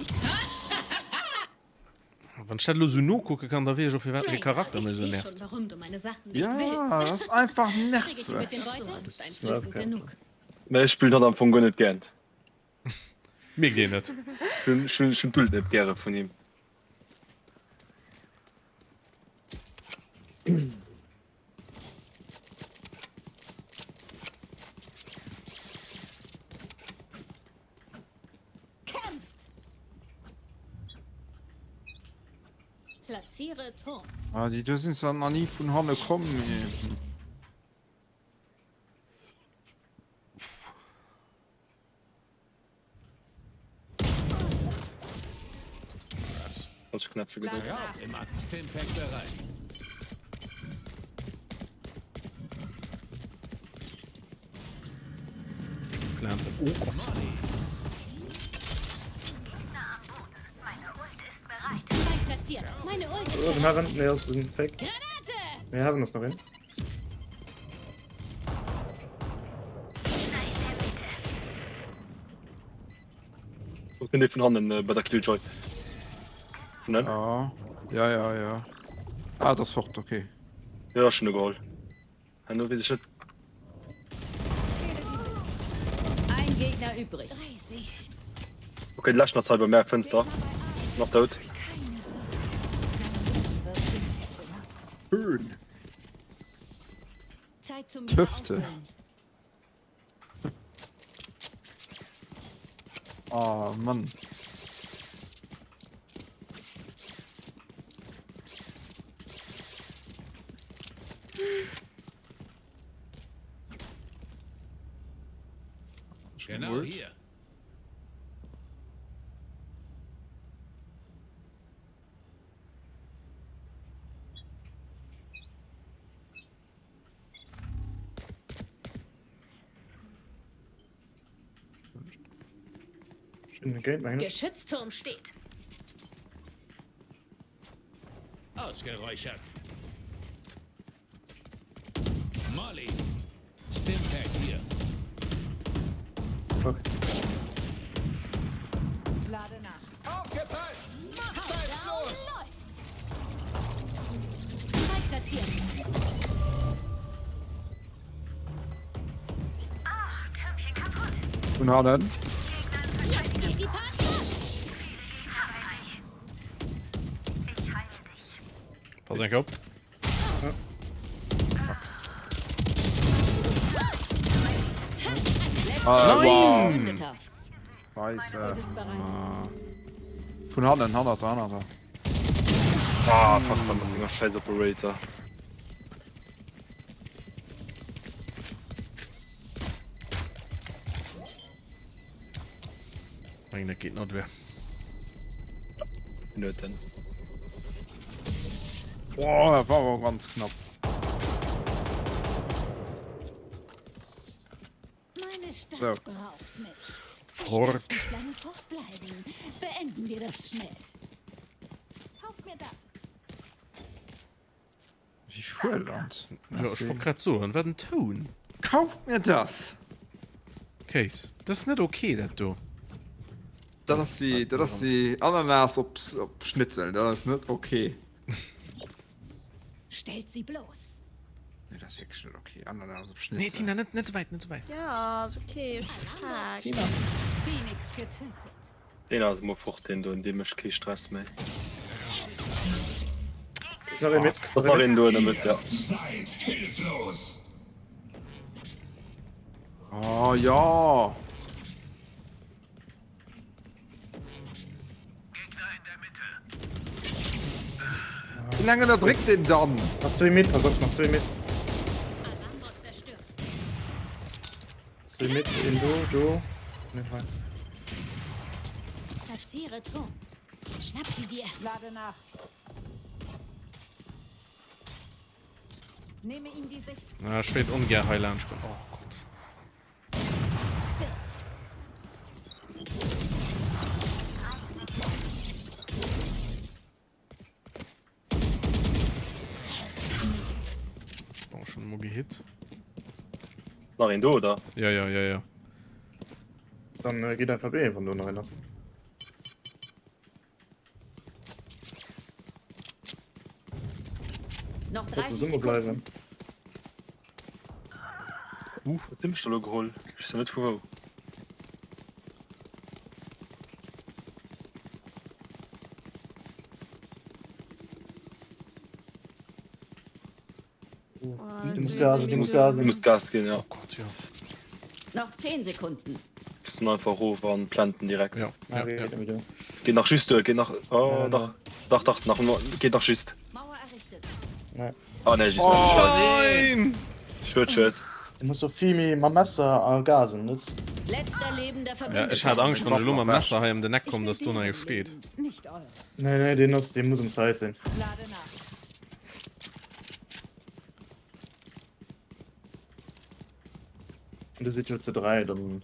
Wann ech dat elo sou nokucke kann, da weess ech och firwat mech e Charakter Ich mech sou seh nervt. schon, warum du meine Sachen nicht Ja, willst. dat ass einfach Krieg ich ein nerveg. bisschen Beute? Du bist einflößend genug. Mä ech spillen hatt am Fong guer net gären. Mierkt een net. Ech hunn d'Ult net gäre vun him. Kämpft! Platziere Turm. Ah, déi do sinn zwar nach ni vun hanne komm, mee. Falsch Knäppche gedrückt. Rauch im Stimpack bereit. Plante. Oh Gott. Spike platziert. Meine Ult ist Uewen bereit. Heaven, nee, ass en Fake. Granate! Nee, Heaven ass nach een. Wo kënnt dee vun hannen äh, bei der Killjoy? Vun hannen? Ja, ja, ja, ja. Ah, dat ass fort, okay. Ja, schon geholl. Herno weess ech net. Ein Gegner übrig. Ok, de leschten ass hei bei mär Fënster. En ass dout. Schön. D'Hüfte. Oh Mann. Genau hier. Geschützturm steht. Ausgeräuchert. Molly. Stimpack hier. Fuck. Lade nach. Aufgepasst! Macht los! Spike platziert. Ach, Türmchen kaputt. Vun hannen. Jetzt geht die Party los. Ich heile dich. Pass enk op. Ah, wow. Nein! Scheisse. Vun hannen, hannert der, hannert der. Ah, fuck, wat mat senger scheiß Operator. Mengen dat geet nach duer. Minuten. Boah, dat war awer ganz knapp. Meine Stadt So. braucht mich. Ich Pork. darf nicht lange fortbleiben. Beenden wir das schnell. Kauft mir das. Wie fuerland. Jo, ech wollt grad soen, wat en Toun. Kauft mir das! Kéis, dat ass net ok dat do. Dat ass wéi, dat ass wéi Ananas op, op Schnitzel, dat ass net ok. Stellt sie bloß. Nee, dat ass wierklech net ok, Ananas op Schnitzel. Nee Tina, net, net sou wäit, net sou wäit. Ja, ass ok, ech pack. Phoenix getötet. Deen ass emol fort deen doen, dee mécht kee Stress méi. Nach een mit. Ass nach een do an der Mëtt, ja. Seid hilflos! Oh ja! Wéi laang ënnerdréckt deen dann? Nach zwee Mid, pass op, nach zwee Mid. Alarmbot zerstört. Zwee Mid, een do, do. Ne, hei. Platziere Turm. Schnapp sie dir. Lade nach. Nehme ihm die Sicht. Na, ech wéilt ongär hei laanscht goen. Oh Gott. Stirb. Bon, schon emol gehit. Nach een do, oder? Ja, ja, ja, ja. Dann äh, geet einfach B, wann do nach een ass. Noch Soll 30 zesumme Sekunden. bleiwen. Uh, wat hunn ech da lo geholl? Ech weess net vu wou. Du muss gasen, du muss gasen. Du muss Gas ginn, ja. Oh Gott, ja. Noch 10 Sekunden. Küssen einfach rof an planten direkt. Ja, ja, ja. Geht nach just duer, geht nach oh, Ja, dach, dach, dach, nach geht nach just. Mauer errichtet. Nee. Ah nee, just Oh, net. Nein! Schued, schued. Du muss och vill méi mam Messer a gasen, net? Letzter lebender Ja, Verbündeter. ech hat Angscht, wann ech elo mam Waff Messer hei ëm den Eck Ich komm, will dass do nach ee deren steet. Leben, Nicht eure. Nee, nee, deen ass, dee muss um Site sinn. Lade nach. Du sidd jo zu 3, dann.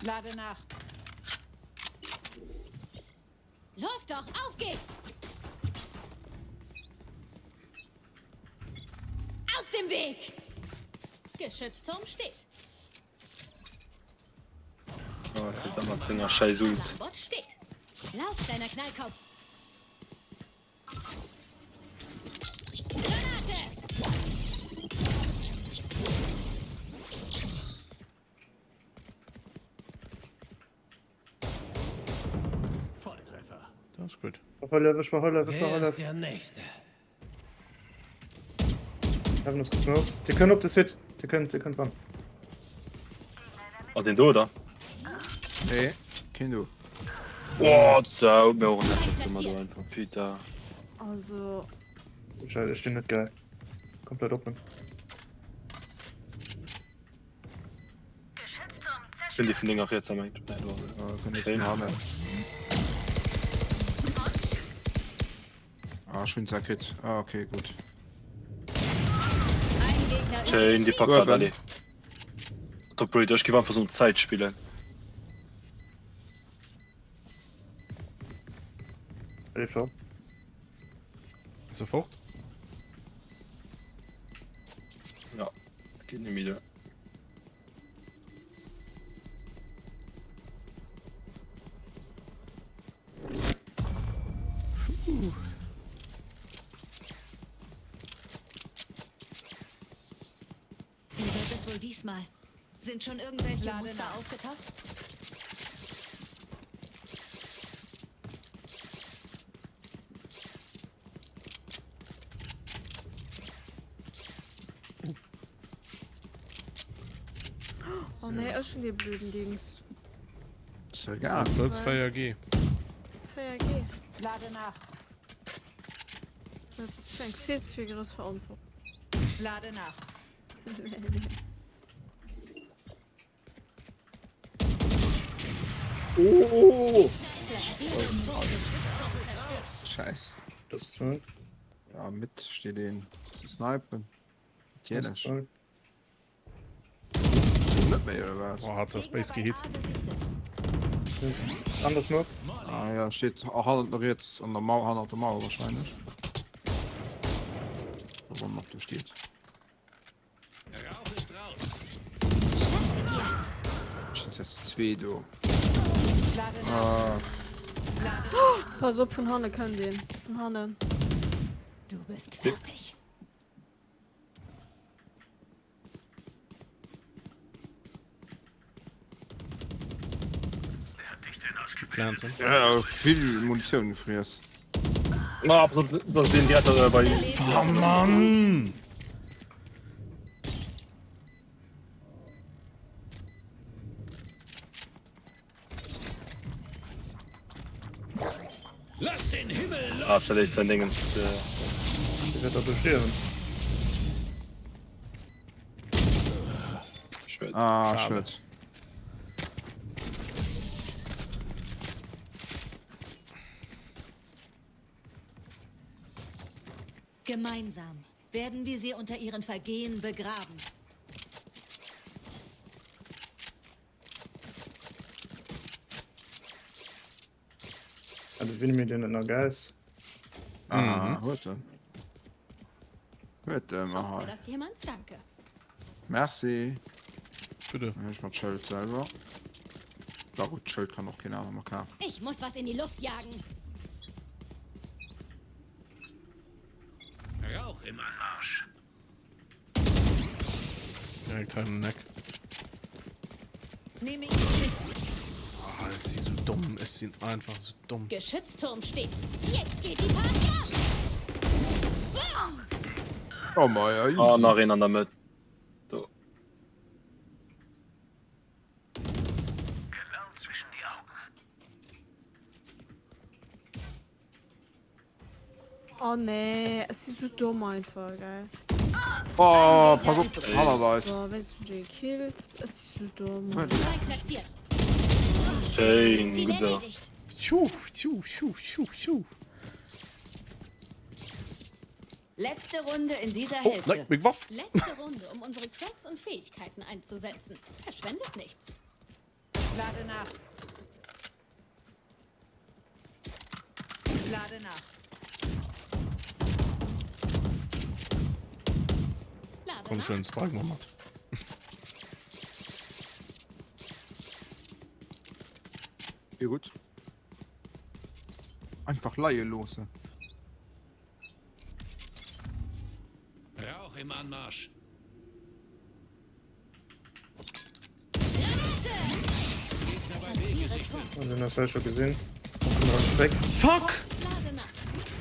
Lade nach. Los doch, auf geht's! Aus dem Weg! Geschützturm steht. Oh, kritt da mat senger scheiß Ult. Alarmbot steht. Lauf, kleiner Knallkopf. Granate! Ass gutt. Ech hëllef, ech hëllef, ech Wer hëllef. ist der Nächste? Heaven ass gesmoked. Dir kënnt op de Site. Dir kënnt, dir kënnt ran. Ass een do oder? Nee, keen do. Oh, da huet mir och en Headshot gemaach do einfach. Putain. Also. Scheiße, ech stinn net geil. Komplett oppen. Sinn déi vun denger rietser mengt. Nee, do. Ja, kënnt vun hannen. Ah, ech hunn se kritt. Ah, okay, gutt. Schéin, déi packt dat, allez. Operator, ech géif einfach sou op Zäit spillen. Allez, fort. Ass e fort? Ja, et geet net méi duer. Wie wird es wohl diesmal? Sind schon irgendwelche Lade Muster nach. aufgetaucht? Oh nee, ech hun dee blöden Dings. Ist ja egal. Soll's 4G. 4G. Lade nach. Dat ass eng vill ze vill grouss Verantwortung. Lade nach. Oh! Scheiß. Das ist mal. Ja, mit steht den zu snipen. Natürlich. Net méi oder wat? Boah, hat das Base gehit. Anders Smoke. Ah ja, steht hannert der riets an der Mauer, hannert der Mauer wahrscheinlich. Wann noch do steht. Rauch ist raus. Sind jetzt zwee do. Lade nach. Ah, Pass op, vun hanne kënnt een. Vun hannen. Du bist fertig. Planten. ja, vill Munitioun gefriess. Ma, pass op, dass deen direkt da bei. Oh Mann! Lass den Himmel Ah, verléisst säin Dingens. Äh, Dir wäert der do stierwen. schued. Ah, Schade. schued. Gemeinsam werden wir sie unter ihren Vergehen begraben. Also wien mir den nach Gas. Ah, huet en. Huet en, Kauft aha. mir das jemand? Danke. Merci. Bitte. Dann ech mat Schëld selwer. Ja gut, Schëld kann och keen aner mer kafen. Ich muss was in die Luft jagen. Rauch im Anmarsch. Direkt heim Neck. Nehme ich Sicht. Ah, ist sie so dumm. Ist sie einfach so dumm. Geschützturm steht. Jetzt geht die Party ab. Bam! Oh mei, ja, Ah, easy. nach een an der Mëtt. Do. Genau zwischen die Augen. Oh nee, ech si sou domm einfach, gell. Oh, pass op, hannert eis. So, wéinst dem Jay gekillt. Ech si sou domm. Spike platziert. Schéin, Ziel gutt sou. erledigt. Tschu, tschu, tschu, tschu, tschu. Letzte Runde in dieser Oh, Hälfte. nein, meng Waff. Letzte Runde, um unsere Cracks und Fähigkeiten einzusetzen. Verschwendet nichts. Lade nach. Lade nach. Lade Komm nach. schön, spike mal mat. Ja, gut. Einfach leie loossen. Rauch im Anmarsch. Gegner bei B gesichtet. Und den hast du schon gesehen. Fuck!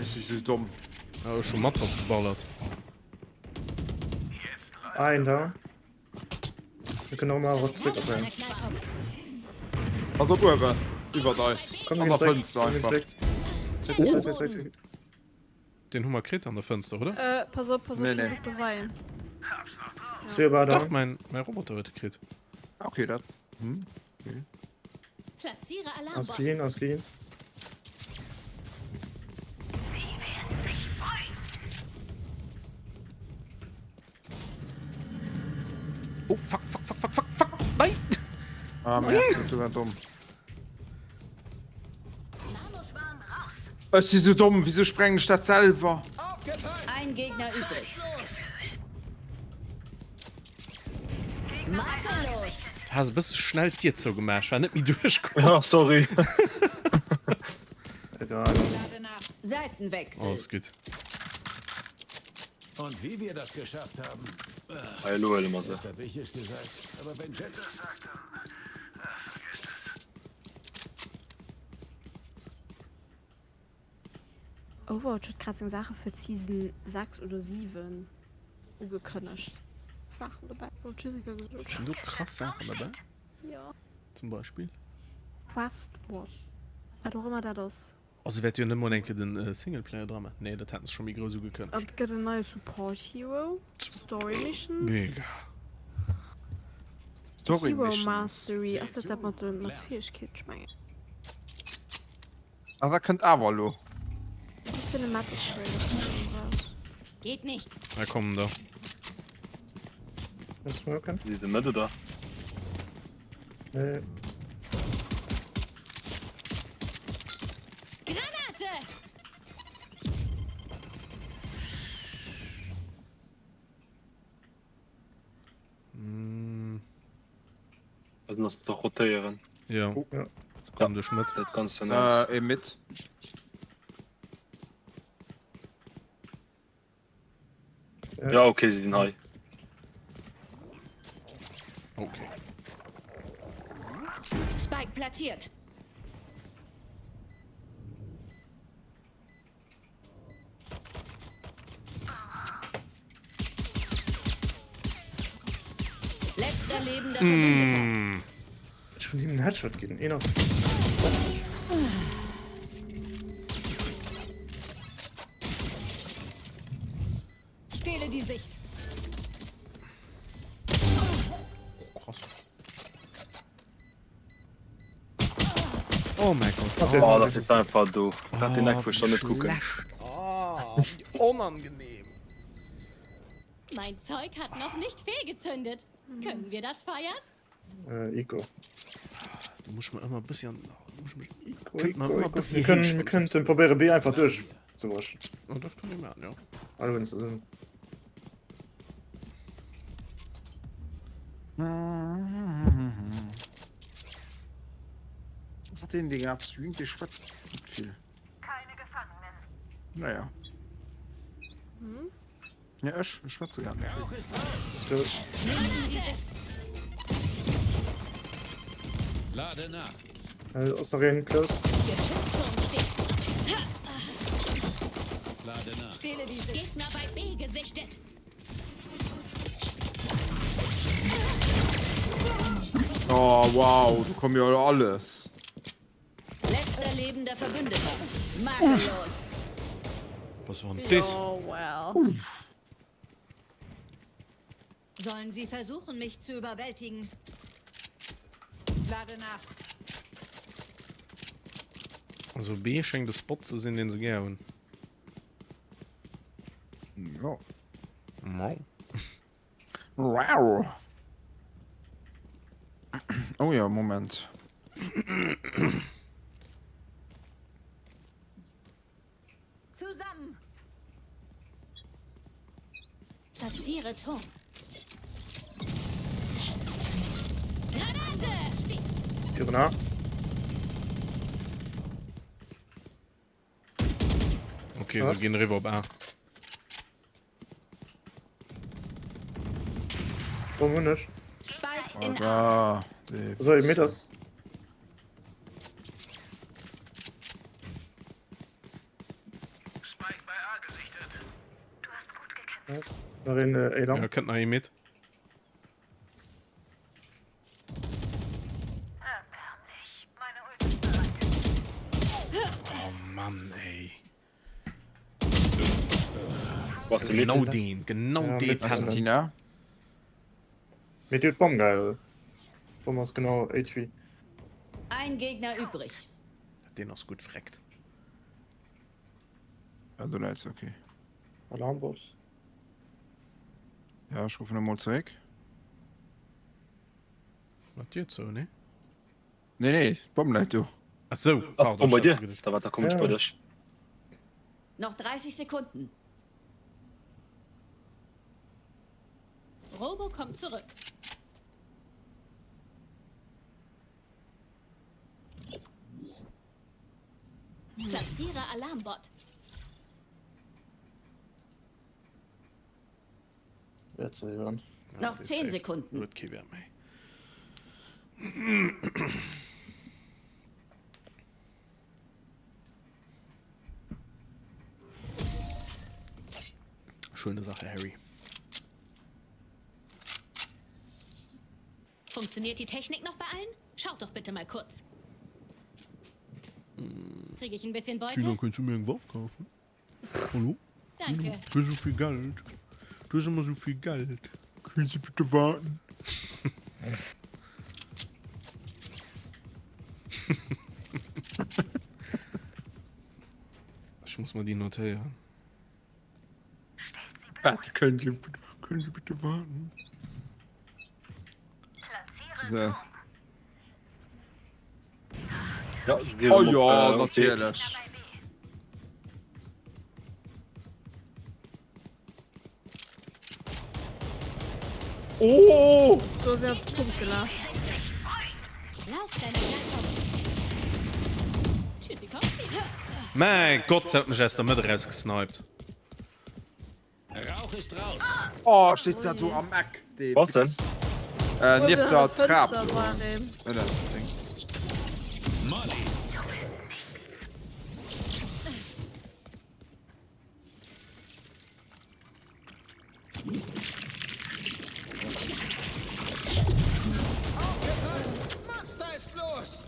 Ech si sou domm. Ah, ech hu mat drop geballert. Ein da. Wir können auch mal was zurück abhängen. Pass op uewen, iwwert eis. Komm, An wir der gehen zurück. Fënster Komm, wir gehen einfach. zurück. Zurück, zurück, zurück, zurück. Den hu mer kritt an der Fënster, oder? Äh, pass op, pass op, Nee, pass nee. op, do war een. Zwee war Dach, da. mein, mein Roboter huet e kritt. Okay, dat. Hm? Okay. Platziere Alles Alarmbot. clean, alles clean. Oh, fuck, fuck, fuck, fuck, fuck, fuck. Nein! Ah, merde, dat war domm. Ech si sou domm, wieso sprengen ech dat selwer? Ein Gegner übrig. Makellos. Du has e bësse schnell d'Dier zougemaach, ech war net méi duerchkomm. Ja, sorry. Egal. Lade nach. Seitenwechsel. Alles gutt. Und wie wir das geschafft haben, Hei, elo huele mer se. erst hab ich es gesagt, aber wenn Jet das sagt, dann ach, vergesst es. Overwatch huet grad seng Saache fir d'Season 6 oder 7 ugekënnegt. Saachen dobäi, wollt just eng Kéier gesot Sinn do krass Saachen derbäi? Jo. Zum Beispill? Quest Watch, wat och ëmmer dat ass. Oh, se wäerte jo net mol eng Kéier den Singleplayer dra maachen. Nee, dat hätten se scho méi grouss ugekënnegt. Et gëtt en neie Support Hero, Story Missions. Mega. Story Hero Missions. Mastery, ass dat dat mat de mat Fäegkeet? Ech mengen. Ah, dat kënnt awer elo. Den Cinematic Trailer kënnt elo raus. Geht nicht. Na komm da. Smoken. Si se net oder? Nee. Granate! Mm. Also ass doch rotéieren. Ja. Oh, ja. Komm duerch Mëtt. Dat kannst du net. Äh, e mit. Ja, okay, si sinn hei. Okay. Spike platziert. Letzter lebender Verbündeter. Mm. Ech hunn him en Headshot ginn. 51. Stehle die Sicht. Oh, krass. Oh mäi Gott. Oh, dat ass einfach do. Dat den Eck wou ech dann net kucken. Oh, wéi onangenehm. Mein Zeug hat noch nicht fehlgezündet. Können wir das feiern? Äh, Eco. Du muss mir ëmmer e bëssi an. Du muss mech Eco, Kënnt mer Eco, ëmmer Eco. bëssi Mir können, héich mir können den probéiere B einfach duerch ze rushen. Oh, dat kann ich machen, ja. Alle wenn es sind. Was hat den dee grad streamt? Dee schwätzt net vill. Keine Gefangenen. Naja. Hm? Ja, ech, ech schwätze grad net vill. Lade nach. Äh, ass nach een close. Geschützturm steht. Lade nach. Stehle die Sicht. Gegner bei B gesichtet. Oh, wow, do komm jo alles. Letzter lebender Verbündeter. Makellos. Was war denn das? Oh, well. Sollen sie versuchen, mich zu überwältigen? Lade nach. Also B schéngt de Spot ze sinn, deen se gär hunn. Jo. Mau. Wow. Oh ja, Moment. Zusammen. Platziere Turm. Granate! Steht. Türen A. Okay, se ginn eriwwer op A. Warum hun ech? Spike in A. Alter, So, mid ass. Nice. Nach een äh, A lang. Ja, kënnt nach ee mit. Oh Mann, ey. Was du mit? Genau den, genau Ja, den mit Penner. Tina. Mir tut d'Bomm geil. D'Bomm ass genau HP. Ein Gegner übrig. Den ass gutt freckt. Ja, do läit se, okay. Alarmbot. Ja, ech ruffen emol zeréck. Mat Dier zou, nee? Nee, nee, d'Bomm läit do. Ach sou, Ach, pardon, d'Bomm bei ech dir? hat se geduecht. Da wat, da kommen ech bei Ja. dech. Noch 30 Sekunden. Robo kommt zurück. Platziere Alarmbot. Wäert ze iwweren. Noch 10 Sekunden. Huet kee Wäert méi. Schöne Sache, Harry. Funktioniert die Technik noch bei allen? Schaut doch bitte mal kurz. Kriege ich ein bisschen Beute? Tina, kannst du mir eng Waff kaufen? Hallo? Danke. Du hast so viel Geld. Du hast immer so viel Geld. Können Sie bitte warten? Ich muss mal die notéieren. Warte, können Sie, können Sie bitte warten? So. Ja, wir Oh sind ja, op, äh, op B. natierlech. Oh! Do ass een op de Punkt gelaf. Lauf deiner Gleichung. Tschüssikowski. Mäi Gott, se huet mech aus der Mëtt erausgesniped. Rauch ist raus. Oh, steht se do am Eck, dee Was denn? Wichs. Äh, nieft der Trap Fënster do. war een. Oder, Ding. Molly. Monster ist los.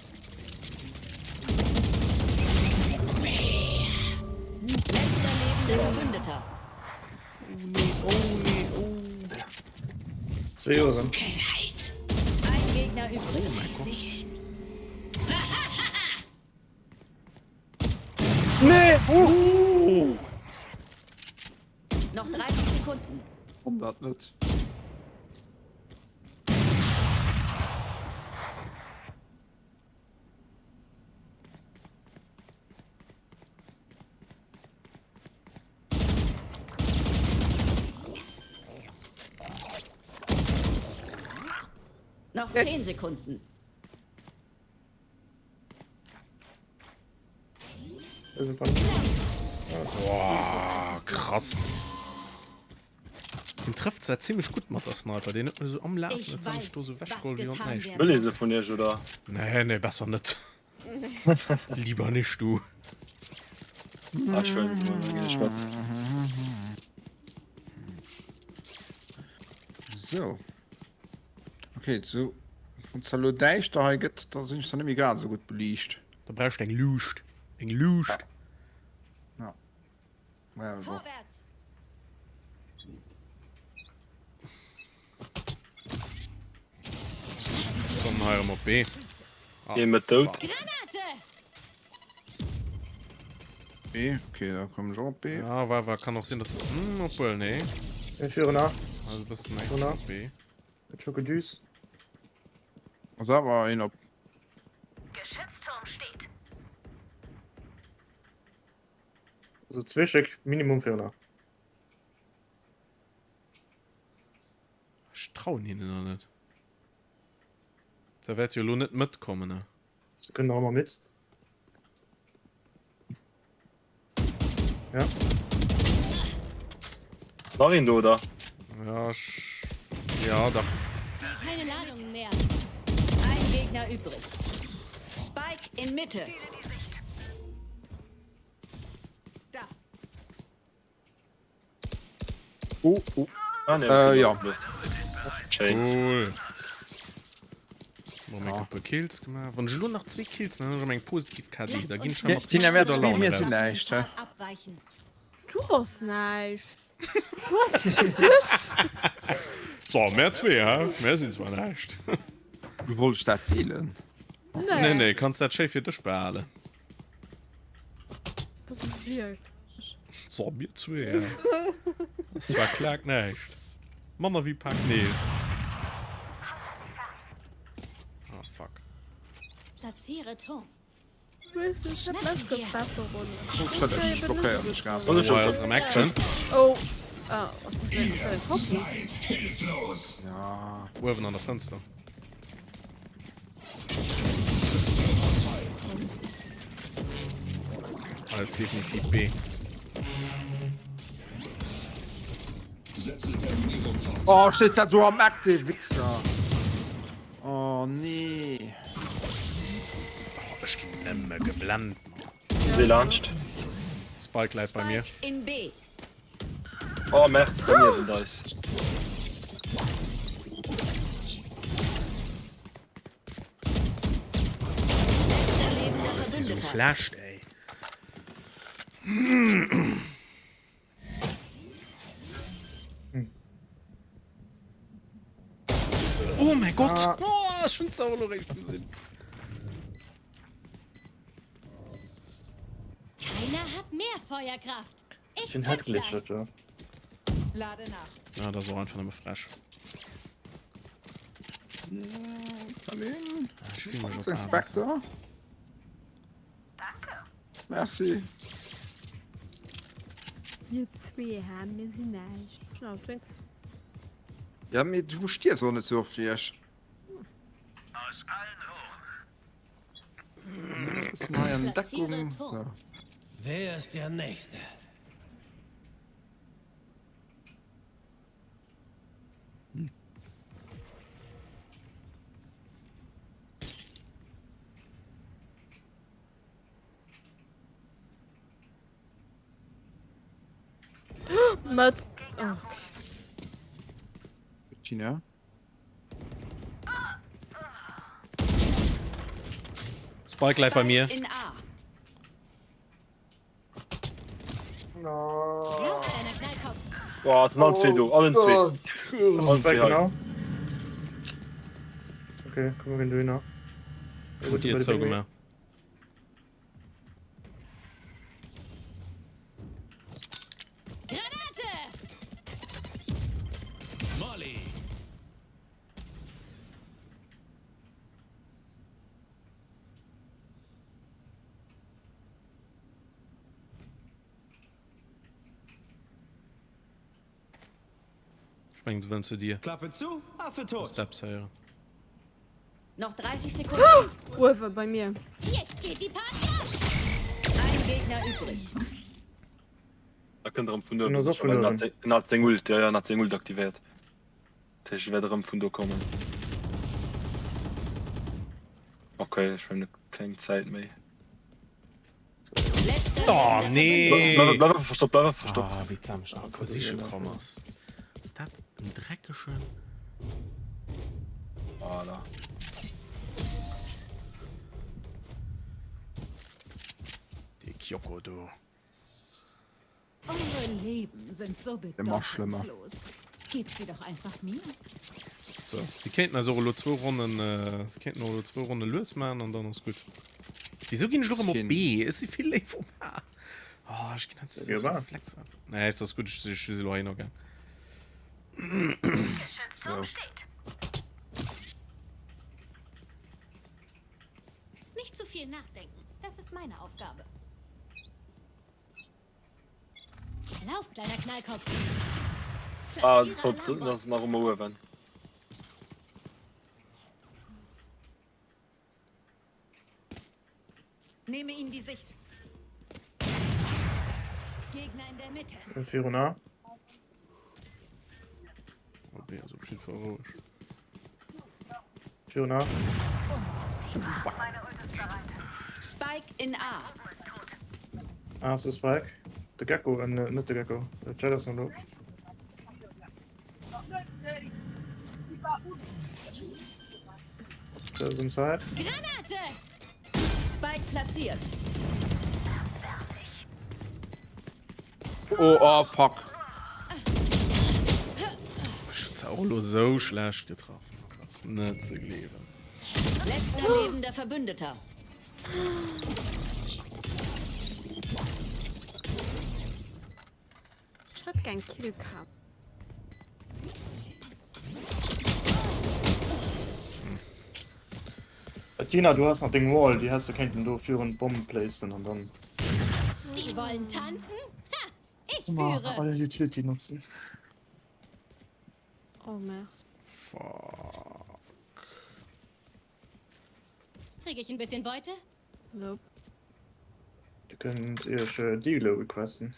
Letzter lebender Verbündeter. Oh nee, oh. Zwee Uhren. Ein Gegner übrig. Oh mein Gott. Nee! Oh. Noch 30 Sekunden. Komm dat net. Noch 10 Sekunden. Boah, krass. Den trëfft zwar ziemlech gutt mat der Sniper, deen huet mir sou am Lafen Ich dat ziemlech weiß, do sou was wechgeholl wéi an getan näischt. werden Wëll ee se vun iech oder? Nee, nee, besser net. Lieber nicht, du. Ah, ech huelen se mol, da ginn ech mat. So. Okay, so wann es elo däischter hei gëtt, da sinn ech zwar net méi grad esou gutt beliicht. Da brauchst eng Luucht. Eng Luucht. Ja. Ja, bon. Vorwärts! Komm hei erëm op B. Ah, Een met dout. Granate! B, okay, da kommen ech och op B. Ja, war, war, kann och sinn, dass. Hm, obwuel, nee. Een virun A. Also, das ist ein Virun A. op B. Et Schokedüs. Ass awer een op. Geschützturm steht. Also zwee Stéck Minimum virun A. Ech trauen hinnen nach net. Da wäert jo elo net mëttkommen, ne? Se kënnen nach ëmmer mit. Ja. Nach een do, oder? Ja, ech. Ja, dach. Keine Ladungen mehr. Ein Gegner übrig. Spike in Mitte. Da. Oh, oh. Ah, nee, Äh, okay, ja. das ist Schéin. Cool. Mo meng e puer Kills gemaach. Wann ech elo nach zwee Kills man, hunn ech eng positiv KD. Da ginn ech Ja, mat Tina, richtig mir gudder zwee, Laune mir sinn raus. näischt, hä? Abweichen. Du bass näischt. Schwätz fir dech. So, mär zwee, hä? Mär sinn zwar näischt. Du wollt ech dat deelen? Nee, Nee. nee, kanns dat schéi fir dech behalen. Das ist wierklech. So, mir zwee, ja. Das war klar näischt. Manner wéi Pak Neel. Ah, fuck. Platziere Turm. Weißt du, ich hab letztes besser Runde. Oh, shit, ech blockéieren mech grad. Soll ech Oh, hei ass erëm Action. Oh. Ah, was sind denn das? Ein Hockey? Seid hilflos! Ja. Uewen an der Fënster. Systemausfall! Alles definitiv B. Setze Terminierung fort. Oh, stees dat do am Eck, dee Wichser. Oh, nee. Oh, ech ginn nëmme geblennt, Mann. Wee laanscht. Spike läit bei mir. Spike in B. Oh merde, derniewent eis. Letzter lebender Oh, ech si sou Verbündeter. schlecht, ey. Oh mäi Gott! Ah. Oh, ech hunn se awer elo réischt gesinn. Keiner hat mehr Feuerkraft. Ich Den pack hat glitschert, das. ja. Lade nach. Ja, dat ass och einfach nëmme frech. Berlin. Ah, ech fill mech op A besser. Inspector. Merci. Mir zwee, hä? Mir sinn näischt. Genau, Twins. Ja, mee du stierfs och net sou oft wéi ech. Bëssen hei an Deckung. So. Wer ist der Nächste? Mat. Oh, okay. Tina. Spike läit bei mir. In A. Lauf, kleiner Knallkopf. Boah, den allen zwee do, allen zwee. Allen Spike zwee hei. genau. Okay, komm, wir gehen do hin. Hutt Dir zougemaach? Granate! Molly! Ech mengen se wëllen zu dir. Klappe zu, Affe tot. Steps héieren. Noch 30 Sekunden. Uewe bei mir. Jetzt geht die Party ab. Ein Gegner übrig. Da kënnt erëm vun En ass och vun uewen. uewen. En hat seng Ult, ja, ja, en hat seng Ult aktivéiert. Dat heescht, e wäert erëm vun do kommen. Okay, ech hunn keng Zäit méi. Letzter Oh lebender nee! Bleif bleif einfach verstoppt, bleif einfach verstoppt. Ah, wéi d'Sam mech nach kuerz siche komm ass. Ass dat en dreckegen. Voilà. Dee Kyoko do. Eure Leben sind so Ëmmer schlëmmer. bedeutungslos. Gebt sie doch einfach mir. So, si kéinten eis och elo zwou Ronnen, si kéinten och elo zwou Ronne lues maachen an dann ass gutt. Wisou ginn ech elo rëm op B? Ech si vill léiwer op A. Oh, ech ginn heiansdo Geh sou op A. Reflex einfach. Nee, et ass gutt, ech si elo heihinner gaang. Geschützturm So. steht. Nicht zu viel nachdenken. Das ist meine Aufgabe. Lauf, kleiner Knallkopf. Ah, Platziere tot, Alarmbot. das ass nach ëmmer uewen. Nehme ihnen die Sicht. Gegner in der Mitte. Virun A. Op B ass op jidde Fall roueg. Virun A. Meine Ult ist bereit. Spike in A. A ass de Spike. De Gekko, äh, net de Gekko. De Jett ass nach do. Das um Zeit. Granate! Spike platziert. Oh, oh, fuck. Ech hunn se och elo sou schlecht getraff, dat ass net ze gleewen. Letzter lebender Verbündeter. Ech hätt gär eng Killcam. Tina, du has nach deng Wall, déi häss de kéinten do virun d'Bomm placen an dann. Die wollen tanzen? Ha! Ich Ëmmer führe! all Utility notzen. Oh merde. Fuck. Krieg ich ein bisschen Beute? Nope. Dir kënnt iech Dealer requesten.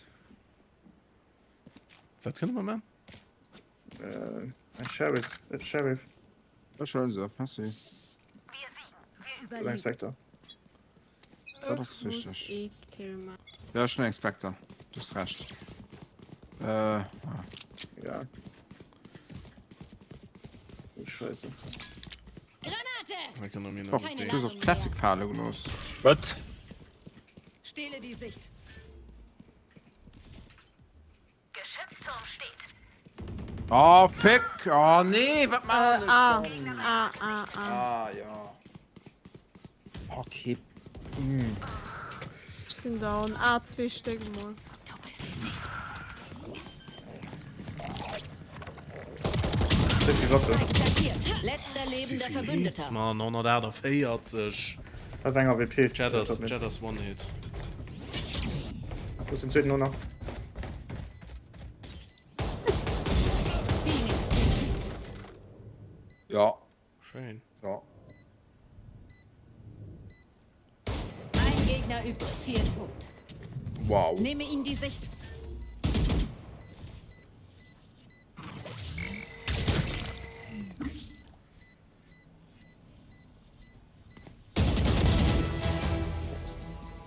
Wat kënne mer man? Eng Sheriff, e Sheriff. Ech huelen se, merci. Oder eng Spectre. Dat ass Ech muss richteg. ee Kill man. Ja, ech hunn eng Spectre. Du hues Recht. Äh, ah. Ja. Oh, Scheiße. Granate! Och, du hues och d'Classic fale gelooss. Wat? Stehle die Sicht. Geschützturm steht. Oh, fick! Oh, nee, wat maachen ech A, dann? A, A, A. Ah, ja. Okay. Mm. Ech sinn down. A, zwee Stéck emol. Du bist nichts. Zéck déi Waffe. Spike platziert. Letzter lebender Wéivill Hits, Verbündeter. Mann? 148. Dat war eng AWP. Jett ass, Jett ass one hit. Wo ass den zweeten Honor? Phoenix getötet. Ja. Schéin. Ja. Ein Gegner übrig. Vier tot. Wow. Nehme ihnen die Sicht.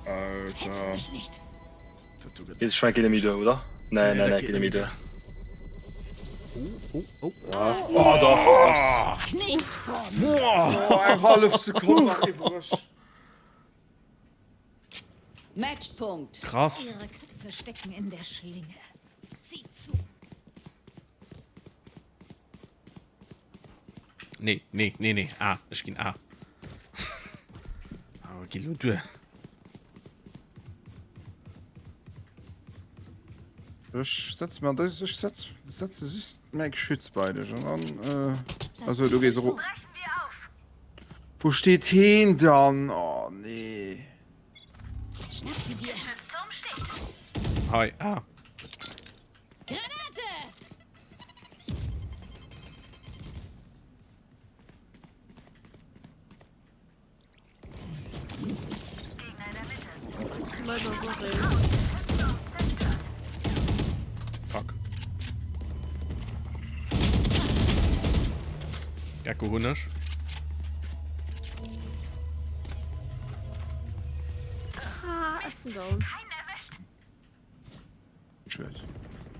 Alter. Mich nicht. Geet Schwein geet nemmi duer, oder? Nee, nee, nee, geet nemmi duer. Oh, oh, oh. Oh, doch. Kniet vor mir. Oh, eng hallef Sekonn nach iwwreg. Matchpunkt. Krass. Ihre Köpfe stecken in der Schlinge. Zieht zu. Nee, nee, nee, nee. A. Ech ginn A. Awer gi lo duer. Ech setz mir ech setz setze just mäi Geschütz bei dech an dann äh, also du gees ero. Wou steet heen dann? Oh nee. Schnapp sie dir. Hei, A. Granate! Leider, sorry. Fuck. Gecko hunn ech. Ah, ech sinn down. Schued.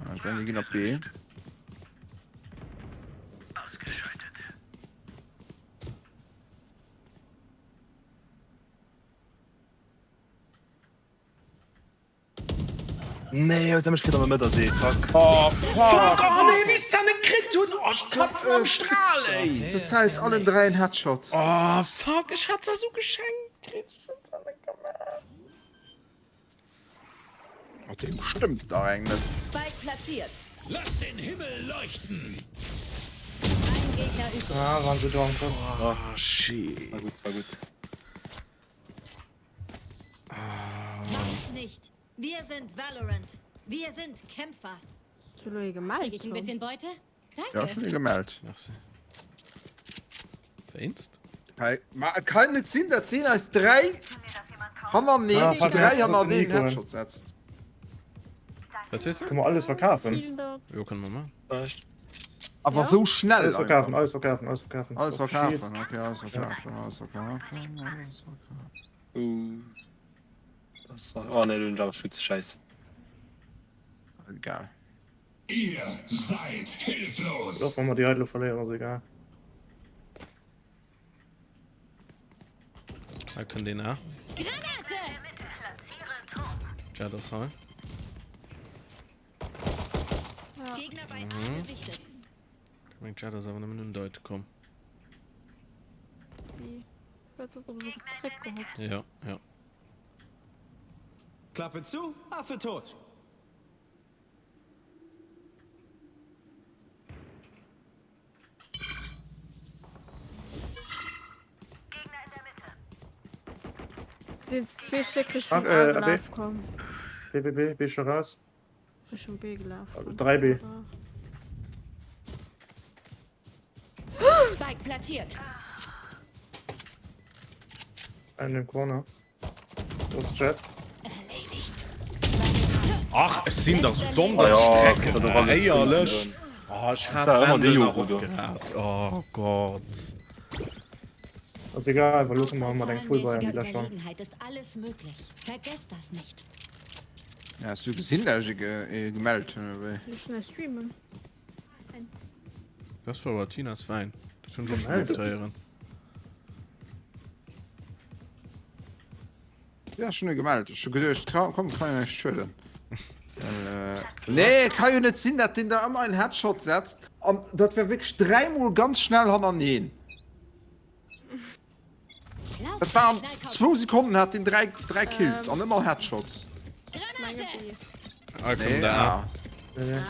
Ah, ech mengen, déi ginn op B. Nee, hues nämlech kritt an der Mëtt ass ee, fuck. Oh, fuck! Fuck, oh nee, wéi ech se net kritt hunn! Oh, ech katzen am Strahl, ey! Se zäilt allen 3 en Headshot. Oh, fuck, ech hat se esou geschenkt kritt, ech hunn se net gemaach. Mat deem stëmmt dach eng net. Spike platziert. Lass den Himmel leuchten! Ein Gegner übrig. Ah, waren se down, krass. Ah, shit. War gut, war gut. Macht nicht. Wir sind Valorant. Wir sind Kämpfer. Hast du lo gemellt? Krieg ich ein bisschen Beute? Danke. Ja, schon gemellt. Merci. Wéinst? Hey, ma kann net sinn, dat deen eis 3 hannerneen Ah, zu fuck, 3 das ist hannerneen Nico. Headshot setzt. Wat sees du? Können wir alles verkaufen? Vielen Dank. Jo, kënne mer man. Echt? Awer Ja. sou schnell Alles verkaufen, einfach. alles verkaufen, alles verkaufen. Alles Oh, verkaufen, shit. okay, alles verkaufen, alles verkaufen, alles verkaufen. Uh. Das, oh nee, du hunn ech awer Schutz, scheiße. Egal. Ihr seid hilflos. Och wa mer déi hei elo verléieren, ass egal. Hei kënnt een A. Granate! Jet ass hei. Gegner bei A gesichtet. Meng Jet ass awer nëmmen un Deut komm. B. Wat ass op zréckgehoppt? Ja, ja. Klappe zu, Affe tot. Sinn zwee Stéck Richtung Ach, A äh, A, B. gelaf komm. B, B, B, B scho raus. Richtung B gelaf. 3 B. Spike platziert. Einen im Corner. Wo ist Jet? Erledigt. Ach, ech sinn dach sou domm, Ah dass ech ja, strecken. dat war Éierlech. Oh, ech hat Das war immer d'Wendel de nach Juro do. opgeraf. Oh Gott. Ass egal, well lo komme mer mat engem Full Buy an déi Zahlenmäßiger Lächer. Überlegenheit ist alles möglich. Vergesst das nicht. Ja, has du gesinn, dat ech e gemellt hunn, oder wéi? Ech schnell streamen. Das war aber Tinas Wein. Dat hunn ech och schon oft héieren. Ja, ech hunn e gemellt. Ech hu geduecht, komm, kann jo näischt schueden. Nee, ka jo net sinn, dat deen der ëmmer en Headshot setzt. An dat war wierklech dräimol ganz schnell hannerneeen. Dat war an zwou Sekonnen hat deen 3, 3 Kills an ëmmer Headshots. Ah, Nee, ah.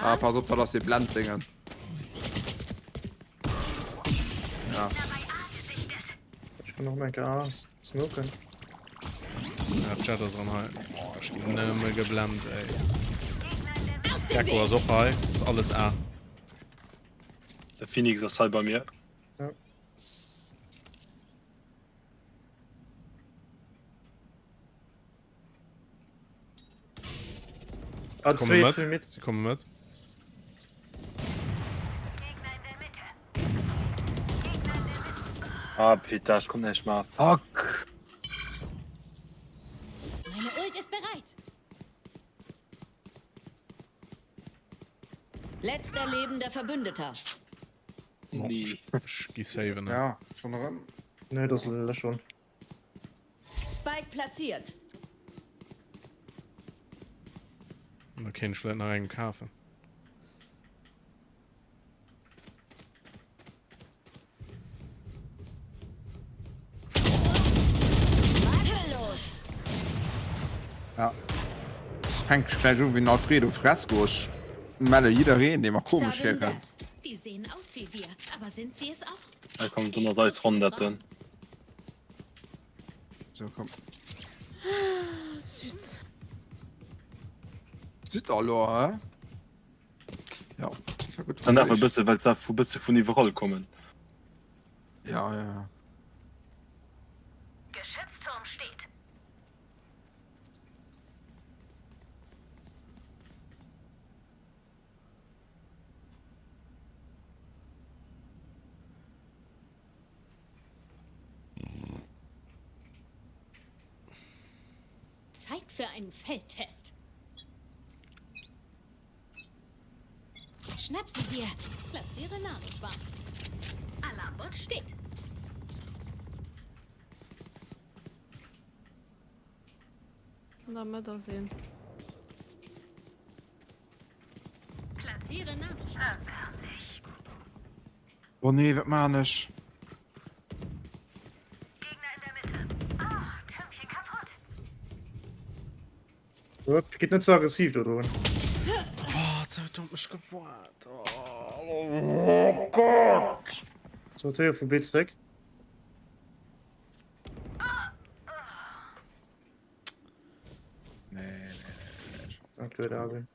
Ah, pass op, dat ass dee Blenddéngen. Ja. Ech kann och eng Kéier A smoken. Ja, Chat ass an hei. Oh, ech ginn nëmme geblennt, ey. Gekko ass och hei. Ass alles A. De Phoenix ass hei bei mir. Ja. Ah, Komme zwee, mat. zwee mit. Sie komme mat. Ah, Peter, ech konnt näischt maachen. Fuck! Meine Ult ist bereit. Letzter lebender Verbündeter. Bon, Nee. ech, ech gi saven. ne? Ja, schon erëm. Nee, das ist schon. Spike platziert. Da kéint ech vläit nach engem kafen. Makellos. Ja. Fänkt gläich u wéi den Alfredo Fresco. Ech melle jiddereen, dee mer komesch Sudden virkënnt. Death. Die sehen aus wie wir, aber sind sie es auch? Hei kommt ënnert eis ronn dat den. So, komm. Süd. Südalor, hä? Ja, ich war gut Dann awer e bësse, well se vu bësse vun iwwerall kommen. Ja, ja, ja. Geschützturm steht. Zeit für einen Feldtest. Schnapp sie dir. Platziere Nanoschwarm. Alarmbot steht. An der Mëtt ass een. Platziere Nanoschwarm. Oh nee, wat maan ech? Gegner in der Mitte. Oh, Türmchen kaputt. Upp, Gitt net ze aggressiv do drun. Oh, d'Zäit huet mech gewaart. Oh Gott! So, Théo vu B zréck. Nee, nee, nee, nee. Aktuell da sinn.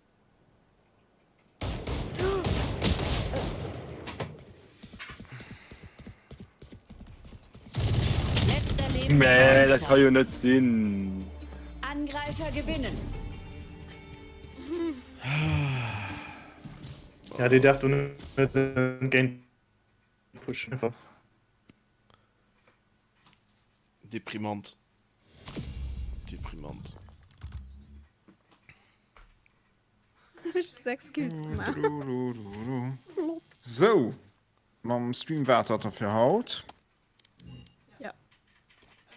Letzter lebender Nee, dat Verbündeter. ka jo net sinn. Angreifer gewinnen. Ja, déi darf du net entgéint pushen. Einfach. Deprimant. Deprimant. Ech hu 6 Kills gemaach. Flott. Sou, mam Stream war et dat da fir haut. Ja.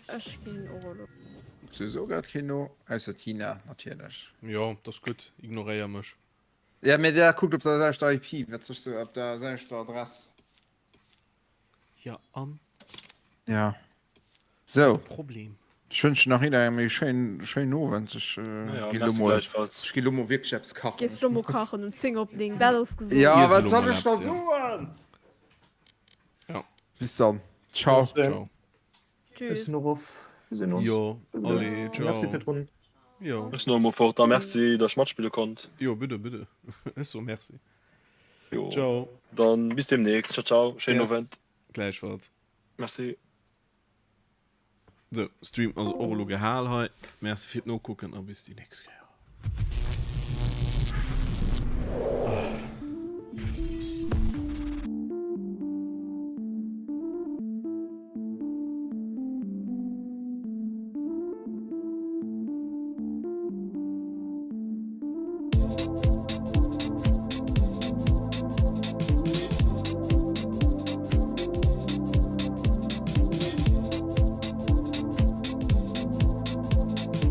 Ech ginn och elo. Sou grad keen no, ausser d'Tina natierlech. Jo, dat ass gutt. Ignoréier mech. Ja, mee der kuckt op der selwechter IP, wat sech sou op der selwechter Adress. Ja an? Ja. Sou. Problem. Ech wënschen nach jidderengem ee schéin, schéinen Owend. Ech Ja, gi lo merci mol, gläichfalls. ech gi lo mol wierklech eppes kachen. Gees lo mol kachen um 10 op 9, dat ass gesot. Ja, Iess wat elo soll mol ech da eppes, ja. soen? Ja. Bis dann. Ciao. Ciao. Ech Tschüss. sinn och off. Mir sinn ons. Jo, allez, Merci ciao. fir d'Ronn. Jo. Ech sinn och emol fort a merci, datt ech matspille konnt. Jo, bitte, bitte. Ech soe merci. Jo. Ciao. Dann bis demnächst. Ciao, ciao. Schéinen Yes. Owend. Gläichfalls. Merci. Sou, Stream ass och elo gehal hei. Merci fir d'Nokucken a bis déi nächst Kéier.